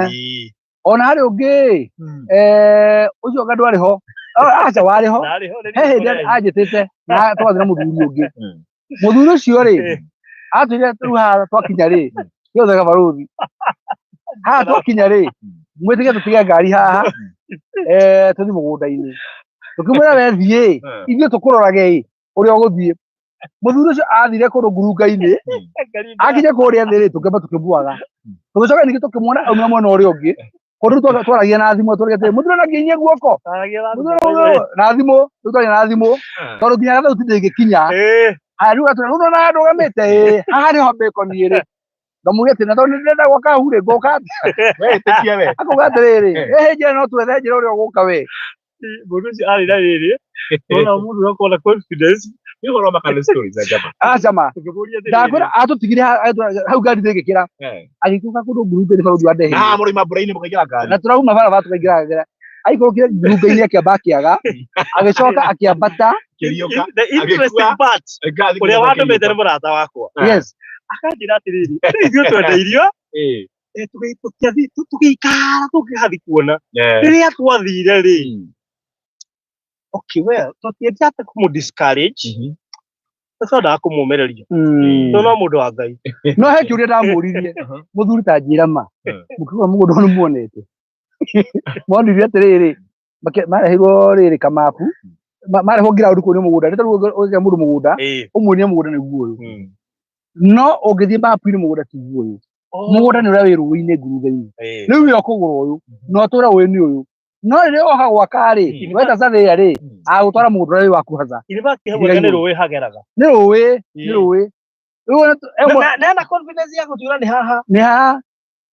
Ĩĩ. Ona harĩ ũngĩ, ũcio anga ndwarĩ ho. Ah, aca, warĩ ho. Narĩ ho nĩ He hĩndĩ niĩ. anjĩtĩte na twathiĩ na mũthuri ũngĩ. Mũthuri ũcio rĩ, atwĩrire rĩu haha twakinya rĩ, gĩothe gabarũthi haha twakinya rĩ, mwĩtĩke tũtige ngari haha, tũthiĩ mũgũnda-inĩ. Tũkĩmwĩra, "We thiĩ, ithuĩ tũkũrorage ĩ ũrĩa ũgũthiĩ." Mũthuri ũcio athire kũndũ ngurunga-inĩ. Akinya kũrĩa thĩ rĩ, tũkĩamba tũkĩmwaga, tũgĩcoka ningĩ tũkĩmuona aumĩra mwena ũrĩa ũngĩ. Kũndũ rĩu twaragia na thimũ, twaragia atĩrĩ, mũthuri ona nginyie guoko. Mũthuri na thimũ, rĩu twaragia na thimũ tondũ nginya thauti ndĩngĩkinya. Haya, rĩu atwĩra, "Rĩu nona ndũgamĩte ĩ haha nĩho mbĩkoni ĩrĩ." Ngamũria atĩ na tondũ nĩndĩrenda gwaka hau rĩ, ngũka atĩa? We ĩtĩkia we. Akauga atĩrĩrĩ, ĩhĩ njĩra no twethe njĩra ũrĩa ũgũka we. Mũndũ ũcio arĩ na rĩrĩ, wona mũndũ ũrakorwo na confidence. Nĩ ũhoro wa makana stories za jama. Aca ma. Ũkĩmũria atĩrĩrĩ, Ndakwĩra atũtigire hau ngari ndĩngĩkĩra, agĩcoka kũndũ ngurunga-inĩ barũthi wa Na ndehe. mũroima mbura-inĩ mũkaingĩra ngari. Na tũrauma barabara tũkaingĩra ngara, aikũrũkire ngurunga-inĩ, akĩamba akĩaga, agĩcoka akĩambata. Kĩriũka. The interesting part, Ngari ũrĩa wandũmĩte nĩ mũrata wakwa. Akanjĩra atĩrĩrĩ, "Rĩu ithuĩ twendeirio Tũgĩikara tũkĩgathiĩ kuona rĩrĩa twathire rĩ, okay, well, tũtiendete kũmũ discourage, twendaga kũmũmĩrĩria no no mũndũ wa Ngai. No he kĩũria ndamũririe mũthuri ta njĩra ma mũkĩgũra mũgũnda ũyũ nĩmuonete monire atĩrĩrĩ mareheirwo rĩrĩ kamapu marehwo ground kũu nĩ mũgũnda nĩ tondũ ũgĩkĩra mũndũ mũgũnda ũmuonie mũgũnda nĩguo ũyũ no ũngĩthiĩ mapu-inĩ mũgũnda tiguo ũyũ mũgũnda nĩ ũrĩa wĩ rũĩ-inĩ ngurunga-inĩ rĩu we ũkũgũra ũyũ na ũtũre ũĩ nĩ ũyũ no rĩrĩa woka gwaka rĩ wenda surveyor rĩ agũtwara mũgũnda ũrĩa wĩ waku haca In fact, hau wega nĩ rũĩ hageraga. Nĩ rũĩ, nĩ rũĩ. Rĩu ona Na ena confidence ya gũtwĩra nĩ haha. Nĩ haha.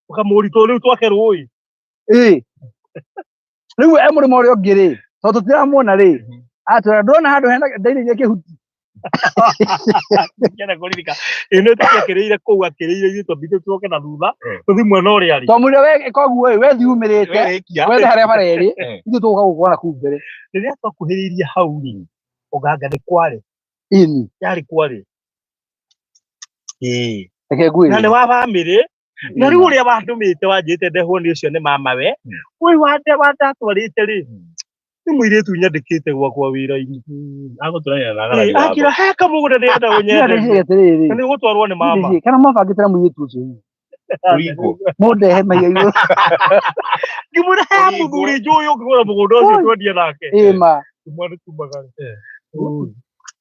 Ũkamũritũ rĩu twake rũĩ. Ĩĩ, rĩu e mũrĩmo ũrĩa ũngĩ rĩ, tondũ tũtiramuona rĩ, atwĩra ndũrona handũ hena ndairĩria kĩhuti. Ngĩenda kũririka ĩno tũtiakĩrĩire kũu akĩrĩire ithuĩ twambire tuoke na thutha tũthiĩ mwena ũrĩa arĩ. Twamwĩrire we koguo ĩ we thiĩ umĩrĩte wethe harĩa bara ĩrĩ, ithuĩ tũgũka gũkũona kũu mbere. Rĩrĩa twakuhĩrĩirie hau rĩ, ũganga nĩ kwarĩ. Ĩni. Yarĩ kwarĩ. Ĩĩ. Reke ngwĩre. Na nĩ wa bamĩrĩ na rĩu ũrĩa wandũmĩte wanjĩte ndehwo nĩ ũcio nĩ mama we ũyũ wande wandatwarĩte rĩ nĩ mũirĩtu nyandĩkĩte gwakwa wĩra-inĩ. Agũtũrania na agarari watho. Akĩra he kamũgũnda ndĩrenda ũnyenderie. Atĩrĩrĩ. Na nĩ ũgũtwarwo nĩ mama. Kana mwabangĩte na mũirĩtu ũcio hihi? Kũringwo. Mũndehe maiga igũrũ. Ngĩmwĩra he mũthuri njũĩ ũngĩgũra mũgũnda ũcio twendie nake. Ĩ ma. Mwana tumagare.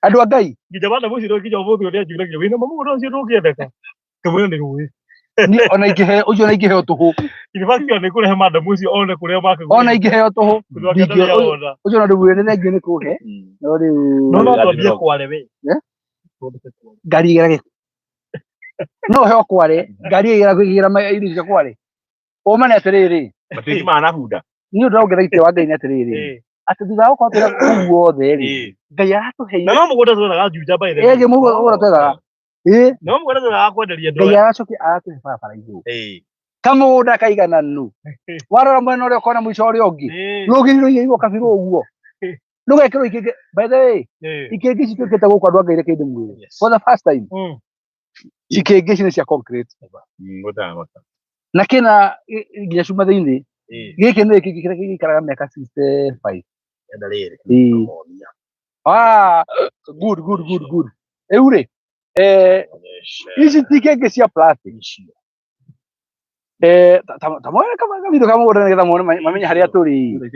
Andũ a Ngai. Nginya bana mũcio nginya ũmũthĩ ũrĩa anjũragia wĩna mũgũnda ũcio ndũngĩendeka. Ngĩmwĩra nĩ rũĩ. Niĩ ona ingĩheo ũcio ona ingĩheo tũhũ. In fact, ona nĩ kũrehe madam ũcio one kũrĩa makĩgũra. Ona ingĩheo tũhũ. Tondũ ake ndarĩ ona. Ũcio ona ndĩmwĩre nĩ thengiũ nĩ kũhe. No rĩu No no twambie kware we. Eh? Ngari ĩgera gĩko. No heo kware, ngari ĩgera ĩgera irio cia kware. Ũma nĩ atĩrĩrĩ. Matingĩmana na bunda. Niĩ ũndũ ũrĩa ũngenagia wa Ngai nĩ atĩrĩrĩ. Atĩ thutha wa gũkorwo twĩna kũu guothe rĩ, Ngai aratũheire. Na no mũgũnda twethaga Juja by the way. Ĩĩ mũgũnda twethaga. Ĩĩ. No mũgũnda twethaga kwenderia andũ. Ngai aracokia aratũhe barabara igũrũ. Kamũgũnda kaigananu. Warora mwena ũrĩa ũkona mũico ũrĩa ũngĩ. Rũgiri rũigĩirwo kabirũ ũguo. Rũgekĩrwo ikĩngĩ. By the way, ikĩngĩ ici twĩkĩte gũkũ andũ a Ngai reke ndĩmwĩre. For the first time. Ikĩngĩ ici nĩ cia concrete. Na kĩna nginya cuma thĩinĩ. Gĩkĩ nĩ gĩkĩ kĩrĩa gĩikaraga mĩaka 65. Ĩĩ. Ah, good good good good. Rĩu rĩ, ici ti ikĩngĩ cia plastic. Ta mone kabindo ka mũgũnda nĩgetha mone mamenye harĩa tũrĩ. By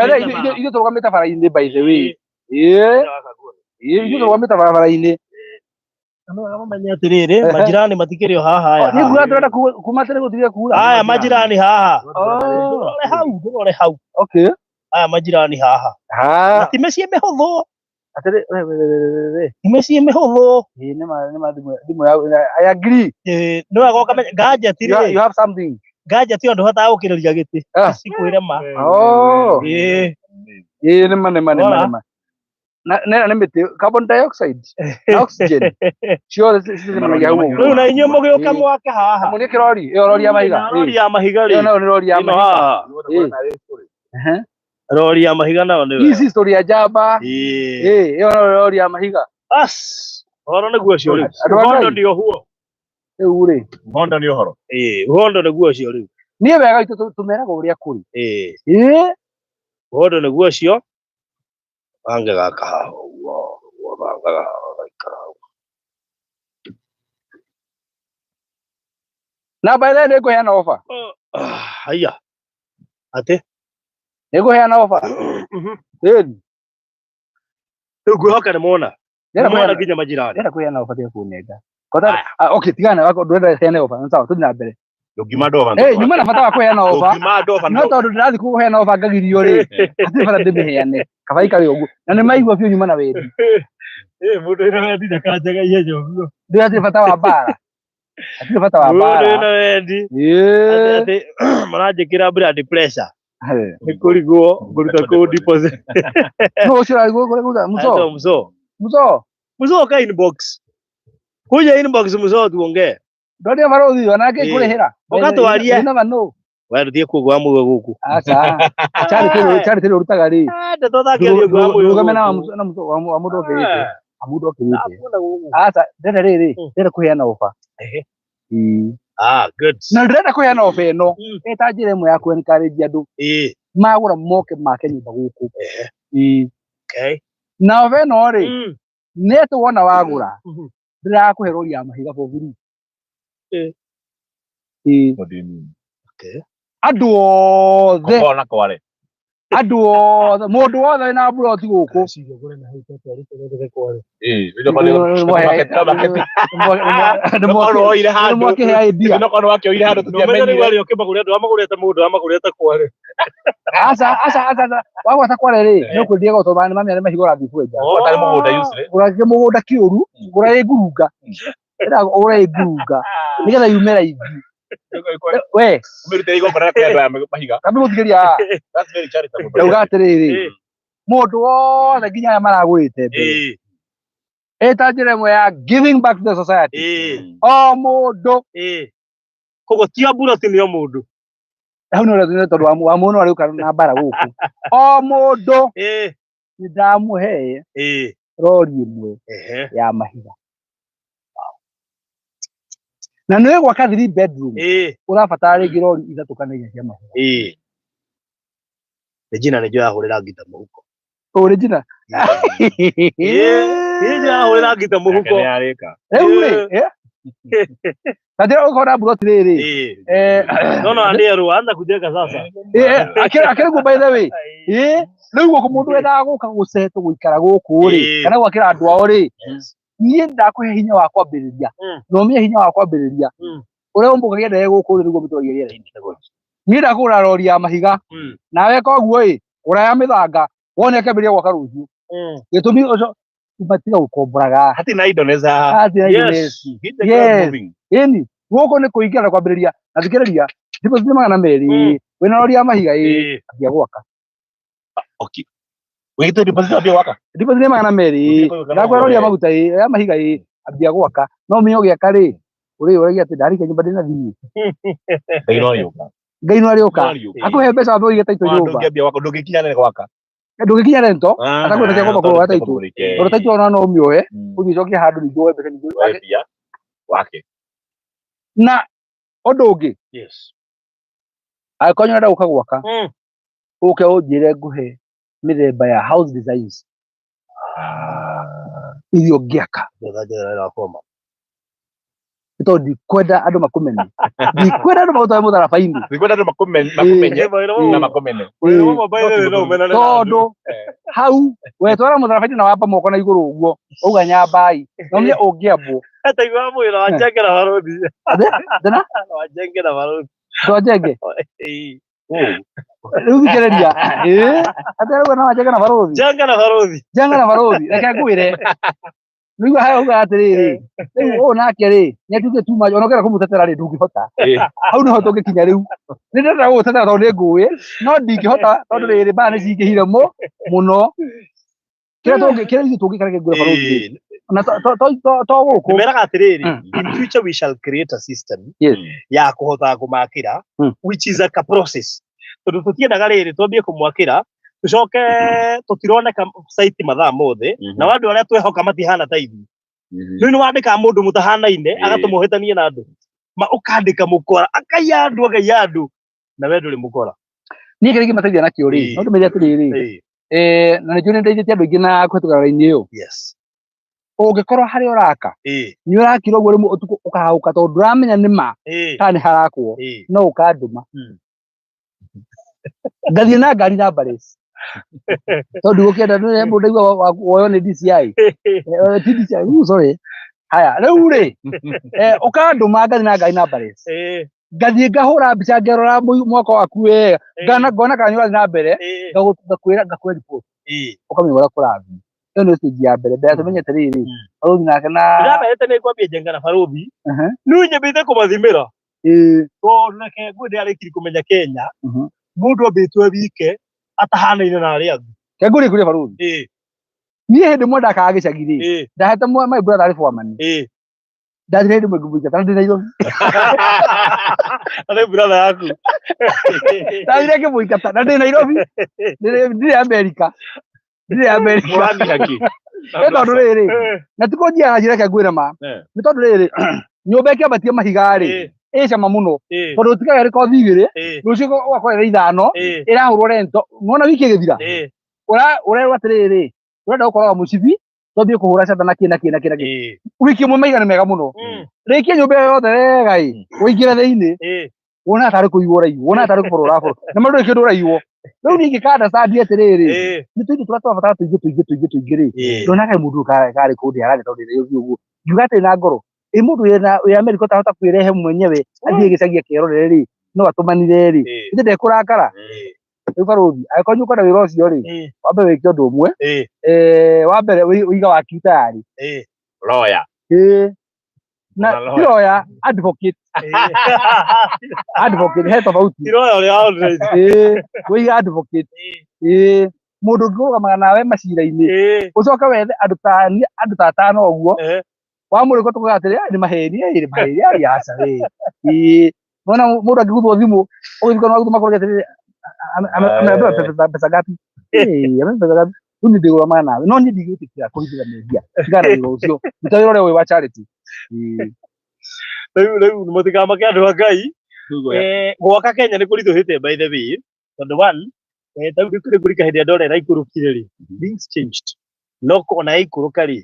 the way, ithuĩ tũrũgamĩte bara-inĩ by the way. Ĩĩ. Ithuĩ tũrũgamĩte barabara-inĩ. Mamenye atĩrĩrĩ, majirani matikĩrĩ o haha aya. Nĩ kuura tũrenda kuma tene gũtigire kuura. Aya majirani haha. Ndũrore hau, ndũrore hau. Okay. Aya majirani haha. Ha. Ti mĩciĩ mĩhũthũ. Atĩrĩ, we we we we we. Ti mĩciĩ mĩhũthũ. Ĩĩ nĩ ma nĩ ma thimũ ya I agree. Ĩĩ nĩ wega ũkamenya gadget rĩ. You have something. Gadget ĩyo ndũhotaga gũkĩrĩria gĩtĩ. Cikwĩre ma. Oh. Ĩĩ. Ĩĩ nĩ ma nĩ ma nĩ ma nĩ ma. Na na nĩ mĩtĩ carbon dioxide na oxygen ciothe cicemanagia hau ũguo. Rĩu na inyuĩ mũgĩũka mwake haha. Mũnie kĩrori, ĩyo rori ya mahiga. Rori ya mahiga rĩ. Ĩyo nayo nĩ rori ya Ĩno mahiga. haha. Ĩĩ. Rori ya mahiga nayo nĩ Ici story ya njamba. Ĩĩ. Ĩĩ, ĩyo nayo nĩ rori ya mahiga. Bas. Ũhoro nĩguo ũcio rĩu. Andũ a Ũhondo Ngai. nĩ ũhuo. Rĩu rĩ. Ũhondo nĩ ũhoro. Ĩĩ, ũhondo nĩguo ũcio rĩu. Niĩ wega witũ tũmeraga ũrĩa kũrĩ. Ĩĩ. Ĩĩ. Ũhondo nĩguo ũcio. Bange gaka haha ũguo, ũguo bangaga haha gaikara hau. Na by the way nĩ ngũheana offer. Haiya. Atĩ? Nĩ ngũheana offer. Ĩni. Rĩu ngwĩhoka nĩ mona. Nĩ mona nginya majirani. Ndĩrenda kũheana offer tiga kũnenga. Kota, okay, tigana wako ndũrenda heane offer. Nĩ sawa, tũthiĩ na mbere. Ndũngiuma ndova. Eh, nyuma na bata wa kũheana offer. Ndũngiuma ndova. No tondũ ndĩrathiĩ kũheana offer ngagirio rĩ, hatirĩ bata ndĩmĩheane. Kaba ikare ũguo. Na nĩ maigua biũ nyuma na wendi. Eh, mũndũ wĩna wendi ndakanjaga ihenya ũguo. Ndĩ hatirĩ bata wa mbara. Hatirĩ bata wa Mũndũ mbara. wĩna wendi. Ĩĩ. Atĩ maranjĩkĩra blood pressure. Nĩ kũrigwo ngũruta kũ deposit. No ũcio ũrarigwo kũrĩa muso. Aitwa Muso. Muso. Muso ka inbox. Kuja inbox Muso tuongee. Ndonire barothi onake Ĩĩ. kũrĩhĩra. Ũgatwarie. You never know. We ndũthiĩ kuo gwa mũgwe gũkũ. Aca. Charity ĩrĩa ũrutaga rĩ. Ndeto thakĩario gwa mũgwe. Ndũgame na na muso wa mũndũ okĩrĩte. Wa mũndũ okĩrĩte. Aca, ndĩrenda rĩrĩ, ndĩrenda kũheana offer. Ehe. Ĩĩ. Ah, good. Na ndĩrenda kũheana ofa ĩno ĩta njĩra ĩmwe ya kũ-encourage andũ magũra moke make nyũmba gũkũ. Ĩĩ. Okay. Na ofa ĩno rĩ, nĩ atĩ wona wagũra ndĩrakũhe rori ya mahiga for free. Ĩĩ. What do you mean? Okay. Andũ othe, Kũkorwo na kware. andũ othe, mũndũ wothe wĩna mburoti gũkũ. Cirio ngũre na hau tete ariko thondeke kware. Ĩĩ, nĩ okorwo woire handũ. Nĩmwakĩhe idea. Nĩ okorwo wakĩoire handũ No menya rĩu tũtiamenyire. arĩa ũkĩmagũrĩra ndwamagũrĩte mũndũ wamagũrĩte kware. Aca, aca, aca, aca. Wagũra ta kware rĩ, nĩ ũkwendia goto nĩ mamĩa nĩ mahiga ũrathiĩ kwenja. Gũtarĩ mũgũnda useless. Gũra kĩmũgũnda kĩũru, gũra ĩ ngurunga. Ĩra ũgũre ĩ ngurunga nĩgetha yume raithi. We, Ũmĩrute igongona rĩa kũhe andũ aya mahiga. kambe gũthikĩria haha. That's very charitable. Ndauga atĩrĩrĩ, mũndũ wothe nginya arĩa maragũrĩte mbere. Ĩta njĩra ĩmwe ya giving back to the society. O mũndũ Koguo ti o mburoti nĩ o mũndũ. Hau nĩ ũrĩa tondũ wa mũndũ arĩũka na mbara gũkũ. O mũndũ nĩ ndamũhe rori ĩmwe ya mahiga. Na nĩ gwaka 3 bedroom ũrabatara rĩngĩ rori ithatũ kana inya cia mahiga. Regina nĩ njũĩ ahũrĩra ngita mũhuko. Ũ Regina. Nĩ njũĩ ahũrĩra ngita mũhuko. Nake nĩ arĩka. Rĩu rĩ, na njĩra ũkona mburoti rĩrĩ. No no andĩ anza kujenga sasa. Akĩrĩ guo by the way. Rĩu gũkũ mũndũ wendaga gũka gũcetwo gũikara gũkũ rĩ, kana gwakĩra andũ ao rĩ, niĩ ndakũhe hinya wa kwambĩrĩria. Na ũmenye hinya wa kwambĩrĩria. Ũrĩa ũmbũkagia ndege gũkũ rĩ, nĩguo mĩtũragia rĩera-inĩ. Niĩ ndakũgũra rori ya mahiga. Nawe koguo ĩ, gũra ya mĩthanga, wone akĩambĩrĩria gwaka rũciũ. Gĩtũmi ũcio matiga gũkomboraga. Hatirĩ na idleness haha. Hatirĩ na idleness. Get the crowd moving. Ĩni, gũkũ nĩ kũingĩra na kwambĩrĩria. Na thikĩrĩria, deposit nĩ 200, wĩna rori ya mahiga ĩ, ambia gwaka. Okay. Wĩgĩte deposit ambia gwaka? Deposit nĩ 200, ndakũhe rori ya maguta ĩ, ya mahiga ĩ, ambia gwaka. No ũmenye ũgĩaka rĩ, ũrĩũragia atĩ ndarĩkia nyũmba ndĩna thiĩ. Ngai no arĩũka. Ngai no arĩũka. Akũhe mbeca wambe ũige taitũ nyũmba. Ndũngĩambia gwaka, ndũngĩkinya nene gwaka. Ndũngĩkinya rento, atakwĩtĩkia kwamba kũgũra taitũ. Tondũ taitũ ona no ũmĩoe, ũthiĩ ũcokie handũ ningĩ woe mbeca ningĩ Woe mbia, wake. Na ũndũ ũngĩ. Angĩkorwo nĩ ũrenda gũka gwaka, ũke ũnjĩre ngũhe mĩthemba ya house designs iria ũngĩaka. Nĩ tondũ ndikwenda andũ makũmene. Ndikwenda andũ magũtware mũtharaba-inĩ. Ndikwenda andũ makũmenye na makũmene. Tondũ hau wetwara mũtharaba-inĩ na wamba moko na igũrũ ũguo, wauga nyambai, no ũmenye ũngĩambwo. Ataigua mwĩra wa Njenge na Barũthi. Tena? Wa Njenge na Barũthi. Wa Njenge? Rĩu thikĩrĩria. Atĩ arauga na wa Njenge na Barũthi. Njenge na Barũthi. Njenge na Barũthi. Reke ngwĩre. Nĩguo haya uga atĩrĩrĩ, rĩu ũyũ nake rĩ, nĩ atuĩkĩte too much, ona ũngĩenda kũmũtetera rĩ, ndũngĩhota. Hau nĩho tũngĩkinya rĩu. Nĩ ndĩrenda gũgũtetera tondũ nĩ ngũĩ, no ndingĩhota tondũ rĩrĩ mbara nĩ cingĩhire mũno. Kĩrĩa kĩrĩa ithuĩ tũngĩka reke ngwĩre Barũthi rĩ, na to gũkũ. Nĩmeraga atĩrĩrĩ, in future we shall create a system ya kũhotaga kũmakĩra, which is like a process. Tondũ tũtiendaga rĩrĩ twambie kũmwakĩra, tũcoke tũtironeka site mathaa mothe, na andũ arĩa twehoka matihana ta ithuĩ. Rĩu nĩ wandĩkaga mũndũ mũtahanaine, agatũmũhĩtanie na andũ. Ma ũkandĩka mũkora, akaiya andũ, akaiya andũ, na we ndũrĩ mũkora. Niĩ kĩrĩa ingĩmateithia nakĩo rĩ, no ndĩmere atĩrĩrĩ, na nĩnjũĩ nĩ ndeithĩtie andũ aingĩ na kũhetũkĩra raini ĩyo. Ũngĩkorwo harĩa ũraka, nĩ ũrakira ũguo rĩmwe ũtukũ ũkahagũka tondũ ndũramenya nĩ ma kana nĩ harakwo, no ũkandũma. Ngathiĩ na ngari na mbarĩci. Tondũ ndigũkĩenda nĩ mũndũ ndaigua woywo nĩ DCI. Ti DCI, sorry. Haya, rĩu rĩ, ũkandũma ngathiĩ na ngari na mbarĩci. Ngathiĩ ngahũra mbica ngerora mwako waku wega, ngona kana nĩ ũrathiĩ na mbere, ngakwĩra ngakũhe report. Ũkamenya ũrĩa kũrathiĩ. Ĩyo nĩ stage ya mbere, mbere ya tũmenye atĩrĩrĩ, Barũthi nake na Ndĩramerĩte nĩ ngwambia Njenga na Barũthi. Rĩu nyambĩte kũmathimĩra. Tondũ reke ngwĩre arĩkirie kũmenya Kenya, mũndũ ambĩtwo wike atahanaine na arĩa angĩ. Ke ngũrie kũrĩ Barũthi. Niĩ hĩndĩ ĩmwe ndakaga gĩcagi rĩ, ndahete my brother arĩ foreman. Ndathire hĩndĩ ĩmwe ngĩmũingata na ndĩ Nairobi. Arĩ brother yaku. Ndathire ngĩmũingata na ndĩ Nairobi. Ndirĩ Amerika. Ndirĩ Amerika. Mũrathiĩ kĩ? Nĩ tondũ rĩrĩ, na ti kũnjia na njĩra reke ngwĩre ma. Nĩ tondũ rĩrĩ, nyũmba ĩkĩambatia mahiga rĩ, Ĩ cama mũno tondũ ũtigaga ĩrĩ kothi igĩrĩ, rũciũ ũgakora ĩrĩ ithano, ĩrahũrwo rento nona wiki ĩgĩthira. Ũrerwo atĩrĩrĩ, ũrenda gũkoraga mũcibi, twambie kũhũra cata na kĩ na kĩ na kĩ na kĩ. Wiki ĩmwe maiga nĩ mega mũno. Rĩkia nyũmba ĩyo yothe wega ĩ, ũingĩre thĩinĩ, wonaga tarĩ kũiywo ũraiywo, wonaga tarĩ kũborwo ũraborwo, na ma ndũrĩ kĩndũ ũraiywo. Rĩu niĩ ingĩka understand atĩrĩrĩ, nĩ tũindo tũrĩa tũrabatara tũingĩ tũingĩ tũingĩ tũingĩ rĩ, ndonaga mũndũ ũyũ karĩ kũndĩ arathiĩ tondũ ndĩrĩ ũthiũ ũguo. Ngiuga atĩrĩ na ngoro, ĩ mũndũ wĩna wĩ Amerika ũtahota kwĩrehe mwenyewe athiĩ gĩcagi akerorere rĩ, no atũmanire rĩ, ithe ndekũrakara. Rĩu barũthi, angĩkorwo nĩ ũkwenda wĩra ũcio rĩ, wambe wĩke ũndũ ũmwe. Wa mbere ũiga wakiri tayari. Lawyer. Na Ona lawyer. ti lawyer, advocate. Advocate he tofauti. Iroya ũrĩa already. Wĩiga advocate. Mũndũ ũngĩrũgamaga nawe macira-inĩ, ũcoke wethe andũ ta andũ ta atano ũguo, wamũrĩkwo tũkuga atĩrĩ, "Aya nĩ maheni, ĩ nĩ maheni, aya aca we." Nona mũndũ angĩguthwo thimũ, ũgĩthikwo no agũthwo makũrĩa atĩrĩrĩ, ameambiwa pesa ngapi? Ameambiwa pesa ngapi? Rĩu niĩ ndĩgũrũgamaga nawe, no niĩ ndigwĩtĩkĩra kũhithĩra mehia. Tigana na wĩra ũcio. Ruta wĩra ũrĩa ũĩ wa charity. Rĩu mũtikamake andũ a Ngai. Gwaka Kenya nĩ kũritũhĩte by the way, tondũ one, ta rĩu nĩ kũrika hĩndĩ ĩrĩa ndora ĩraikũrũkire rĩ, things changed. No ona yaikũrũka rĩ,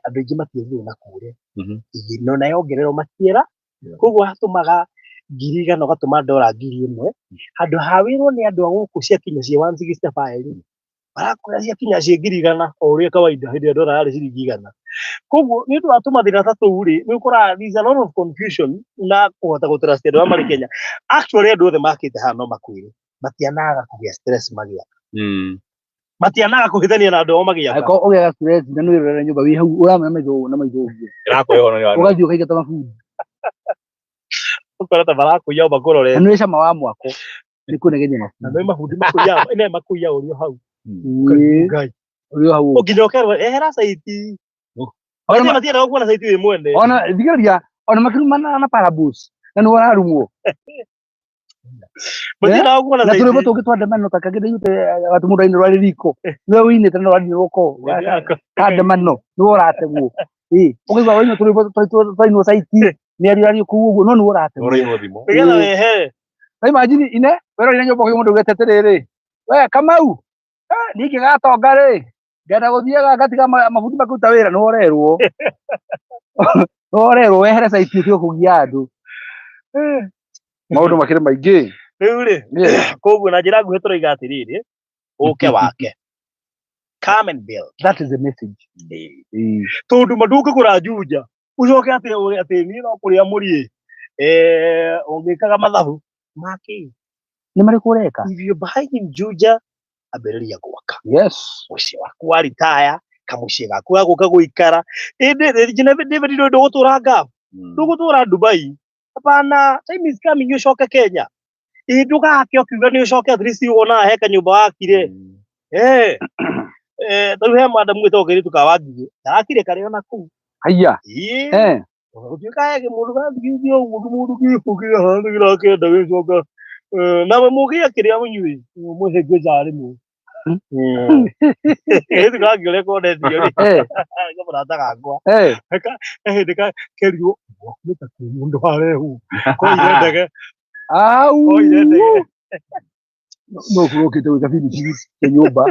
andũ aingĩ matierirwo na kũrĩa. No na yongererwo matiera, koguo hatũmaga 100,000 ũgatũma ndora 1,000, handũ ha wĩrwo nĩ andũ a gũkũ ciakinya ciĩ 165 rĩ, marakwĩra ciakinya ciĩ 100,000 o ũrĩa kawaida hĩndĩ ĩrĩa ndora yarĩ ciringi 100. Koguo nĩ ũndũ wa tũmathĩna ta tũu rĩ, nĩ ũkoraga there is a lot of confusion na kũhota gũ trust andũ arĩa marĩ Kenya. Actually andũ othe makĩte haha no makwĩre, matianaga kũgĩa stress magĩaka. Matianaga kũhĩtania na andũ ao magĩaka. Angĩkorwo ũgĩaga stress na nĩ wĩrorere nyũmba wĩ hau ũramenya maitho na maitho ũguo. Ĩrakũhe nĩ wa. Ũgathiĩ ũkaingata mabundi. Ũkora ta marakũiya makũrorete. Na nĩ cama wa mwako. Nĩ kũnegenia mabundi. Na nĩ mabundi makũiya, nĩ makũiya ũrĩ hau. Ngai. Ũrĩ hau. Nginya ũkerwo ehera caiti. Ona matiendaga kuona caiti wĩ mwene. Ona thikĩrĩria, ona makĩrumana na parabus. Na nĩ ũrarumwo. Matiendaga kuona Na tũrĩmbo tũngĩ twa ndemano ta kangĩ ndaiguĩte atĩ mũndũ ainĩrwo arĩ riko. Nĩwe ũinĩte na ũrainĩrwo ko. Ka ndemano nĩwe ũrategwo. Ũkaigua wainwo tũrĩmbo twainwo caiti mĩario yario kũu ũguo no nĩwe ũrategwo. Ũrainwo thimũ. Nĩgetha wehere. Ta imagine ine werorire nyũmba ũkĩigua mũndũ augĩte atĩrĩrĩ, we Kamau, niĩ ingĩgatonga rĩ, ngenda gũthiaga ngatiga mabundi makĩruta wĩra, nĩwe ũrerwo. Nĩwe ũrerwo wehere caiti ũtige kũgia andũ. Maũndũ makĩrĩ maingĩ. Rĩu rĩ, koguo na njĩra nguhĩ tũroiga atĩrĩrĩ, ũke wake. Come and build. That is the message. Tondũ ma ndũngĩgũra Juja, ũcoke atĩ atĩ niĩ no kũrĩa mũriĩ. Ũngĩkaga mathabu makĩ. Nĩ marĩkũ ũreka? If you buy in Juja, ambĩrĩria gwaka. Yes. Mũciĩ waku wa retire, kamũciĩ gaku ga gũka gũikara. Ĩndĩ David ndũgũtũra Gulf, ndũgũtũra Dubai. Hapana, time is coming ũcoke Kenya. Ĩ ndũgake ũkiuga nĩ ũcoke at least wonaga he kanyũmba wakire. Tarĩu he madamu wĩtagwo kairĩtu ka Wangigĩ, arakire karĩ ona kũu. Haiya. Gũtuĩka he mũndũ gathiĩ ũguo mũndũ gĩkũ kĩhana kĩrakĩenda gĩcoka. Nawe mũgĩakĩrĩa mũnyuĩ, mũhĩngĩca rĩmwe. Kairĩtu ka Wangigĩ ũrĩa konetio rĩ, kamũrata gakwa. Hĩndĩ kerirwo nĩ ta kwĩ mũndũ warehwo. Koire ndege. Au. Koire ndege. No kũrokĩte gwĩka finish ya nyũmba.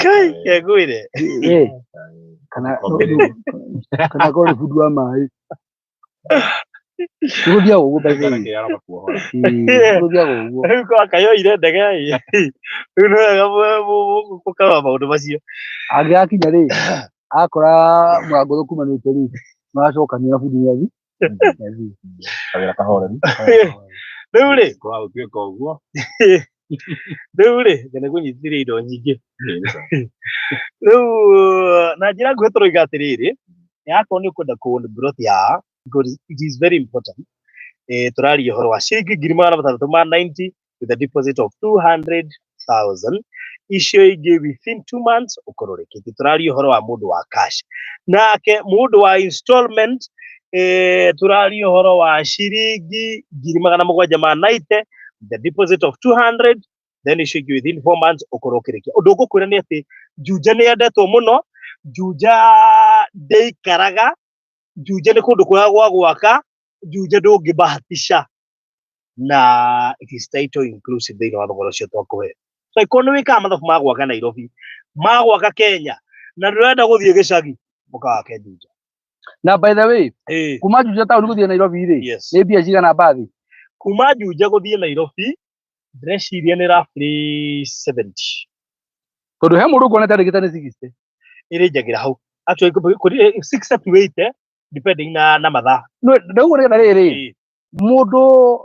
Kai, kengwĩre. Kana kana korwo nĩ bundi wa maĩ. Nĩgũthiaga ũguo by the way. Nĩgũthiaga ũguo. Rĩu kwa kayoire ndege ĩ. Rĩu nĩ wega gũkarora maũndũ macio. Angĩgakinya rĩ, akora mũrango ũkumanĩte rĩ, maracokania na bundi nĩathiĩ. Kawĩra kahoreru. Rĩu rĩ, Kwaga gũtuĩka ũguo. Rĩu rĩ, ngene kũnyitithĩria indo nyingĩ. Rĩu na njĩra nguhĩ tũroiga atĩrĩrĩ, akorwo nĩ ũkwenda kũ plot ya, because it is very important. Tũraria ũhoro wa ciringi 690,000 with a deposit of 200,000. Icio ingĩ within 2 months ũkorwo ũrĩkĩtie. Tũraria ũhoro wa mũndũ wa cash. Nake mũndũ wa installment, tũraria ũhoro wa ciringi 790,000 with a deposit of 200, then icio ingĩ within 4 months ũkorwo ũkĩrĩkia. Ũndũ ngũkwĩra nĩ atĩ Juja nĩ yendetwo mũno, Juja ndĩikaraga, Juja nĩ kũndũ kwega gwa gwaka. Juja ndũngĩbahatisha, na it is title inclusive thĩinĩ wa thogora ũcio twakũhe. So angĩkorwo nĩ wĩkaga mathabu ma gwaka Nairobi, ma gwaka Kenya, na ndũrenda gũthiĩ gĩcagi, ũkawake Juja. Na by the way, kuma Juja taũni gũthiĩ Nairobi rĩ, nĩ mbia cigana mbathi? Kuma Juja gũthiĩ Nairobi ndĩreciria nĩ roughly 70. Tondũ he mũndũ nguonete andĩkĩte nĩ 60. Ĩrĩnjagĩra hau actually kũrĩ 60 to 80 depending na mathaa. Ndauga nĩgetha rĩrĩ, mũndũ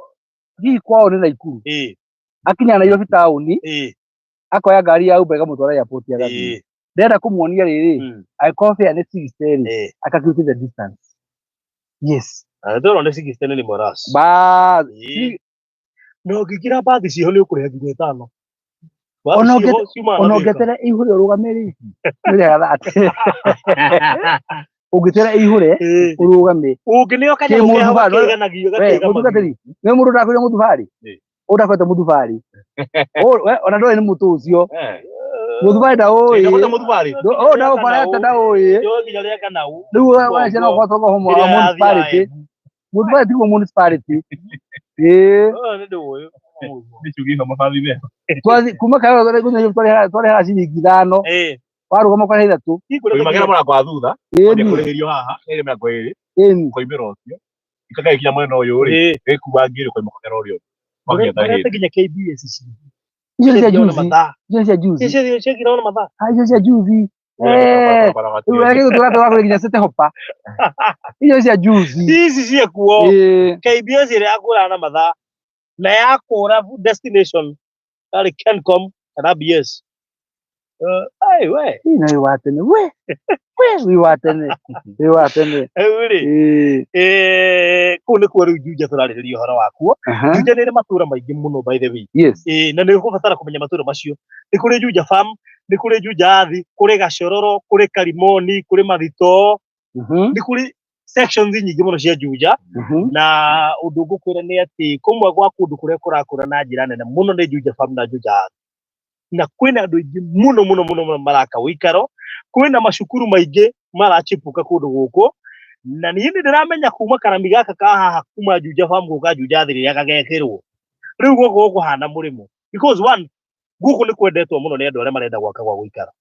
hihi kwao nĩ Naikuru, akinya Nairobi taũni, akoya ngari ya Uber ĩkamũtwara airport agathiĩ. Ndĩrenda kũmuonia rĩrĩ, angĩkorwo fare nĩ 60 rĩ, aka calculate the distance. Yes. Na ndĩrona nĩ 60 nĩ Moras. Ba Na ũngĩingĩra mbathi ciho nĩ ũkũrĩha nginya ĩtano. Mbathi Ona ciho ciumaga na ona Thika. ũngĩetera ĩihũre ũrũgame rĩ, nĩũrĩhaga thate. Ũngĩtera ĩihũre ũrũgame. Ũngĩneo kanyamũ Kĩ keho mũthubarĩ, gakĩiganagio we gakĩigamagio. mũtungatĩri, nĩ mũndũ ndakwĩra mũthubarĩ? Ũndakwĩte mũthubarĩ. We ona ndũĩ nĩ mũtũ ũcio. Mũthubarĩ ndaũĩ. Ndakwĩte mũthubarĩ. Ũyũ ndaũkorete ndaũĩ. Ndio nginya rĩa kanau. Rĩu we ciana ũkorwo toka homo Ĩrĩa yathiaga municipality. Embu. Mũthubarĩ tiguo municipality. Ĩĩ. Ũyũ nĩ ndũĩ. Twathi kuma Kayole twarĩhaga ciringi 5. Warũgama ũkarĩha 3. Ũimagĩra mũrango wa thutha, Ĩni. ũkũrĩhĩrio haha, ĩrĩ mĩrango ĩrĩ, Ĩni. ũkoimĩra ũcio. Ikagaikinya mwena ũyũ rĩ, ĩkuwa ngiri ũkoima kũgera ũrĩa ũngĩ. Wakinya Ũrete tarĩhĩte. nginya KBS ici. Icio cia Ciathiaga na juzi. mathaa. Icio cia juzi. Icio ciagiraga na mathaa. Ah, icio cia juzi. Rĩu reke tũratũ wakũrĩ nginya City Hopper. Icio cia juzi. Ici ciekuo. KBS ĩrĩa yakũraga na mathaa na yakũra destination yarĩ Kencom kana BS. Ai we. Ĩ, na wĩ wa tene. We. We wĩ wa tene. Wĩ wa tene. Rĩu rĩ, kũu nĩkuo rĩu Juja tũrarĩrĩria ũhoro wakuo. Juja nĩ ĩrĩ matũũra maingĩ mũno by the way. Na nĩ ũkũbatara kũmenya matũũra macio. Nĩ kũrĩ Juja Farm, nĩ kũrĩ Juja Athi, kũrĩ Gacororo, kũrĩ Karimoni, kũrĩ Mathitoo, nĩ kũrĩ sections nyingĩ mũno cia Juja. Na ũndũ ngũkwĩra nĩ atĩ kũmwe gwa kũndũ kũrĩa kũrakũra na njĩra nene mũno nĩ Juja Farm na Juja Athi. Na kwĩna andũ aingĩ mũno mũno mũno mũno maraka ũikaro, kwĩna macukuru maingĩ marachipuka kũndũ gũkũ. Na niĩ nĩ ndĩramenya kuma karami gaka ka haha kuma Juja Farm gũka Juja Athi rĩrĩa gagekĩrwo, rĩu gũkũ gũkũhana mũrĩmo, because one, gũkũ nĩ kwendetwo mũno nĩ andũ arĩa marenda gwaka gwa gũikara.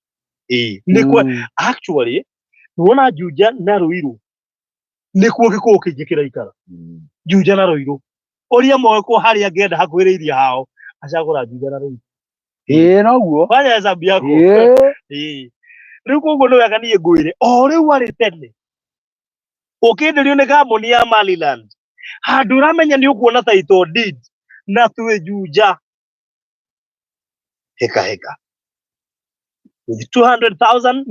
Nĩ kwe actually nĩwona Juja na Ruiru nĩkuo gĩkũyũ kĩingĩ kĩraikara. Juja na Ruiru ũria moĩ harĩa angĩenda hakuhĩrĩirie hao acagũra Juja na Ruiru. Ĩĩ noguo. Fanya hesabu yako. Ĩĩ. Rĩu koguo nĩ wega niĩ ngwĩre o rĩu arĩ tene ũkĩenderio nĩ kambuni ya Maryland handũ ũramenya nĩ ũkuona title deed na twĩ Juja heka heka with 200,000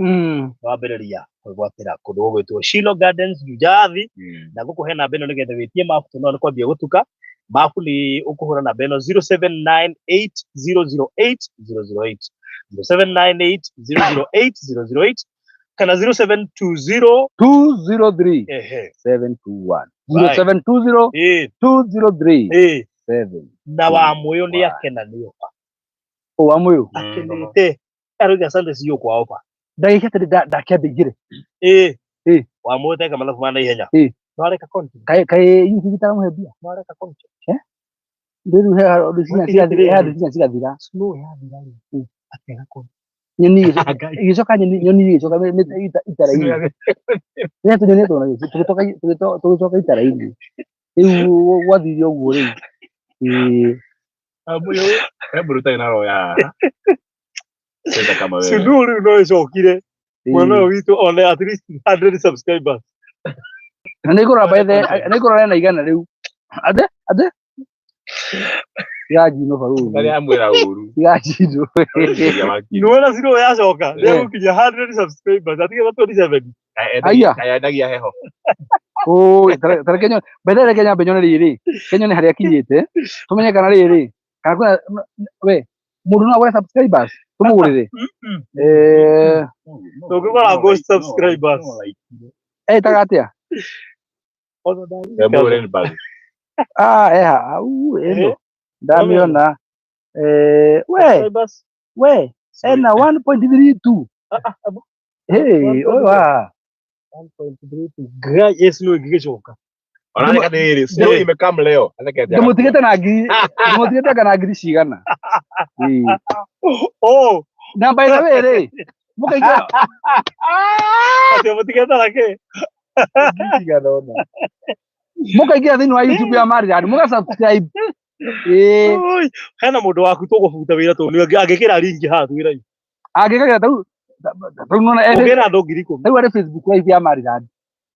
wambĩrĩria kwĩgwatĩra kũndũ gũgwĩtwo Shilo Gardens Juja Athi. Na ngũkũhe namba ĩno nĩgetha wĩtie mabu tondũ no nĩ kwambia gũtuka. Mabu nĩ ũkũhũra namba ĩno 0798008008, 0798008008 kana 0720 203 Ehe. 721. Right. 0720 203 7. Na wa mũyũ nĩ akena nĩ ofa. O wa mũyũ. Akenete aroiga asante cio kwa ofa. Ndagĩka atĩrĩ ndakĩambe ingĩre. Wa mũyũ teka mathabu ma naihenya. Nwareka content. Kaĩ kaĩ YouTube itaramũhe mbia? Nwareka content. Rĩu he handũ cinya Gũtirĩ cigathira, he atĩrĩrĩ. handũ cinya cigathira. Snow yathira rĩ, atega content. Nyoni igĩcoka nyoni igĩcoka itara-inĩ. Rĩrĩa tũnyoni tũona tũgĩcoka itara-inĩ. Rĩu gwathire ũguo rĩu. He mũndũ ũtarĩ na roho ya haha. Kwenda kama wewe. Snow rĩu no ĩcokire mwena ũyũ witũ one at least 100 subscribers. Na nĩ ngũrora by the nĩ ngũrora ena igana rĩu. Ate ate. Tiganjino barũthi. Arĩa amwĩra ũru. Tiganjino. Nĩwona Snow yacoka nĩegũkinya 100 subscribers atigĩra 27. Aya. Ayendagia heho. Oi, tareke nyone. By the way, reke nyambe nyone rĩrĩ. Reke nyone harĩa akinyĩte. Tumenye kana rĩrĩ. Kana kwĩna we mũndũ no agũre subscribers tũmũgũrĩre. Tũngĩgũra ghost subscribers. Etaga atĩa? Ona Mũgũre nĩ bag. Ah, eha, au ĩno. Ndamĩona. We, Subscribers. we, ena 1.32. Ah, ah, Hey, ũyũ haha. 1.32. Ngai, yes, no ĩngĩgĩcoka. Ona nĩ rĩrĩ, snow imekam leo. Athekete. Ndĩmũtigĩte na ngiri, ndĩmũtigĩte anga na ngiri cigana. Ĩĩ. Oh, Na by the way rĩ, mũkaingĩra atĩ mũtigĩte na kĩ? ngiri cigana ũna. Mũkaingĩra thĩinĩ wa YouTube ya Maryland, mũga subscribe. Ĩĩ. Oi, hena mũndũ waku tũgũbuta wĩra tondũ nĩ angĩkĩra ringi haha twĩra. Angĩkagĩra tau tau nona Ũngĩra andũ 10,000. rĩu arĩ Facebook live ya Maryland.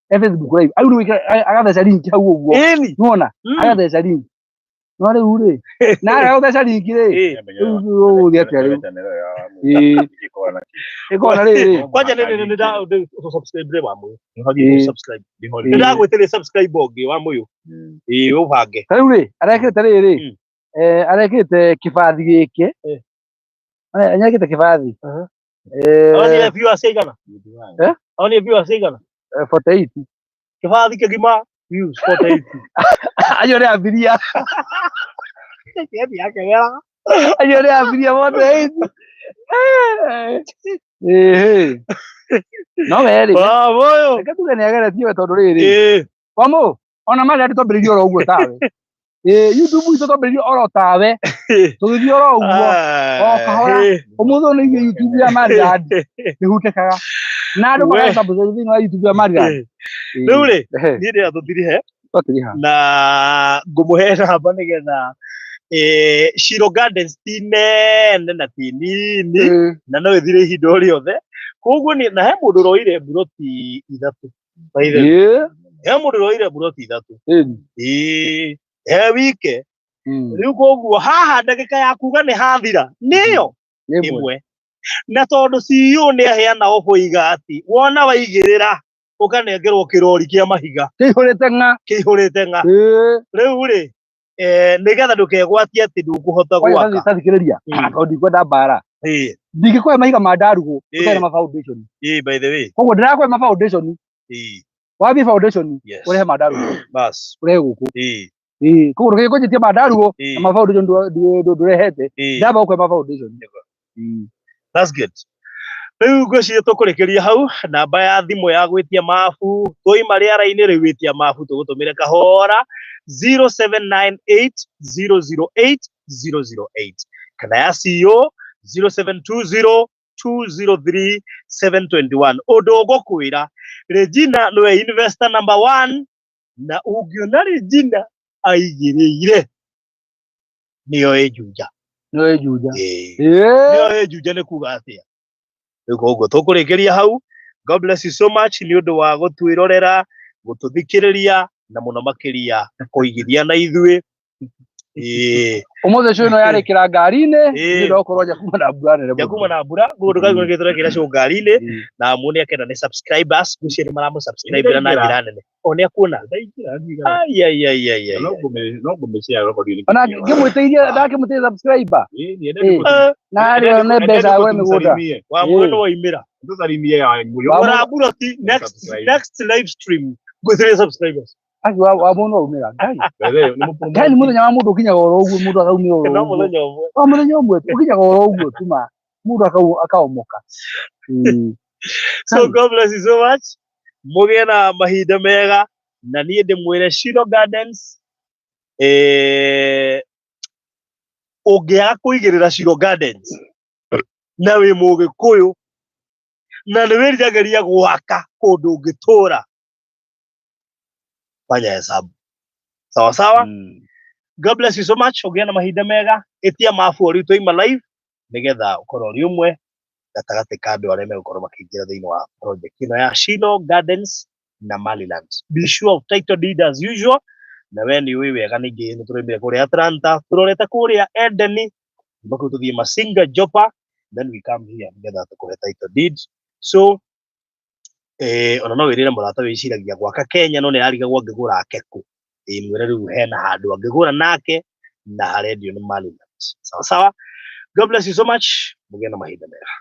E Facebook live. Au rĩu agatheca link hau ũguo. Ĩni. Nĩwona? Mm. Agatheca link. No rĩu rĩ, na aga gũtheca link rĩ, rĩu ũgũthiĩ atĩa rĩu? Ĩĩ. Ĩkona rĩrĩ. Kwanja nĩ nĩ nĩ subscribe wa mũyũ. Ĩĩ. Subscribe. Nĩ ndagwĩtĩria subscribe ũngĩ wa mũyũ. Ĩĩ ũbange. Ta rĩu rĩ, arekĩte rĩrĩ, Mm. arekĩte kĩbathi gĩkĩ. Eh. Anyekĩte kĩbathi. Aha. Eh, Aonire viewers aigana? Eh? Aonire viewers aigana? 48. Kĩbathi kĩgima views 48. Acio nĩ abiria. Kĩethi yake wega. Acio nĩ abiria 48. Eh. No we rĩ, Wa mũyũ. reke tuge nĩ ageretie we tondũ rĩrĩ. Ĩĩ. Wamũ, ona marĩa andũ twambĩrĩirie oro ũguo tawe. Ĩĩ, YouTube itũ twambĩrĩirie oro tawe. Tũgĩthiĩ oro ũguo. O kahora. Ũmũthĩ ũyũ nĩ ithuĩ YouTube ya Maryland ĩhutĩkaga. Na andũ We. magasubscribe thĩinĩ wa YouTube ya Maryland. Rĩu rĩ, Ehe, niĩ ndĩra tũtirihe twatiriha. na ngũmũhe namba nĩgetha Shiro Gardens ti nene na ti nini Ĩĩ. na no ĩthire ihinda o rĩothe koguo nĩ na he mũndũ ũroire mburoti ithatũ by the way. Ĩĩ. He mũndũ ũroire mburoti ithatũ Ĩĩ. ĩĩ he wike Mm. rĩu koguo haha ndagĩka ya kuga nĩ hathira nĩyo Nĩ ĩmwe. ĩmwe na tondũ CEO nĩ aheana oboiga atĩ wona waigĩrĩra ũkanengerwo kĩrori kĩa mahiga Kĩihũrĩte ng'a. kĩihũrĩte ng'a Ĩĩ. rĩu rĩ nĩgetha ndũkegwatie atĩ ndũkũhota Kwanja gwaka tathikĩrĩria. Mm. Tondũ ndikwenda mbara. Ĩĩ, Ndingĩkũhe mahiga ma ndarugũ Ĩĩ. ũtarĩ ma foundation. ĩĩ, by the way Koguo ndĩrakũhe ma foundation. ĩĩ, Wambie foundation yes ũrehe ma ndarugũ. bas Ũrehe gũkũ. ĩĩ, Ĩĩ, koguo ndũgĩkũnjĩtie ma ndarugũ Ĩĩ. na ma foundation ndũrehete. ĩĩ. Ndamba gũkũhe ma foundation. Mm. That's good. Rĩu ngwĩciria tũkũrĩkĩria hau namba ya thimũ ya gwĩtia mabu twaima rĩara-inĩ rĩu wĩtia mabu tũgũtũmĩre kahora 0798008008 kana ya CEO 0720203721 ũndũ ngũkwĩra Regina nĩwe investor number one na ũngĩona Regina aigĩrĩire nĩyo ĩ Juja. Nĩyo ĩ Juja. Ĩĩ. Ĩĩ. Nĩyo ĩ Juja nĩ kuga atĩa? Rĩu koguo tũkũrĩkĩria hau. God bless you so much nĩ ũndũ wa gũtwĩrorera, gũtũthikĩrĩria na mũno makĩria kũigithia na ithuĩ. Ĩĩ. Ũmũthĩ cũ ĩno yarĩkĩra ngari-inĩ, Ĩĩ. nĩ ũndũ wa gũkorwo njakuma na mbura nene mũno. Njakuma na mbura, koguo ndũkaigua nĩkĩo tũrekĩra cũ ngari-inĩ Ĩĩ. na muone akenda nĩ subscribers, ngwĩciria nĩ maramũ subscribe na njĩra nene. O nĩ akuona. Ai ai ai ai ai. No ngũmĩshare record ĩrĩ. Ona ngĩmwĩtĩirie ndakĩmwĩtĩirie subscriber. Ĩĩ, niĩ Ĩĩ. Na arĩ one mbeca agũre mĩgũnda. Wa Ĩĩ. mwena waimĩra. Tũsalimie ya mũrĩ. Wa- Gũra mburoti next Subscribe. next live stream ngwĩtĩrie subscribers. Aki wa mũndũ aumĩra. Ngai. By the way, nĩ mũpromote. Ngai nĩ mũthenya wa mũndũ ũkinyaga oro ũguo mũndũ akaumĩra oro No ũguo. mũthenya ũmwe. O mũthenya ũmwe tu ũkinyaga oro ũguo tu ma mũndũ akaomoka. Ĩĩ. So God bless you so much. Mũgĩe na mahinda mega na niĩ ndĩmwĩre Shiro Gardens ũngĩaga kũigĩrĩra Shiro Gardens na wĩ mũgĩkũyũ na nĩ wĩriragĩria gwaka kũndũ ũngĩtũra fanya hesabu sawa sawa. God bless you so much. Ũgĩe na mahinda mega ĩtia mabu o rĩu twaima live nĩgetha ũkorwo ũrĩ ũmwe gatagatĩ ka andũ arĩa megũkorwo makĩingĩra thĩinĩ wa project ĩno ya Shilo Gardens na Maryland. Be sure of title deed as usual. Na we nĩ ũĩ wega ningĩ nĩ tũraumire kũrĩa Atlanta tũrorete kũrĩa Edeni kuma kũu tũthiĩ Masinga Jopa then we come here nĩgetha tũkũhe title deed. So ona no wĩrĩre mũrata wĩciragia gwaka Kenya no nĩ ararigagwo angĩgũra ake kũ. Ĩ mwĩre rĩu hena handũ angĩgũra nake na harendio nĩ Maryland. Sawa sawa. God bless you so much. Mũgĩe na mahinda mega.